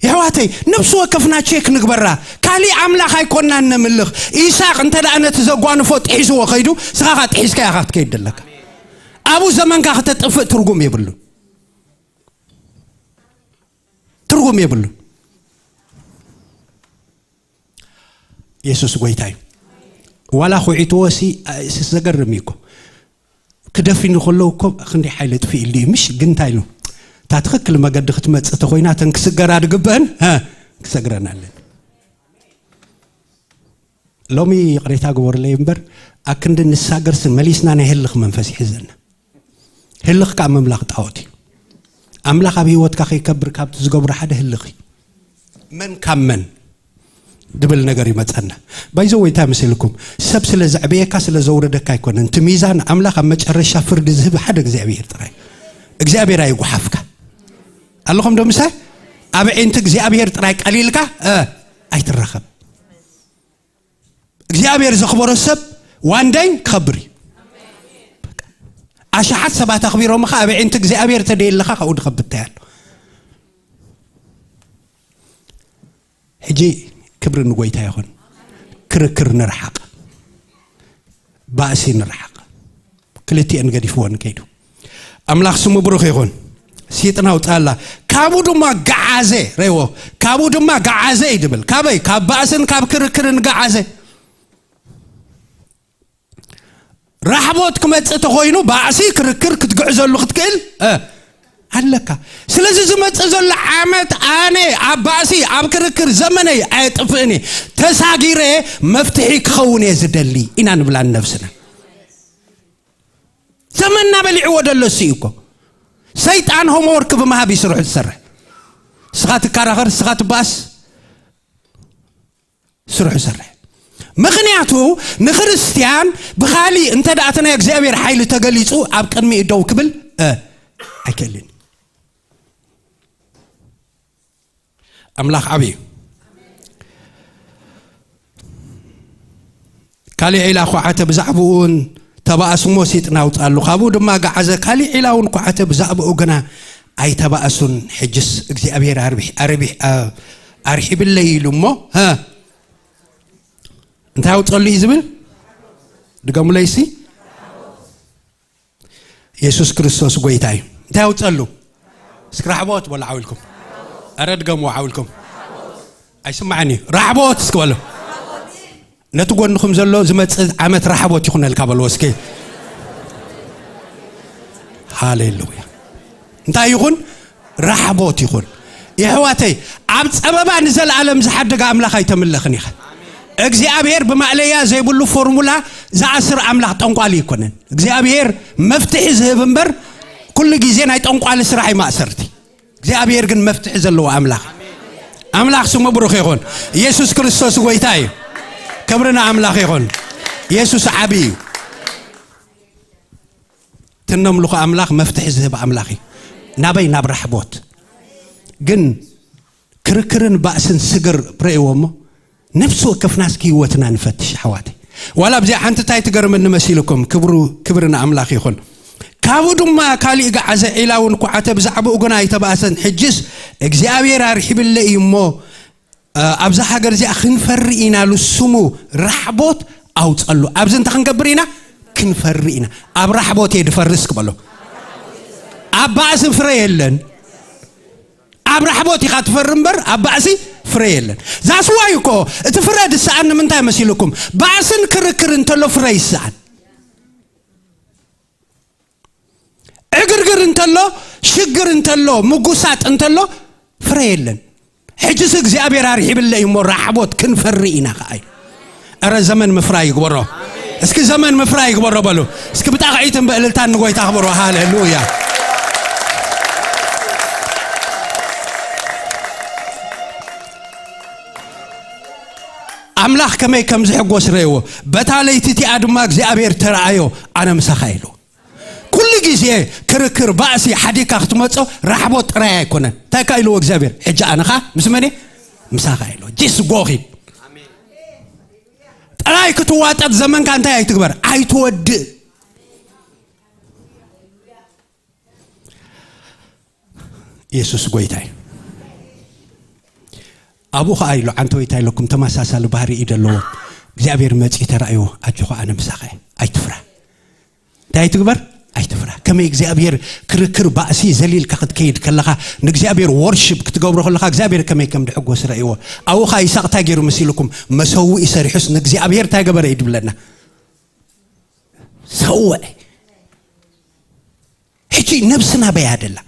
የሕዋተይ፣ ነፍሲ ወከፍና ቼክ ንግበራ። ካሊእ ኣምላኽ ኣይኮናን ነምልኽ። ኢሳቅ እንተ ደኣ ነቲ ዘጓንፎ ጥሒስዎ ኸይዱ፣ ስኻ ኸኣ ጥሒስካ ኢኻ ክትከይድ ደለካ። ኣብኡ ዘመንካ ከተጥፍእ ትርጉም የብሉን። ትርጉም የብሉን። የሱስ ጎይታ እዩ። ዋላ ኹዒትዎ ሲ፣ ሲ ዘገርም እዩ እኮ። ክደፊኑ ከለዉ እኮ ክንደይ ሓይሊ ኣጥፊእሉ እዩ። ምሽ ግን እንታይ ኢሉ? እታ ትኽክል መገዲ ክትመጽእ ተኾይና እተን ክስገራ ድግበአን፣ ሀ፣ ክሰግረን ኣለን። ሎሚ ይቕሬታ ግበሩለይ እምበር፣ ኣክንዲ ንሳገርሲ መሊስና ናይ ህልኽ መንፈስ ይሕዘና። ህልኽ ከኣ ምምላኽ ጣዖት እዩ። ኣምላኽ ኣብ ህይወትካ ከይከብር ካብቲ ዝገብሮ ሓደ ህልኽ እዩ። መን ካብ መን ድብል ነገር ይመጸና። ባይዘወይ እንታይ መሲልኩም? ሰብ ስለ ዘዕበየካ ስለ ዘውረደካ ኣይኮነን። እቲ ሚዛን ኣምላኽ ኣብ መጨረሻ ፍርዲ ዝህብ ሓደ እግዚኣብሔር ጥራይ። እግዚኣብሔር ኣይጉሓፍካ። ኣለኹም ዶ ምሳይ? ኣብ ዒንቲ እግዚኣብሔር ጥራይ ቀሊልካ፣ እ፣ ኣይትረኸብ። እግዚኣብሔር ዘኽበሮ ሰብ ዋንደይ ክኸብር እዩ። በቃ። ኣሽሓት ሰባት ኣኽቢሮምኻ ኣብ ዒንቲ እግዚኣብሔር ተደየለኻ ካብኡ ድኸብድ እንታይ ኣሎ? ሕጂ ክብሪ ንጎይታ ይኹን። ክርክር ንርሓቕ፣ ባእሲ ንርሓቕ። ክልቲኤን ገዲፍወን ከይዱ። ኣምላኽ ስሙ ብሩኽ ይኹን። ሲጥና ውጻላ። ካብኡ ድማ ገዓዘ። ረይዎ። ካብኡ ድማ ገዓዘ እዩ ድብል። ካበይ? ካብ ባእስን ካብ ክርክርን ገዓዘ። ራሕቦት ክመጽእ ተኾይኑ፣ ባእሲ፣ ክርክር ክትግዕዘሉ ክትክእል፣ እ፣ ኣለካ። ስለዚ ዝመጽእ ዘሎ ዓመት ኣነ ኣብ ባእሲ፣ ኣብ ክርክር ዘመነይ ኣየጥፍእን እየ። ተሳጊረ መፍትሒ ክኸውን እየ ዝደሊ ኢና ንብላ ንነብስና። ዘመንና በሊዕዎ ደሎ እሱ እዩ እኮ። ሰይጣን ሆምወርክ ብምሃብ እዩ ስርሑ ዝሰርሕ። ንስኻ ትከራኸር፣ ንስኻ ትባእስ፣ ስርሑ ይሰርሕ። ምኽንያቱ ንክርስትያን ብኻሊእ እንተ ደኣ እቲ ናይ እግዚኣብሔር ሓይሊ ተገሊጹ ኣብ ቅድሚኡ ደው ክብል፣ እ፣ ኣይክእልን። ኣምላኽ ዓብዪ እዩ። ካሊእ ዒላ ኳዓተ፣ ብዛዕባኡ እውን ተባእሱ እሞ ሲጥና ኣውፅኣሉ። ካብኡ ድማ ገዓዘ። ካሊእ ዒላ እውን ኳዓተ፣ ብዛዕባኡ ግና ኣይተባእሱን። ሕጅስ እግዚኣብሔር ኣርቢሕ-፣ ኣርቢሕ-፣ ኣ-፣ ኣርሒብለይ ኢሉ እሞ፣ ሀ፣ እንታይ ኣውፀሉ እዩ ዝብል? ድገሙለይ ሲ። የሱስ ክርስቶስ ጎይታ እዩ። እንታይ ኣውፀሉ? እስኪ ራሕቦት በሉ ዓው ኢልኩም። ኧረ ድገምዎ ዓው ኢልኩም። ኣይስማዕን እዩ። ራሕቦት እስኪ በሉ። ነቲ ጎንኹም ዘሎ ዝመጽእ ዓመት ራሕቦት ይኹነልካ በልዎ እስኪ። ሃሌሉያ። እንታይ ይኹን? ራሕቦት ይኹን። የሕዋተይ፣ ኣብ ጸበባ ንዘለኣለም ዝሓደገ ኣምላኽ ኣይተምለኽን ኢኻ። እግዚኣብሔር ብማእለያ ዘይብሉ ፎርሙላ ዝኣስር ኣምላኽ ጠንቋሊ ኣይኮነን። እግዚኣብሔር መፍትሒ ዝህብ እምበር፣ ኩሉ ግዜ ናይ ጠንቋሊ ስራሕ እዩ ማእሰርቲ። እግዚኣብሔር ግን መፍትሒ ዘለዎ ኣምላኽ። ኣምላኽ ስሙ ብሩኽ ይኹን። ኢየሱስ ክርስቶስ ጎይታ እዩ። ክብሪ ንኣምላኽ ይኹን። ኢየሱስ ዓቢ እዩ። ትነምልኹ ኣምላኽ መፍትሒ ዝህብ ኣምላኽ እዩ። ናበይ? ናብ ራሕቦት። ግን ክርክርን ባእስን ስግር ርእይዎ እሞ፣ ነፍሲ ወከፍና እስኪ ህይወትና ንፈትሽ ኣሕዋተይ። ዋላ ኣብዚኣ ሓንቲ እንታይ ትገርመኒ መሲልኩም? ክብሩ፣ ክብሪ ንኣምላኽ ይኹን። ካብኡ ድማ ካሊእ ገዓዘ፣ ዒላ እውን ኳዓተ፣ ብዛዕባኡ ግና ኣይተባእሰን። ሕጅስ እግዚኣብሔር ኣርሒብለይ እዩ እሞ፣ እ፣ ኣብዛ ሃገር እዚኣ ክንፈሪ ኢና ኢሉ ስሙ ራሕቦት ኣውጸሉ። ኣብዚ እንታይ ክንገብር ኢና? ክንፈሪ ኢና። ኣብ ራሕቦት እየ ድፈርስ ክበሎ። ኣብ ባእሲ ፍረ የለን። ኣብ ራሕቦት ኢኻ ትፈሪ እምበር ኣብ ባእሲ ፍረ የለን። ዛስዋይ እኮ እቲ ፍረ ድሰኣን ንምንታይ መሲልኩም? ባእስን ክርክር እንተሎ ፍረ ይሰኣን። ዕግርግር እንተሎ፣ ሽግር እንተሎ፣ ምጉሳጥ እንተሎ ፍረ የለን። ሕጅስ እግዚኣብሔር ኣርሒብለይ እሞ ራሕቦት ክንፈሪ ኢና ከኣ እዩ። እረ ዘመን ምፍራይ ይግበሮ። እስኪ ዘመን ምፍራይ ይግበሮ በሉ። እስኪ ብጣቕዒትን ብእልልታን ንጎይታ ክብሮ። ሃሌሉያ። ኣምላኽ ከመይ ከም ዝሕጎስ ረእይዎ። በታ ለይቲ እቲኣ ድማ እግዚኣብሔር ተረኣዮ፣ ኣነ ምሳኻ ኢሉ። ኩሉ ግዜ ክርክር፣ ባእሲ ሓዲግካ ክትመጾ ራሕቦት ጥራይ ኣይኮነን። እንታይ ካ ኢልዎ እግዚኣብሔር? ሕጂ ኣነ ኸኣ ምስ መን እየ? ምሳኻ ኢልዎ። ጂስ ጎኺድ። ጥራይ ክትዋጠጥ ዘመንካ እንታይ ኣይትግበር? ኣይትወድእ። ኢየሱስ ጎይታ እዩ። ኣብኡ ኸኣ ኢሉ፣ ዓንተወይ እንታይ ኢለኩም፣ ተመሳሳሊ ባህሪ እዩ ዘለዎ። እግዚኣብሔር መጺኡ ተራእይዎ፣ ኣጆኻ ኣነ ምሳኻ እየ፣ ኣይትፍራ። እንታይ ኣይትግበር? ኣይትፍራ። ከመይ እግዚኣብሔር ክርክር ባእሲ ዘሊልካ ክትከይድ ከለኻ፣ ንእግዚኣብሔር ወርሺፕ ክትገብሮ ከለኻ፣ እግዚኣብሔር ከመይ ከም ድሕጎስ ረእይዎ። ኣብኡ ኸኣ ይስሐቅ እንታይ ገይሩ መሲልኩም? መሰውኢ ሰሪሑስ ንእግዚኣብሔር እንታይ ገበረ እዩ ድብለና? ሰውአ። ሕጂ ነብስና በይ ኣደላ።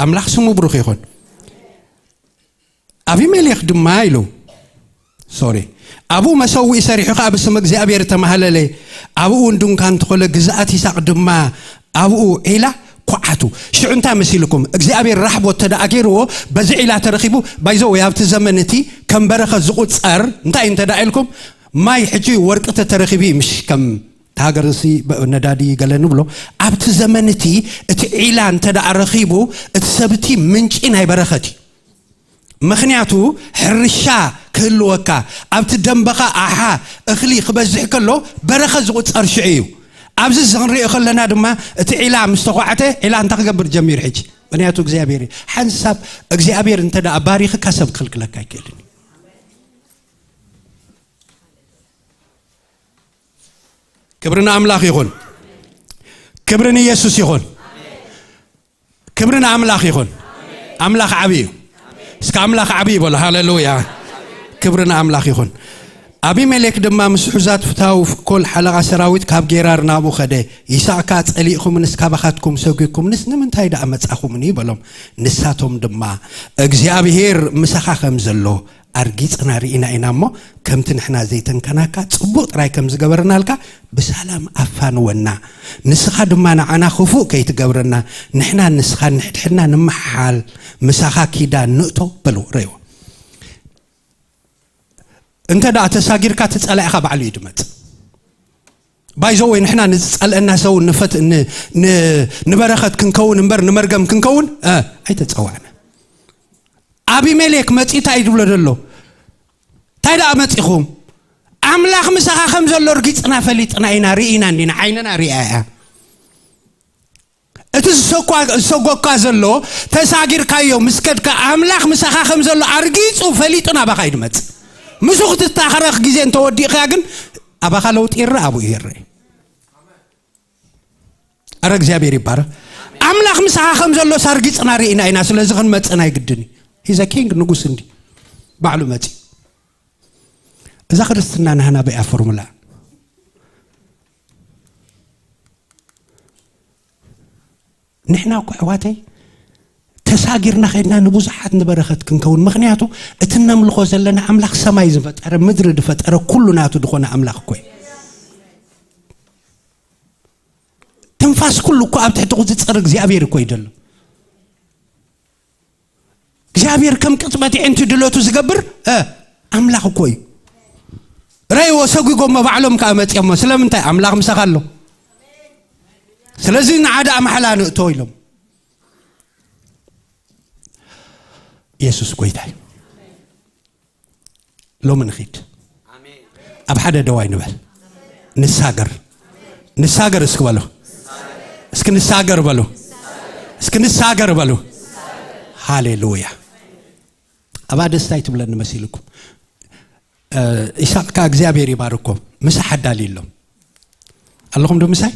ኣምላኽ ስሙ ብሩኽ ይኹን። ኣቢሜሌክ ድማ ኢሉ፣ ሶሪ፣ ኣብኡ መሰውኢ ሰሪሑ ኸኣ ብስም እግዚኣብሔር ተማህለለ። ኣብኡ እውን ድንኳን ተኸለ። ግዝኣት ይስሐቅ ድማ ኣብኡ ዒላ ኳዓቱ። ሽዑ እንታይ መሲልኩም? እግዚኣብሔር ራሕቦት ተደኣ ገይርዎ፣ በዚ ዒላ ተረኺቡ። ባይዘወይ ኣብቲ ዘመን እቲ ከም በረኸት ዝቑጸር እንታይ እንተ ደኣ ኢልኩም፣ ማይ ሕጂ ወርቂ ተተረኺቡ እዩ፣ ምሽ ከም እቲ ሃገር እዚ ብ-፣ ነዳዲ ገለ ንብሎ። ኣብቲ ዘመን እቲ፣ እቲ ዒላ እንተ ደኣ ረኺቡ፣ እቲ ሰብ እቲ ምንጪ ናይ በረኸት እዩ። ምኽንያቱ ሕርሻ ክህልወካ፣ ኣብቲ ደንበኻ ኣሓ እኽሊ ክበዝሕ ከሎ በረኸት ዝቑጸር ሽዑ እዩ። ኣብዚ እዚ ክንሪኦ ከለና ድማ እቲ ዒላ ምስ ተኳዕተ፣ ዒላ እንታይ ክገብር ጀሚሩ ሕጂ? ምኽንያቱ እግዚኣብሔር እዩ። ሓንሳብ እግዚኣብሔር እንተ ደኣ ባሪኽካ ሰብ ክኽልክለካ ኣይክእልን እዩ። ክብሪ ንኣምላኽ ይኹን። ክብሪ ንኢየሱስ ይኹን። ክብሪ ንኣምላኽ ይኹን። ኣምላኽ ዓቢ እዩ። እስከ ኣምላኽ ዓቢ ይበሉ። ሃሌሉያ። ክብሪ ንኣምላኽ ይኹን። ኣቢሜሌክ ድማ ምስ ሑዛት ፍታው ፍኮል ሓለቓ ሰራዊት ካብ ጌራር ናብኡ ኸደ። ይስሐቅ ከኣ፣ "ጸሊእኩምንስ ካባኻትኩም ሰጒግኩምንስ ንምንታይ ደኣ መጻኹምኒ?" በሎም። ንሳቶም ድማ፣ "እግዚኣብሄር ምሳኻ ከም ዘሎ ኣርጊጽና ርኢና ኢና እሞ፣ ከምቲ ንሕና ዘይተንከናካ ጽቡቕ ጥራይ ከም ዝገበርናልካ ብሰላም ኣፋንወና። ንስኻ ድማ ንዓና ክፉእ ከይትገብረና፣ ንሕና ንስኻ ንሕድሕድና ንመሓል፣ ምሳኻ ኪዳን ንእቶ" በሉ። ረእይዎ። እንተ ደኣ ተሳጊርካ፣ እቲ ጸላኢኻ ባዕሉ እዩ ድመጽእ። ባይዘወይ፣ ንሕና ንዝጸልአና ሰው ንፈት-፣ ን-፣ ን-፣ ንበረኸት ክንከውን እምበር ንመርገም ክንከውን፣ እ፣ ኣይተጸዋዕና። ኣቢሜሌክ መጺኡ እንታይ እዩ ዝብሎ ዘሎ? እንታይ ደኣ መጺኹም? ኣምላኽ ምሳኻ ከም ዘሎ ርጊጽና ፈሊጥና ኢና፣ ርኢና እንዲና፣ ዓይንና ርኢያ እያ። እቲ ዝሰኳ-፣ ዝሰጎካ ዘሎ ተሳጊርካዮ ምስ ከድካ፣ ኣምላኽ ምሳኻ ከም ዘሎ ኣርጊጹ ፈሊጡ ናባኻ እዩ ዝመጽእ። ምስኡ ክትታኸረኽ ግዜ እንተወዲእኻ ግን፣ ኣባኻ ለውጢ ይረአ፣ ኣብኡ ይረአ። ኣረ እግዚኣብሔር ይባረክ። ኣምላኽ ምሳኻ ከም ዘሎ ኣርጊጽና ርኢና ኢና። ስለዚ ክንመጽእ ናይ ግድን እዩ። ሂዘ ኪንግ፣ ንጉስ እንዲ ባዕሉ መጺ። እዛ ክርስትና ናህና በያ ፎርሙላ። ንሕና እኮ ኣሕዋተይ ተሳጊርና ኸድና ንብዙሓት ንበረኸት ክንከውን። ምኽንያቱ እቲ ነምልኾ ዘለና ኣምላኽ ሰማይ ዝፈጠረ፣ ምድሪ ዝፈጠረ፣ ኩሉ ናቱ ዝኾነ ኣምላኽ እኮ እዩ። ትንፋስ ኩሉ እኮ ኣብ ትሕቲ ቁጽጽር እግዚኣብሔር እኮ እዩ ዘሎ። እግዚኣብሔር ከም ቅጽበት የዕንቲ ድለቱ ዝገብር፣ እ፣ ኣምላኽ እኮ እዩ። ረእይዎ፣ ሰጒጎሞ ባዕሎም ከኣ መጺኦሞ። ስለምንታይ? ኣምላኽ ምሳኻ ኣሎ። ስለዚ ንዓ ደኣ ማሕላ ንእቶ ኢሎም። የሱስ ጎይታ እዩ። ሎሚ ንኺድ። ኣብ ሓደ ደዋይ ንበል። ንሳገር። ንሳገር እስኪ በሉ። እስኪ ንሳገር በሉ። እስኪ ንሳገር በሉ። ሃሌሉያ። ኣብኣ ደስታ ኣይትብለኒ መሲልኩም። እ፣ ይስሐቅ ከኣ እግዚኣብሔር ይባርኮም። ምሳሕ ኣዳልዩ ኣሎ። ኣለኹም ዶ ምሳይ?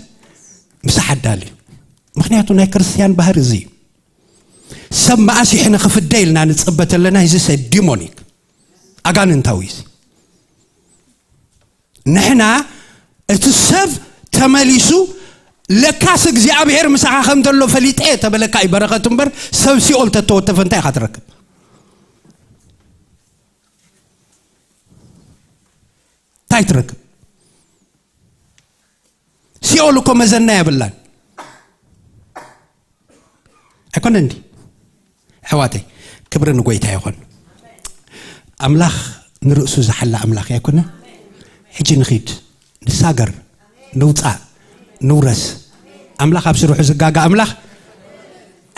ምሳሕ ኣዳልዩ። ምኽንያቱ ናይ ክርስትያን ባህሪ እዚ እዩ። ሰብ መኣስ ይሕነ ክፍደ ኢልና ንጽበ ተለና፣ እዚ ሰብ ዲሞኒክ፣ ኣጋንንታዊ እዩ። ንሕና እቲ ሰብ ተመሊሱ፣ ለካስ እግዚኣብሔር ምሳኻ ከም ዘሎ ፈሊጠ ተበለካ እዩ በረኸት እምበር፣ ሰብ ሲኦል ተተወተፈ እንታይ ኢኻ ትረክብ? እንታይ ትረክብ? ሲኦል እኮ መዘና የብላን። ኣይኮነ እንዲ? ኣሕዋተይ፣ ክብሪ ንጎይታ ይኹን። ኣምላኽ ንርእሱ ዝሓላ ኣምላኽ ኣይኮነ? ሕጂ ንኺድ፣ ንሳገር፣ ንውጻእ፣ ንውረስ። ኣምላኽ ኣብ ስርሑ ዝጋጋ ኣምላኽ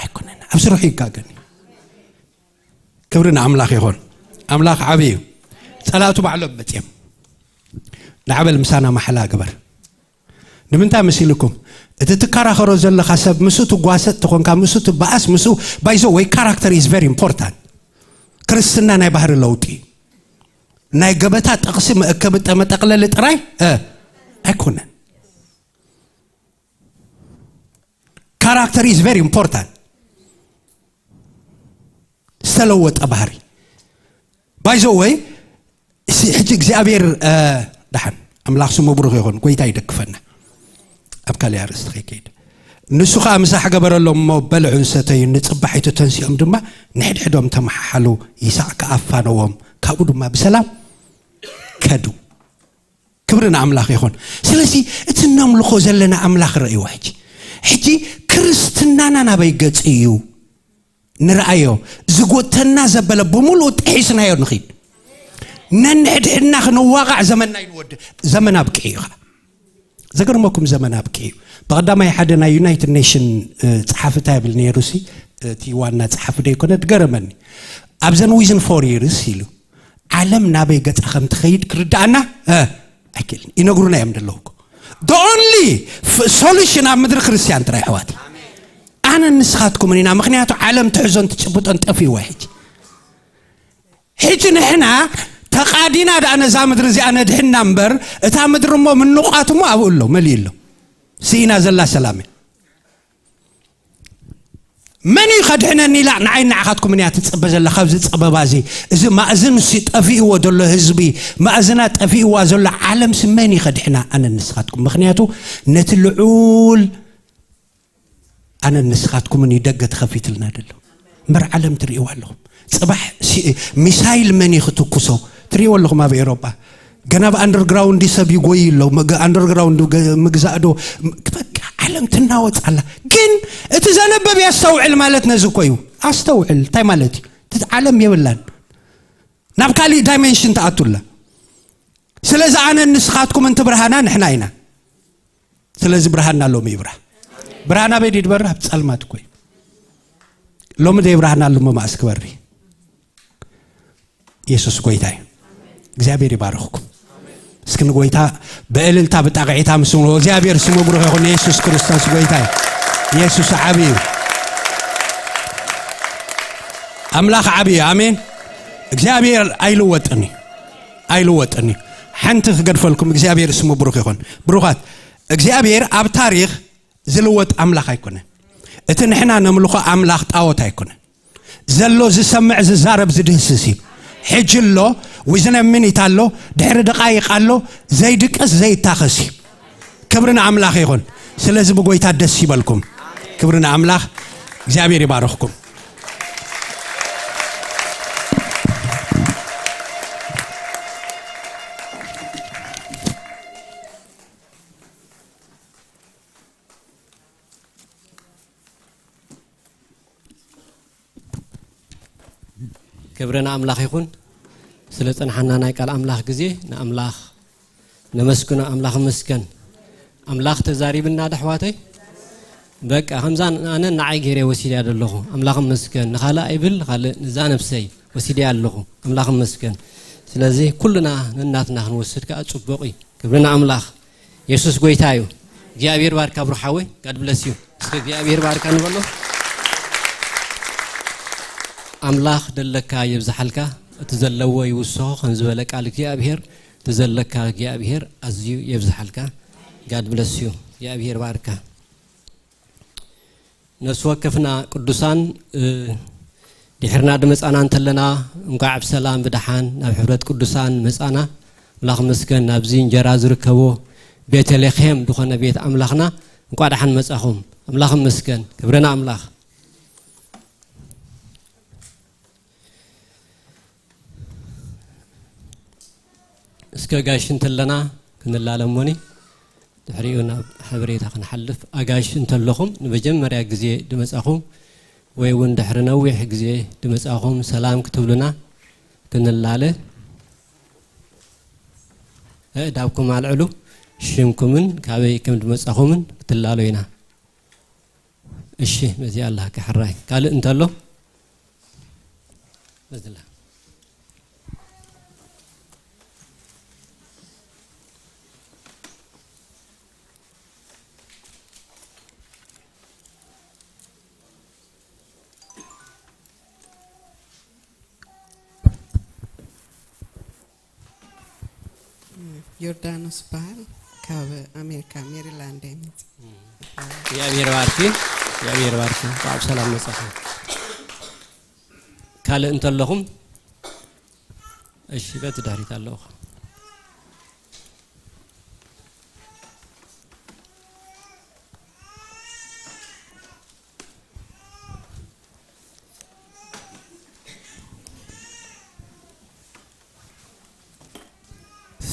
ኣይኮነን። ኣብ ስርሑ ይጋገን። ክብሪ ንኣምላኽ ይኹን። ኣምላኽ ዓብዪ እዩ። ጸላእቱ ባዕሎም መጺኦም። ንዓበል ምሳና ማሕላ ግበር። ንምንታይ መሲልኩም? እቲ ትከራኸሮ ዘለኻ ሰብ ምስኡ ትጓሰጥ ተኾንካ፣ ምስኡ ትበኣስ፣ ምስኡ ባይዞ ወይ ካራክተር is very important። ክርስትና ናይ ባህሪ ለውጢ፣ ናይ ገበታ ጥቕሲ መእከቢ ጠመጠቕለሊ ጥራይ፣ እ፣ ኣይኮነን። ካራክተር is very important። ዝተለወጠ ባህሪ። ባይዞ ወይ፣ እዚ ሕጂ እግዚኣብሔር፣ እ፣ ደሓን ኣምላኽ ስሙ ብሩኽ ይኹን፣ ጎይታ ይደግፈና። ኣብ ካልእ ኣርእስቲ ከይከይድ። ንሱ ኸኣ ምሳሕ ገበረሎም እሞ በልዑን ሰተዩን፣ ንጽባሒቱ ተንሲኦም ድማ ንሕድሕዶም ተመሓሓሉ። ይስሐቅ ከኣ ኣፋነዎም፣ ካብኡ ድማ ብሰላም ከዱ። ክብሪ ንኣምላኽ ይኹን። ስለዚ እቲ ነምልኾ ዘለና ኣምላኽ ረእይዎ ሕጂ። ሕጂ ክርስትናና ናበይ ገጽ እዩ? ንርኣዮ። ዝጎተና ዘበለ ብምሉኡ ጥሒስናዮ ንኺድ። ነንሕድሕድና ክንዋቓዕ ዘመንና ይንወድ። ዘመን ኣብቂዑ እዩ ኸዓ። ዘገርመኩም ዘመን ኣብቂዑ እዩ። ብቐዳማይ ሓደ ናይ ዩናይትድ ኔሽን፣ እ፣ ጸሓፊ እንታይ ይብል ነይሩ ሲ፣ እቲ ዋና ጸሓፊ ዶ ይኮነ? ድገረመኒ። ኣብዘን ዊዝን ፎር ይርስ ኢሉ። ዓለም ናበይ ገጻ ከም ትኸይድ ክርድኣና፣ እ፣ ኣይክእልን። ይነግሩና እዮም ዘለዉ እኮ። The only ፍ-፣ ሶሉሽን ኣብ ምድሪ ክርስትያን ጥራይ፣ ኣሕዋት። ኣነ ንስኻትኩምን ኢና። ምኽንያቱ ዓለም ትሕዞን ትጭብጦን ጠፊእዋ ሕጂ። ሕጂ ንሕና ተቓዲና ደኣ ነዛ ምድሪ እዚኣ ነድሕና እምበር፣ እታ ምድሪ እሞ ምንቋት እሞ ኣብኡ ኣሎ፣ መሊኡ ኣሎ። ስኢና ዘላ ሰላም እያ። መን እዩ ከድሕነኒ ኢላ ንዓይ ንዓኻትኩምን እያ ትጽበ ዘላ። ካብዚ ጸበባ እዚ፣ እዚ ማእዝን ሲ ጠፊእዎ ዘሎ ህዝቢ፣ ማእዝና ጠፊእዋ ዘሎ ዓለም ሲ መን እዩ ከድሕና? ኣነ ንስኻትኩም። ምኽንያቱ ነቲ ልዑል ኣነ ንስኻትኩምን እዩ ደገ ተኸፊትልና ዘሎ። እምበር ዓለም ትርእይዋ ኣለኹም። ጽባሕ ሲ-፣ ሚሳይል መን እዩ ክትኩሶ? ትርእይዎ ኣለኹም ኣብ ኤውሮጳ። ገና ብ underground ሰብ ይጎይ ኣሎ። መግ-፣ underground ገ-፣ ምግዛእ ዶ? በቃ ዓለም ትናወጽ ኣላ። ግን እቲ ዘነበብ የስተውዕል ማለት ነዚ እኮ እዩ። ኣስተውዕል እንታይ ማለት እዩ? እቲ ዓለም የብላን። ናብ ካሊእ ዳይሜንሽን ትኣቱ ኣላ። ስለዚ ኣነ ንስኻትኩም እንቲ ብርሃና ንሕና ኢና። ስለዚ ብርሃንና ሎሚ ይብራህ። ብርሃን ኣበይ ድዩ ዝበርህ? ኣብ ጸልማት እኮ እዩ። ሎሚ ዘይብርሃንና ኣሎ መማእስ ክበሪ። የሱስ ጎይታ እዩ። እግዚኣብሔር ይባርኽኩም። እስኪ ንጎይታ ብእልልታ ብጣቕዒታ ምስምሮ። እግዚኣብሔር ስሙ ብሩኽ ይኹን። የሱስ ክርስቶስ ጎይታ እዩ። የሱስ ዓቢ እዩ። ኣምላኽ ዓቢ እዩ። ኣሜን። እግዚኣብሔር ኣይልወጥን እዩ። ኣይልወጥን እዩ። ሓንቲ ክገድፈልኩም፣ እግዚኣብሔር ስሙ ብሩኽ ይኹን። ብሩኻት፣ እግዚኣብሔር ኣብ ታሪኽ ዝልወጥ ኣምላኽ ኣይኮነን። እቲ ንሕና ነምልኾ ኣምላኽ ጣዖት ኣይኮነን። ዘሎ ዝሰምዕ ዝዛረብ ዝድህስስ እዩ። ሕጂ ኣሎ፣ ዊዝን ሚኒት ኣሎ፣ ድሕሪ ደቃይቕ ኣሎ፣ ዘይድቅስ ዘይታኸስ እዩ። ክብሪ ንኣምላኽ ይኹን። ስለዚ ብጎይታ ደስ ይበልኩም። ክብሪ ንኣምላኽ። እግዚኣብሔር ይባርኽኩም። ክብሪ ንኣምላኽ ይኹን። ስለ ጸንሓና ናይ ቃል ኣምላኽ ግዜ ንኣምላኽ ነመስግኖ። ኣምላኽ ይመስገን። ኣምላኽ ተዛሪብና ዶ ኣሕዋተይ? በቃ ከምዛ ኣነ ንዓይ ገይረ ወሲድያ ዘለኹ። ኣምላኽ ይመስገን። ንኻልእ ኣይብል፣ ንኻልእ ንዛ ነብሰይ ወሲድያ ኣለኹ። ኣምላኽ ይመስገን። ስለዚ ኩልና ነናትና ክንወስድ ከኣ ጽቡቕ እዩ። ክብሪ ንኣምላኽ። የሱስ ጎይታ እዩ። እግዚኣብሔር ባርካ ብሩኽ ሓወይ። God bless you። እስከ እግዚኣብሔር ባርካ ንበሎ። ኣምላኽ ደለካ የብዝሓልካ፣ እቲ ዘለዎ ይውስኾ ከም ዝበለ ቃል እግዚኣብሔር፣ እቲ ዘለካ እግዚኣብሔር ኣዝዩ የብዝሓልካ። God bless you። እግዚኣብሔር ባርካ። ነፍሲ ወከፍና ቅዱሳን፣ እ፣ ድሕርና ድመጻና እንተለና፣ እንኳዕ ብሰላም ብደሓን ናብ ሕብረት ቅዱሳን መጻና። ኣምላኽ መስገን፣ ናብዚ እንጀራ ዝርከቦ ቤተልሔም ዝኾነ ቤት ኣምላኽና እንኳዕ ደሓን መጻኹም። ኣምላኽ መስገን፣ ክብሪ ንኣምላኽ። እስከ ጋሽ እንተለና ክንላለ እሞኒ፣ ድሕሪኡ ናብ ሓበሬታ ክንሓልፍ። ኣጋሽ እንተለኹም ንመጀመርያ ግዜ ድመጻኹም ወይ እውን ድሕሪ ነዊሕ ግዜ ድመጻኹም ሰላም ክትብሉና ክንላለ። ኣእዳውኩም ኣልዕሉ፣ ሽምኩምን ካበይ ከም ድመጻኹምን ክትላሉ ኢና። እሺ፣ በዚ ኣላ ክሕራይ። ካልእ እንተሎ? በዚ ኣላ። ዮርዳኖስ በሃል፣ ካብ ኣሜሪካ ሜሪላንድ እየ መፅእ። እግዚኣብሔር ባርኪ፣ እግዚኣብሔር ባርኪ። እንኳዕ ብሰላም መጻኹም። ካልእ እንተለኹም? እሺ፣ በቲ ድሕሪት ኣለኹ።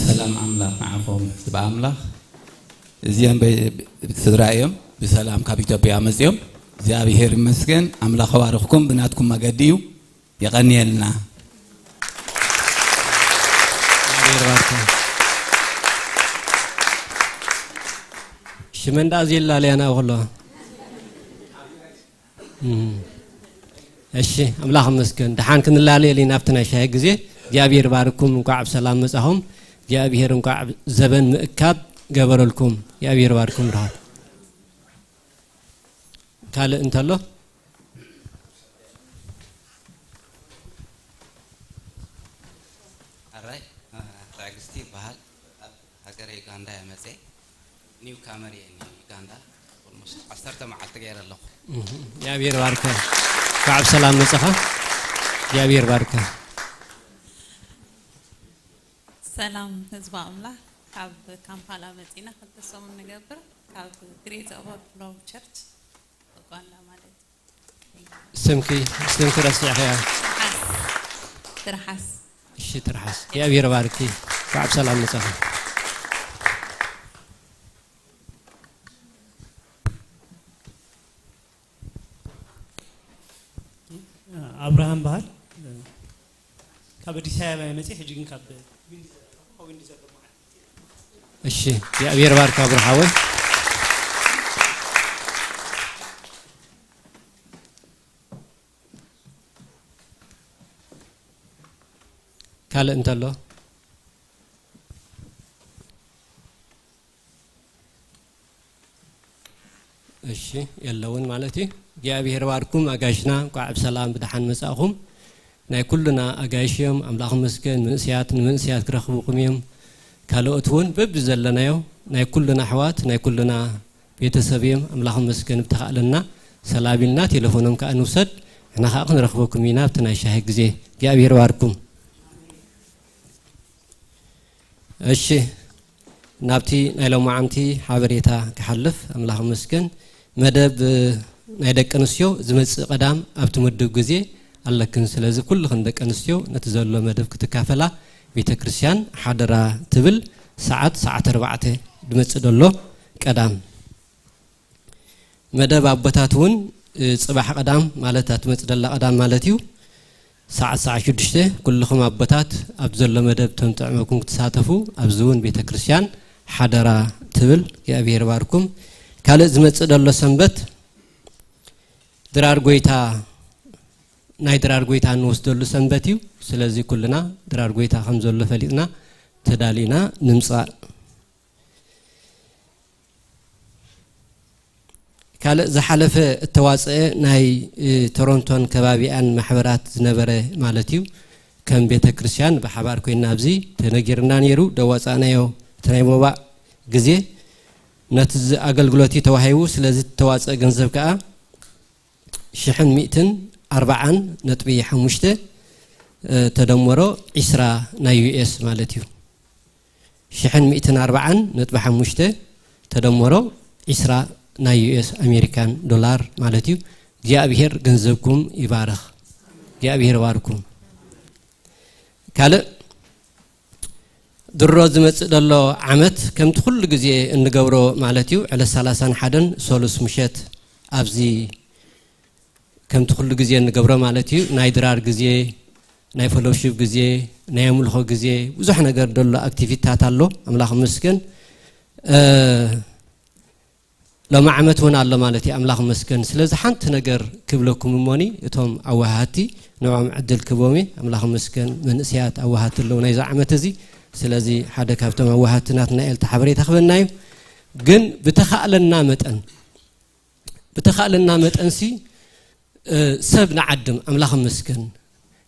ሰላም ኣምላኽ ንዓኹም ህዝቢ ኣምላኽ። እዚኦም በ-፣ ስድራ እዮም፣ ብሰላም ካብ ኢትዮጵያ መፅዮም። እግዚኣብሔር ይመስገን። ኣምላኽ ባርኽኩም፣ ብናትኩም መገዲ እዩ። የቐንየልና። እግዚኣብሔር ባርኩም። ሽመንዳ ዜላ ለያና ከሎ። እም። እሺ፣ ኣምላኽ ይመስገን። ደሓን ክንላለየሉ ኢና ኣብቲ ናይ ሻሂ ግዜ። እግዚኣብሔር ባርኩም፣ እንኳዕ ብሰላም መጻኹም። እግዚኣብሔር እንኳዕ ዘበን ምእካብ ገበረልኩም። እግዚኣብሔር ባርኩም። ደሓን ካልእ እንተሎ? ኣራይ፣ ትዕግስቲ ይበሃል። ኣብ ሃገረ ዩጋንዳ እየ መፅየ። ኒው ካመር እየ፣ ኒው ዩጋንዳ። ኦልሞስት ዓሰርተ መዓልቲ ገይረ ኣለኹ። እግዚኣብሔር ባርከ። እንኳዕ ብሰላም መጻኻ። እግዚኣብሔር ባርከ። ሰላም ህዝቢ ኣምላኽ። ካብ ካምፓላ መጺና ክልተ ሰሙን ንገብር፣ ካብ ግሬት ኦቨርፍሎው ቸርች ኡጋንዳ ማለት እዩ። ስምኪ ስምኪ ረሲዕኸያ። ትርሓስ ትርሓስ። እሺ ትርሓስ። እግዚኣብሔር ባርኪ። እንኳዕ ብሰላም መጻኺ። ኣብርሃም በሃል። ካብ ኣዲስ ኣበባ መፅእ፣ ሕጂ ግን ካብ እሺ እግዚኣብሔር ባርካ ብርሃወይ። ካልእ እንተሎ? እሺ የለውን ማለት እዩ። እግዚኣብሔር ባርኩም ኣጋይሽና፣ እንኳዕ ብሰላም ብደሓን መጻእኹም። ናይ ኩልና ኣጋይሽ እዮም። ኣምላኽ መስገን። መንእስያት ንመንእስያት ክረኽቡኹም እዮም። ካልኦት እውን በቢ ዘለናዮ ናይ ኩልና ኣሕዋት ናይ ኩልና ቤተሰብ እዮም። ኣምላኽ መስገን። ብተኻእለና ሰላም ኢልና ቴሌፎኖም ከዓ ንውሰድ። ንሕና ከዓ ክንረኽበኩም ኢና ኣብቲ ናይ ሻሂ ግዜ። እግዚኣብሔር ባርኩም። እሺ ናብቲ ናይ ሎማዓንቲ ሓበሬታ ክሓልፍ ኣምላኽ መስገን። መደብ ናይ ደቂ ኣንስትዮ ዝመጽእ ቀዳም ኣብቲ ምድብ ግዜ ኣለክን። ስለዚ ኩልኽን ደቂ ኣንስትዮ ነቲ ዘሎ መደብ ክትካፈላ ቤተ ክርስቲያን ሓደራ ትብል። ሰዓት ሰዓት ኣርባዕተ ዝመጽእ ዘሎ ቀዳም። መደብ ኣቦታት እውን ጽባሕ ቀዳም ማለት ኣትመጽእ ደላ ቀዳም ማለት እዩ። ሰዓት ሰዓት ሽዱሽተ ኩልኹም ኣቦታት ኣብ ዘሎ መደብ ተንጥዕመኩም ክትሳተፉ ኣብዚ እውን ቤተ ክርስቲያን ሓደራ ትብል። እግዚኣብሔር ባርኩም። ካልእ ዝመጽእ ደሎ ሰንበት ድራር ጎይታ ናይ ድራር ጎይታ እንወስደሉ ሰንበት እዩ። ስለዚ ኩልና ድራር ጎይታ ከም ዘሎ ፈሊጥና ተዳሊና ንምጻእ። ካልእ ዝሓለፈ እተዋፀአ ናይ ቶሮንቶን ከባቢኣን ማሕበራት ዝነበረ ማለት እዩ። ከም ቤተ ክርስቲያን ብሓባር ኮይና ኣብዚ ተነጊርና ነይሩ። ደዋፃእናዮ እቲ ናይ ሞባእ ግዜ ነቲ ኣገልግሎት ተዋሂቡ። ስለዚ እተዋፀአ ገንዘብ ከዓ ሽሕን ሚእትን ኣርባዓን ነጥቢ ሓሙሽተ ተደመሮ ዒስራ ናይ ዩኤስ ማለት እዩ። ሽሕን ሚእትን ኣርባዓን ነጥቢ ሓሙሽተ ተደመሮ ዒስራ ናይ ዩኤስ ኣሜሪካን ዶላር ማለት እዩ። እግዚኣብሔር ገንዘብኩም ይባርኽ። እግዚኣብሔር ይባርኩም። ካልእ ድሮ ዝመጽእ ዘሎ ዓመት ከምቲ ኩሉ ግዜ እንገብሮ ማለት እዩ። ዕለት ሰላሳን ሓደን ሰሉስ ምሸት ኣብዚ ከምቲ ኩሉ ግዜ እንገብሮ ማለት እዩ። ናይ ድራር ግዜ፣ ናይ ፈሎሺፕ ግዜ፣ ናይ ኣምልኾ ግዜ፣ ብዙሕ ነገር ደሎ ኣክቲቪታት ኣሎ። ኣምላኽ መስገን። ሎሚ ዓመት እውን ኣሎ ማለት እዩ። ኣምላኽ መስገን። ስለዚ ሓንቲ ነገር ክብለኩም እሞኒ እቶም ኣዋሃድቲ ንዕኦም ዕድል ክቦሜ። ኣምላኽ መስገን። መንእስያት ኣዋሃድቲ ኣለዉ ናይዚ ዓመት እዚ። ስለዚ ሓደ ካብቶም ኣዋሃድቲ ናትና ኤልታ ሓበሬታ ክበና እዩ። ግን ብተኻእለና መጠን ብተኻእለና መጠንሲ ሰብ ንዓድም። ኣምላኽ መስገን።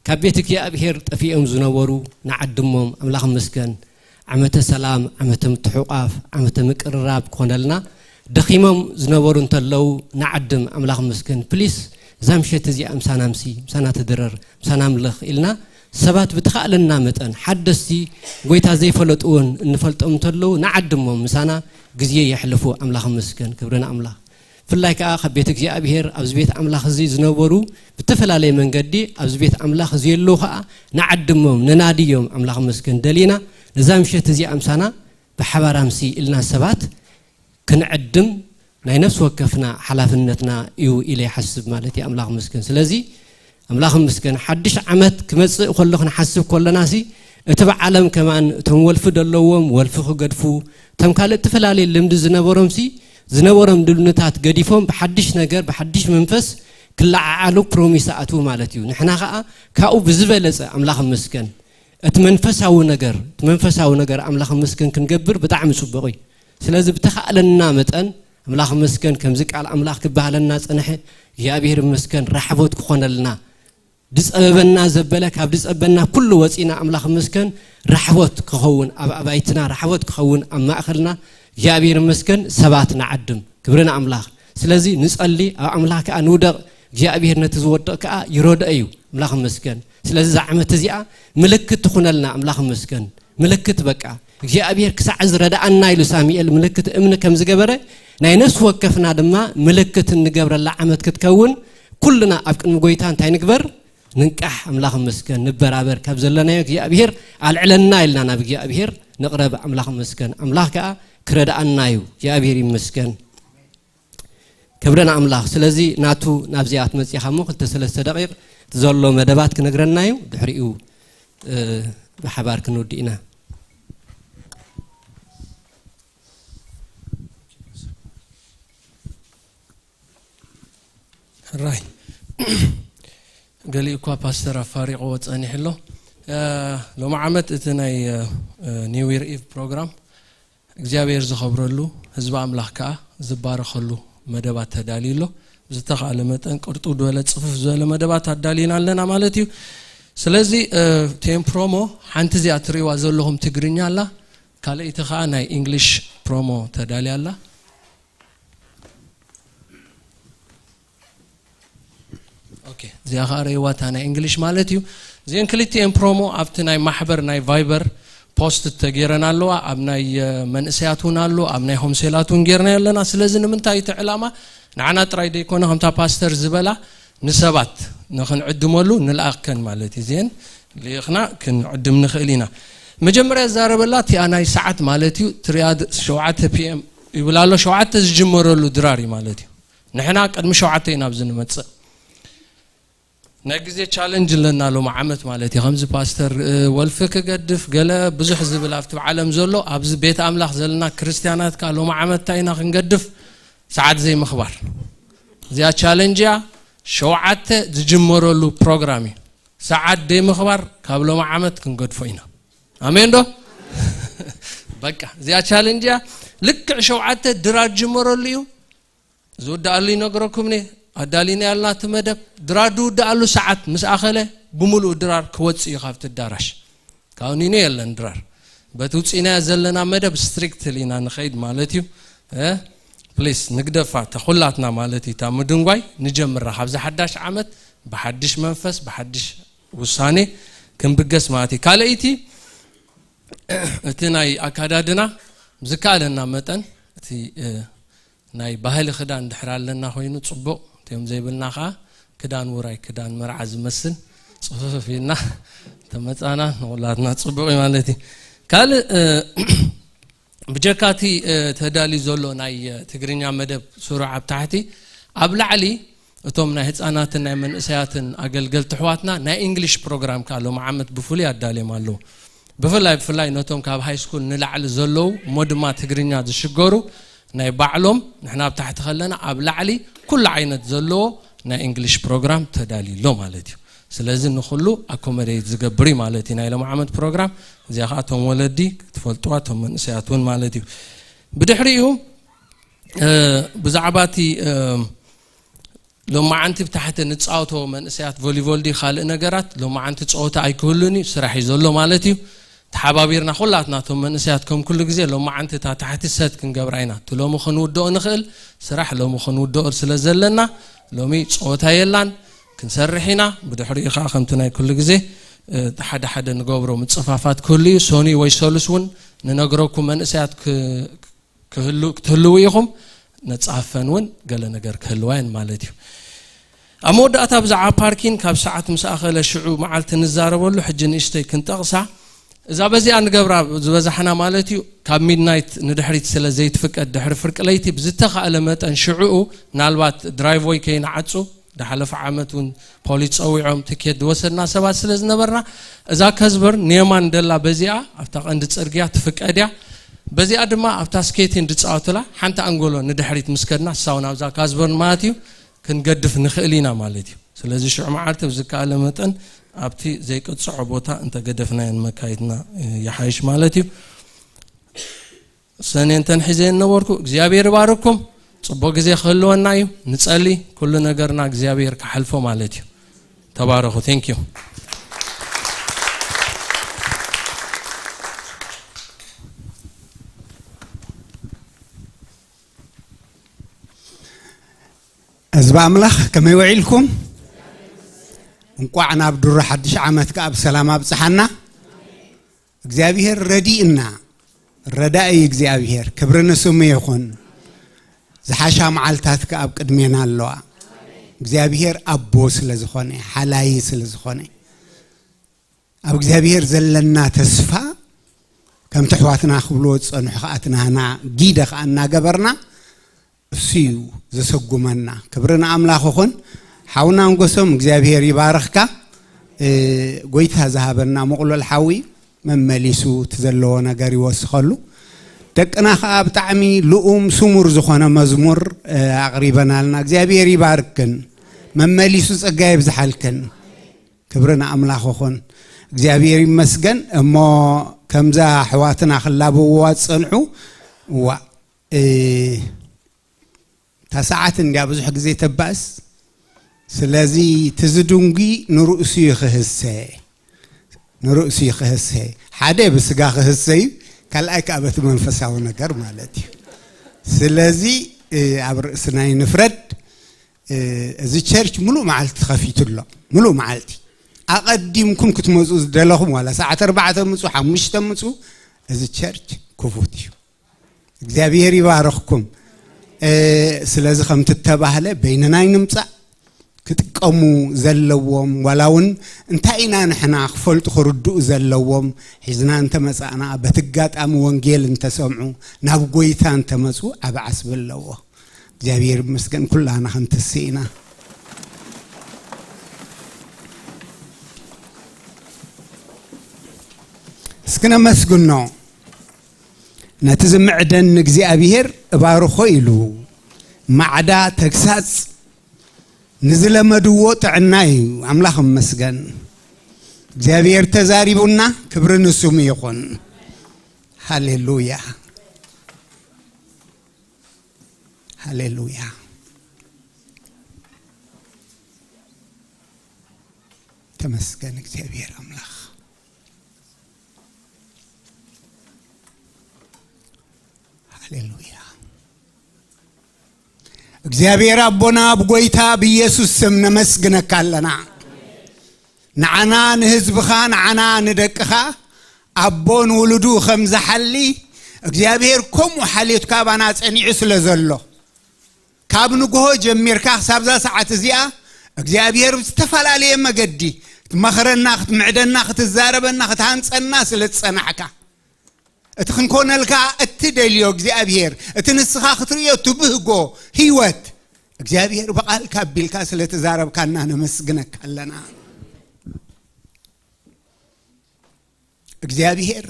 ካብ ቤት እግዚኣብሔር ጠፊኦም ዝነበሩ ንዓድሞም። ኣምላኽ መስገን። ዓመተ ሰላም፣ ዓመተ ምትሕቋፍ፣ ዓመተ ምቅርራብ ክኾነልና። ደኺሞም ዝነበሩ እንተለዉ ንዓድም። ኣምላኽ መስገን። ፕሊስ እዛ ምሸት እዚኣ ምሳና ምሲ ምሳና ተደረር ምሳና ምለኽ ኢልና ሰባት ብተኻእለና መጠን ሓደስቲ ጎይታ ዘይፈለጡ እውን እንፈልጦም እንተለዉ ንዓድሞም ምሳና ግዜ የሕልፉ። ኣምላኽ መስገን። ክብሪ ንኣምላኽ። ብፍላይ ከዓ ካብ ቤት እግዚኣብሔር ኣብዚ ቤት ኣምላኽ እዚ ዝነበሩ ብተፈላለየ መንገዲ ኣብዚ ቤት ኣምላኽ እዚ የለዉ ከዓ ንዓድሞም ነናድዮም። ኣምላኽ መስገን። ደሊና ነዛ ምሸት እዚኣ ምሳና ብሓባር ኣምሲ ኢልና ሰባት ክንዕድም ናይ ነፍሲ ወከፍና ሓላፍነትና እዩ ኢለ ይሓስብ ማለት እዩ። ኣምላኽ መስገን። ስለዚ ኣምላኽ መስገን። ሓድሽ ዓመት ክመጽእ ከሎ ክንሓስብ ከለናሲ እቲ ብዓለም ከማን እቶም ወልፊ ዘለዎም ወልፊ ክገድፉ፣ እቶም ካልእ እተፈላለየ ልምዲ ዝነበሮምሲ ዝነበሮም ልምድታት ገዲፎም ብሓድሽ ነገር ብሓድሽ መንፈስ ክለዓዓሉ ፕሮሚስ ኣትዉ ማለት እዩ። ንሕና ከዓ ካብኡ ብዝበለጸ ኣምላኽ መስገን እቲ መንፈሳዊ ነገር እቲ መንፈሳዊ ነገር ኣምላኽ መስገን ክንገብር ብጣዕሚ ጽቡቕ እዩ። ስለዚ ብተኻእለና መጠን ኣምላኽ መስገን ከምዚ ቃል ኣምላኽ ክበሃለና ጸንሐ እግዚኣብሔር መስገን ራሕቦት ክኾነልና ድጸበበና ዘበለ ካብ ድጸበና ኩሉ ወጺና ኣምላኽ መስገን ራሕቦት ክኸውን ኣብ ኣባይትና ራሕቦት ክኸውን ኣብ ማእኸልና እግዚኣብሔር መስገን ሰባት ንዓድም ክብሪ ንኣምላኽ ስለዚ ንጸሊ፣ ኣብ ኣምላኽ ከኣ ንውደቕ። እግዚኣብሔር ነቲ ዝወድቕ ከኣ ይረድኦ እዩ። ኣምላኽ ይመስገን። ስለዚ እዛ ዓመት እዚኣ ምልክት ትኹነልና። ኣምላኽ ይመስገን። ምልክት በቃ። እግዚኣብሔር ክሳዕ ዝረድኣና ኢሉ ሳሙኤል ምልክት እምኒ ከም ዝገበረ፣ ናይ ነፍሲ ወከፍና ድማ ምልክት እንገብረላ ዓመት ክትከውን፣ ኩልና ኣብ ቅድሚ ጐይታ እንታይ ንግበር? ንንቃሕ። ኣምላኽ ይመስገን። ንበራበር። ካብ ዘለናዮ እግዚኣብሔር ኣልዕለና ኢልና ናብ እግዚኣብሔር ንቕረብ። ኣምላኽ ይመስገን። ኣምላኽ ከኣ ክረድኣና እዩ። እግዚኣብሔር ይመስገን። ክብሪ ንኣምላኽ። ስለዚ ናቱ ናብዚኣ ክትመጽእ ኢኻ እሞ ክልተ ሰለስተ ደቂቕ እቲ ዘሎ መደባት ክነግረና እዩ። ድሕሪኡ፣ እ፣ ብሓባር ክንውድእ ኢና። ሕራይ። ገሊኡ እኳ ፓስተር ኣፋሪቕዎ ጸኒሑ ኣሎ። እ፣ ሎሚ ዓመት እቲ ናይ፣ እ፣ እ፣ ኒው ይር ኢቭ ፕሮግራም እግዚኣብሔር ዝኸብረሉ፣ ህዝቢ ኣምላኽ ከኣ ዝባረኸሉ መደባት ተዳልዩ ኣሎ። ብዝተኻእለ መጠን ቅርጥው ዝበለ፣ ጽፉፍ ዝበለ መደባት ኣዳሊና ኣለና ማለት እዩ። ስለዚ፣ እ፣ ቴን ፕሮሞ ሓንቲ እዚኣ ትርእይዋ ዘለኹም ትግርኛ ኣላ። ካልኣይቲ ከኣ ናይ ኢንግሊሽ ፕሮሞ ተዳልያ ኣላ። ኦኬ፣ እዚኣ ኸኣ ረእይዋ እታ ናይ እንግሊሽ ማለት እዩ። እዚአን ክልቲኤን ፕሮሞ ኣብቲ ናይ ማሕበር ናይ ቫይበር ፖስት ተገይረን ኣለዋ። ኣብ ናይ፣ እ፣ መንእሰያት እውን ኣሎ፣ ኣብ ናይ ሆምሴላት እውን ጌርናዮ ኣለና። ስለዚ ንምንታይ እቲ ዕላማ ንዓና ጥራይ ደይኮነ፣ ከምታ ፓስተር ዝበላ ንሰባት ንኽንዕድመሉ ንልኣኽከን ማለት እዩ። እዚአን ልኢኽና ክንዕድም ንኽእል ኢና። መጀመርያ ዝዛረበላ እቲኣ ናይ ሰዓት ማለት እዩ። ትሪኣድ ሸውዓተ ፒ ኤም ይብል ኣሎ። ሸውዓተ ዝጅመረሉ ድራር እዩ ማለት እዩ። ንሕና ቅድሚ ሸውዓተ ኢና ኣብዚ ንመጽእ። ናይ ግዜ ቻለንጅ ኣለና ሎሚ ዓመት ማለት እዩ። ከምዚ ፓስተር፣ እ፣ ወልፊ ክገድፍ ገለ ብዙሕ ዝብል ኣብቲ ዓለም ዘሎ፣ ኣብዚ ቤት ኣምላኽ ዘለና ክርስትያናት ከኣ ሎሚ ዓመት እንታይ ኢና ክንገድፍ? ሰዓት ዘይምኽባር። እዚኣ ቻለንጅ እያ። ሸውዓተ ዝጅመረሉ ፕሮግራም እዩ። ሰዓት ዘይምኽባር ካብ ሎሚ ዓመት ክንገድፎ ኢና። ኣሜን ዶ? በቃ፣ እዚኣ ቻለንጅ እያ። ልክዕ ሸውዓተ ድራር ጅመረሉ እዩ። ዝውድኣሉ ይነግረኩም እየ። ኣዳሊና ያልና እቲ መደብ ድራር ዝውድኣሉ ሰዓት ምስ ኣኸለ ብምሉኡ ድራር ክወጽእ እዩ ካብቲ ኣዳራሽ። ካብ ኒኖ የለን ድራር። በቲ ውጺእናዮ ዘለና መደብ ስትሪክትሊ ኢና ንኸይድ ማለት እዩ። እ፣ ፕሊስ ንግደፋ ተኹላትና ማለት እዩ። እታ ምድንጓይ ንጀምራ። ካብዚ ሓዳሽ ዓመት ብሓድሽ መንፈስ፣ ብሓድሽ ውሳኔ ክንብገስ ማለት እዩ። ካልኣይቲ፣ እቲ ናይ ኣካዳድና ብዝከኣለና መጠን እቲ፣ እ፣ ናይ ባህሊ ክዳን ድሕር ኣለና ኮይኑ ጽቡቕ፣ እቶም ዘይብልና ኸኣ ክዳን ውራይ፣ ክዳን መርዓ ዝመስል ጽፍፍ ኢልና ተመጻና ንኹላትና ጽቡቕ እዩ ማለት እዩ። ካልእ፣ እ፣ ብጀካ እቲ፣ እ፣ ተዳልዩ ዘሎ ናይ፣ እ፣ ትግርኛ መደብ ስሩዕ ኣብ ታሕቲ፣ ኣብ ላዕሊ እቶም ናይ ህጻናትን ናይ መንእሰያትን ኣገልገልቲ ኣሕዋትና ናይ እንግሊሽ ፕሮግራም ከኣ ሎም ዓመት ብፍሉይ ኣዳልዮም ኣለዉ። ብፍላይ፣ ብፍላይ ነቶም ካብ ሃይ ስኩል ንላዕሊ ዘለዉ እሞ ድማ ትግርኛ ዝሽገሩ ናይ ባዕሎም፣ ንሕና ኣብ ታሕቲ ከለና ኣብ ላዕሊ ኩሉ ዓይነት ዘለዎ ናይ እንግሊሽ ፕሮግራም ተዳልዩ ኣሎ ማለት እዩ። ስለዚ ንኹሉ ኣኮመዴት ዝገብር እዩ ማለት እዩ ናይ ሎም ዓመት ፕሮግራም። እዚኣ ኸኣ እቶም ወለዲ ክትፈልጥዋ፣ እቶም መንእሰያት እውን ማለት እዩ። ብድሕሪኡ፣ እ፣ ብዛዕባ እቲ፣ እ፣ ሎማዓንቲ ብታሕቲ ንጻወቶ መንእሰያት ቮሊቮል ድዩ ካልእ ነገራት፣ ሎማዓንቲ ጸወታ ኣይክህሉን እዩ፣ ስራሕ እዩ ዘሎ ማለት እዩ። ተሓባቢርና ኩላትና እቶም መንእሰያት ከም ኩሉ ግዜ ሎማዓንቲ እታ ታሕቲ ሰት ክንገብራ ኢና። እቲ ሎሚ ክንውድኦ ንኽእል ስራሕ ሎሚ ክንውድኦ ስለ ዘለና ሎሚ ጸወታ የላን፣ ክንሰርሕ ኢና። ብድሕሪኡ ኸኣ ከምቲ ናይ ኩሉ ግዜ፣ እ፣ ሓደ ሓደ ንገብሮ ምጽፋፋት ክህሉ እዩ። ሶኒ ወይ ሰሉስ እውን ንነግረኩም መንእሰያት ክ-፣ ክህሉ-፣ ክትህልዉ ኢኹም። ነጻፈን እውን ገለ ነገር ክህልዋ እየን ማለት እዩ። ኣብ መወዳእታ ብዛዕባ ፓርኪን ካብ ሰዓት ምስ ኣኸለ ሽዑ መዓልቲ ንዛረበሉ። ሕጂ ንእሽተይ ክንጠቕሳ። እዛ በዚኣ ንገብራ ዝበዛሕና ማለት እዩ፣ ካብ ሚድናይት ንድሕሪት ስለ ዘይትፍቀድ ድሕሪ ፍርቂ ለይቲ ብዝተኻእለ መጠን ሽዕኡ ምናልባት ድራይቭወይ ከይንዓጹ፣ ዝሓለፈ ዓመት እውን ፖሊስ ጸዊዖም ትኬት ዝወሰድና ሰባት ስለ ዝነበርና፣ እዛ ከዝበርን ንየማን ደላ በዚኣ ኣብታ ቀንዲ ጽርግያ ትፍቀድ እያ። በዚኣ ድማ ኣብታ ስኬቲን ዝጻወቱላ ሓንቲ ኣንጎሎ ንድሕሪት ምስ ከድና፣ እሳ እውን ኣብዛ ካዝበርን ማለት እዩ፣ ክንገድፍ ንኽእል ኢና ማለት እዩ። ስለዚ ሽዑ መዓልቲ ብዝከኣለ መጠን ኣብቲ ዘይቅጽዖ ቦታ እንተገደፍናየን መካይድና፣ እ፣ ይሓይሽ ማለት እዩ። ሰኔ እንተን ሒዘ ነበርኩ። እግዚኣብሔር ይባርኩም። ጽቡቕ ግዜ ክህልወና እዩ። ንጸሊ፣ ኩሉ ነገርና እግዚኣብሔር ክሓልፎ ማለት እዩ። ተባረኹ። Thank you። ህዝቢ ኣምላኽ ከመይ ውዒልኩም? እንቋዕ ናብ ድሮ ሓድሽ ዓመት ከኣ ብሰላም ኣብጽሓና። እግዚኣብሔር ረዲእና፣ ረዳኢ እግዚኣብሔር፣ ክብሪ ንስሙ ይኹን። ዝሓሻ መዓልታት ከኣ ኣብ ቅድሜና ኣለዋ። እግዚኣብሔር ኣቦ ስለ ዝኾነ፣ ሓላይ ስለ ዝኾነ፣ ኣብ እግዚኣብሔር ዘለና ተስፋ፣ ከምቲ ኣሕዋትና ክብልዎ ዝጸንሑ ከኣ፣ እቲ ናህና ጊደ ከኣ እናገበርና፣ እሱ እዩ ዘሰጉመና። ክብሪ ንኣምላኽ ይኹን። ሓውና ንጎሶም እግዚኣብሔር ይባርኽካ። እ፣ ጎይታ ዝሃበና ምቕሉል ሓዊ መመሊሱ እቲ ዘለዎ ነገር ይወስኸሉ። ደቅና ከኣ ብጣዕሚ ልኡም ስሙር ዝኾነ መዝሙር፣ እ፣ ኣቕሪበናልና። እግዚኣብሔር ይባርክን። መመሊሱ ጸጋ የብዝሓልክን። ክብሪ ንኣምላኽ ይኹን። እግዚኣብሔር ይመስገን። እሞ ከምዛ ኣሕዋትና ክላበውዋ ዝጸንሑ፣ እዋ፣ እ፣ እታ ሰዓት እንድያ ብዙሕ ግዜ ተባእስ። ስለዚ እቲ ዝድንጉ ንርእሱ እዩ ክህሰ። ንርእሱ እዩ ክህሰ። ሓደ ብስጋ ክህሰ እዩ፣ ካልኣይ ከኣ በቲ መንፈሳዊ ነገር ማለት እዩ። ስለዚ፣ እ፣ ኣብ ርእስና ይንፍረድ። እ፣ እዚ ቸርች ምሉእ መዓልቲ ተኸፊቱ ኣሎ። ምሉእ መዓልቲ። ኣቐዲምኩም ክትመጹ ዝደለኹም፣ ዋላ ሰዓት ኣርባዕተ ምጹ፣ ሓሙሽተ ምጹ፣ እዚ ቸርች ክፉት እዩ። እግዚኣብሔር ይባርኽኩም። እ፣ ስለዚ ከምቲ እተባህለ በይንና ኣይንምጻእ። ክጥቀሙ ዘለዎም፣ ዋላ እውን እንታይ ኢና ንሕና ክፈልጡ ክርድኡ ዘለዎም፣ ሒዝና እንተመጻእና፣ በቲ ኣጋጣሚ ወንጌል እንተሰምዑ፣ ናብ ጎይታ እንተመጹ ዓቢ ዓስቢ ኣለዎ። እግዚኣብሔር ይመስገን፣ ኩላና ክንትስእ ኢና። እስኪ ነመስግኖ። ነቲ ዝምዕደኒ እግዚኣብሔር እባርኾ ኢሉ፣ ማዕዳ ተግሳጽ ንዝለመድዎ ጥዕና እዩ። ኣምላኽ ይመስገን። እግዚኣብሔር ተዛሪቡና፣ ክብሪ ንስሙ ይኹን። ሃሌሉያ፣ ሃሌሉያ። ተመስገን እግዚኣብሔር ኣምላኽ። ሃሌሉያ። እግዚኣብሔር ኣቦና፣ ኣብ ጎይታ ብኢየሱስ ስም ነመስግነካ ኣለና። ንዓና ንህዝብኻ፣ ንዓና ንደቅኻ፣ ኣቦ ንውሉዱ ከም ዝሓሊ፣ እግዚኣብሔር ከምኡ ሓልዮት ካባና ጸኒዑ ስለ ዘሎ፣ ካብ ንግሆ ጀሚርካ ክሳብዛ ሰዓት እዚኣ፣ እግዚኣብሔር ብዝተፈላለየ መገዲ ክትመኽረና፣ ክትምዕደና፣ ክትዛረበና፣ ክትሃንጸና ስለ ዝጸናሕካ፣ እቲ ክንኮነልካ እትደልዮ እግዚኣብሔር፣ እቲ ንስኻ ክትርእዮ ትብህጎ ህይወት፣ እግዚኣብሔር ብቓልካ ኣቢልካ ስለ ተዛረብካና ነመስግነካ ኣለና። እግዚኣብሔር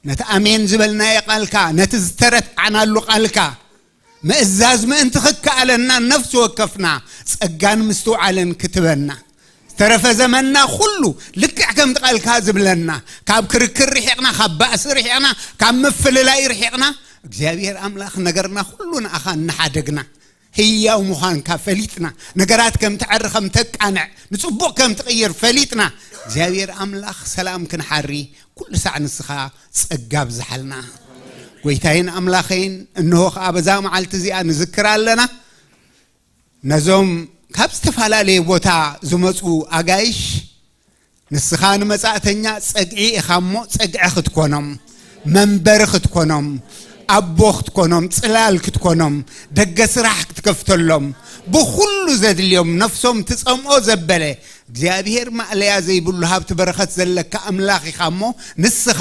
ነቲ ኣሜን ዝበልናዮ ቃልካ፣ ነቲ ዝተረትዓናሉ ቃልካ ምእዛዝ ምእንቲ ክከኣለና፣ ነፍሲ ወከፍና ጸጋን ምስትውዓልን ክትበና፣ ዝተረፈ ዘመንና ኩሉ ልክዕ ከምቲ ቃልካ ዝብለና፣ ካብ ክርክር ርሒቕና፣ ካብ ባእሲ ርሒቕና፣ ካብ ምፍልላይ ርሒቕና፣ እግዚኣብሔር ኣምላኽ ነገርና ኩሉ ንኣኻ እናሓደግና፣ ህያው ምዃንካ ፈሊጥና፣ ነገራት ከም ተዐሪ፣ ከም ተቃንዕ፣ ንጽቡቕ ከም ትቕይር ፈሊጥና፣ እግዚኣብሔር ኣምላኽ ሰላም ክንሓሪ ኩሉ ሳዕ ንስኻ ጸጋ ብዝሓልና። ጎይታይን ኣምላኸይን፣ እንሆ ኸኣ በዛ መዓልቲ እዚኣ ንዝክር ኣለና። ነዞም ካብ ዝተፈላለየ ቦታ ዝመጹ ኣጋይሽ፣ ንስኻ ንመጻእተኛ ጸግዒ ኢኻ እሞ፣ ጸግዒ ክትኮኖም፣ መንበሪ ክትኮኖም፣ ኣቦ ክትኮኖም፣ ጽላል ክትኮኖም፣ ደገ ስራሕ ክትከፍተሎም፣ ብኹሉ ዘድልዮም፣ ነፍሶም ትጸምኦ ዘበለ እግዚኣብሔር ማእለያ ዘይብሉ ሃብቲ በረኸት ዘለካ ኣምላኽ ኢኻ እሞ፣ ንስኻ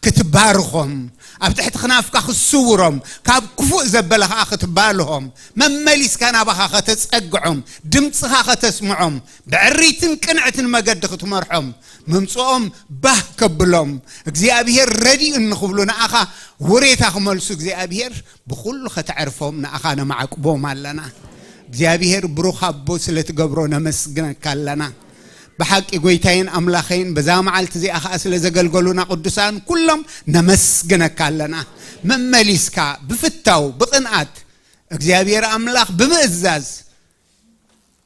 ክትባርኾም፣ ኣብ ትሕቲ ክናፍካ ክትስውሮም፣ ካብ ክፉእ ዘበለ ኸኣ ክትባልሆም፣ መመሊስካ ናባኻ ከተጸግዖም፣ ድምጽኻ ከተስምዖም፣ ብዕሪትን ቅንዕትን መገዲ ክትመርሖም፣ ምምጽኦም ባህ ከብሎም፣ እግዚኣብሔር ረዲኡኒ ክብሉ ንኣኻ ውሬታ ክመልሱ እግዚኣብሔር ብኹሉ ከተዕርፎም ንኣኻ ነማዕቅቦም ኣለና። እግዚኣብሔር ብሩኽ ኣቦ ስለ ትገብሮ ነመስግነካ ኣለና። ብሓቂ ጎይታይን ኣምላኸይን በዛ መዓልቲ እዚኣ ኸኣ ስለ ዘገልገሉና ቅዱሳን ኩሎም ነመስግነካ ኣለና። መመሊስካ ብፍታው ብቕንኣት እግዚኣብሔር ኣምላኽ ብምእዛዝ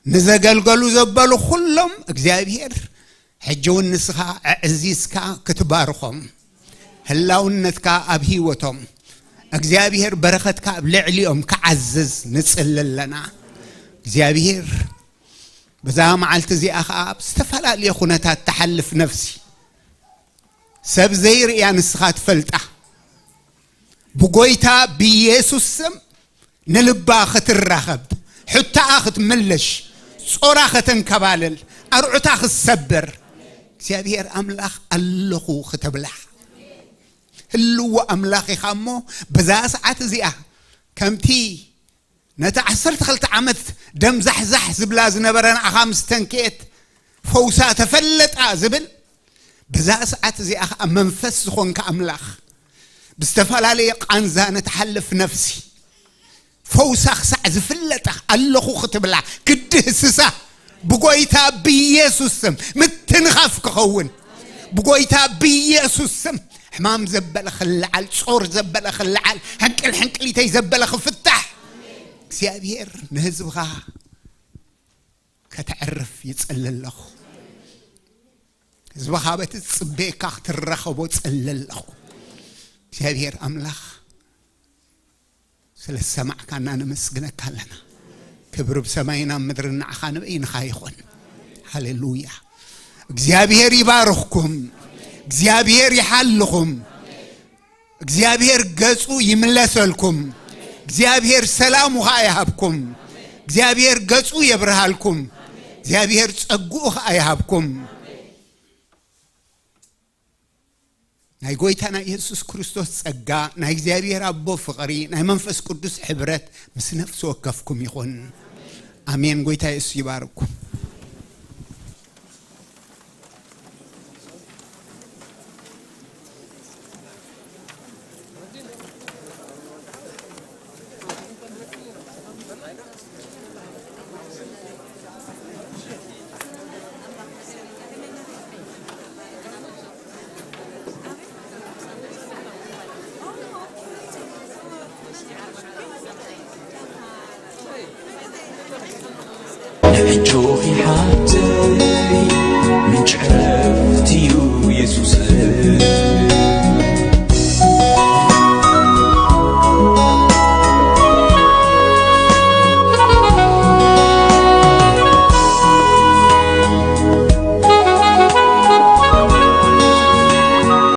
ንዘገልገሉ ዘበሉ ኩሎም እግዚኣብሔር ሕጂ እውን ንስኻ ኣዕዚዝካ ክትባርኾም፣ ህላውነትካ ኣብ ህይወቶም እግዚኣብሔር በረኸትካ ኣብ ልዕሊኦም ክዓዝዝ ንጽሊ ኣለና። እግዚኣብሔር በዛ መዓልቲ እዚኣ ኸዓ ኣብ ዝተፈላለየ ኩነታት ትሓልፍ ነፍሲ ሰብ ዘይርእያ ንስኻ ትፈልጣ ብጎይታ ብኢየሱስ ስም ንልባ ክትራኸብ ሕታኣ ክትምልሽ ጾራ ከተንከባልል ኣርዑታ ክትሰብር እግዚኣብሔር ኣምላኽ ኣለኹ ክትብላ ህልዎ ኣምላኽ ኢኻ እሞ በዛ ሰዓት እዚኣ ከምቲ ነቲ ዓሰርተ ክልተ ዓመት ደም ዛሕዛሕ ዝብላ ዝነበረ ንኣኻ ምስ ተንክኤት ፈውሳ ተፈለጣ ዝብል በዛ ሰዓት እዚኣ ከዓ መንፈስ ዝኾንካ ኣምላኽ ብዝተፈላለየ ቃንዛ ንትሓልፍ ነፍሲ ፈውሳ ክሳዕ ዝፍለጣ ኣለኹ ክትብላ ክድህስሳ ብጎይታ ብኢየሱስ ስም ምትንኻፍ ክኸውን ብጎይታ ብኢየሱስ ስም ሕማም ዘበለ ክልዓል ጾር ዘበለ ክልዓል ሕንቅል ሕንቅሊተይ ዘበለ ክፍታሕ እግዚኣብሔር ንህዝብኻ ከተዕርፍ ይጸሊ ኣለኹ ህዝብኻ በቲ ዝጽበየካ ክትራኸቦ ጸሊ ኣለኹ እግዚኣብሔር ኣምላኽ ስለ ዝሰማዕካና ነመስግነካ ኣለና ክብሪ ብሰማይን ኣብ ምድርን ንዓኻ ንበይንኻ ይኹን ሃሌሉያ እግዚኣብሔር ይባርኽኩም እግዚኣብሔር ይሓልኹም እግዚኣብሔር ገጹ ይምለሰልኩም እግዚኣብሔር ሰላሙ ኸዓ ይሃብኩም እግዚኣብሔር ገጹ የብርሃልኩም እግዚኣብሔር ጸግኡ ኸዓ ይሃብኩም ናይ ጎይታና ኢየሱስ ክርስቶስ ጸጋ ናይ እግዚኣብሔር ኣቦ ፍቕሪ ናይ መንፈስ ቅዱስ ሕብረት ምስ ነፍሲ ወከፍኩም ይኹን ኣሜን ጎይታ የሱስ ይባርኩም ንእጆኺ ሓብተይ ምንጭ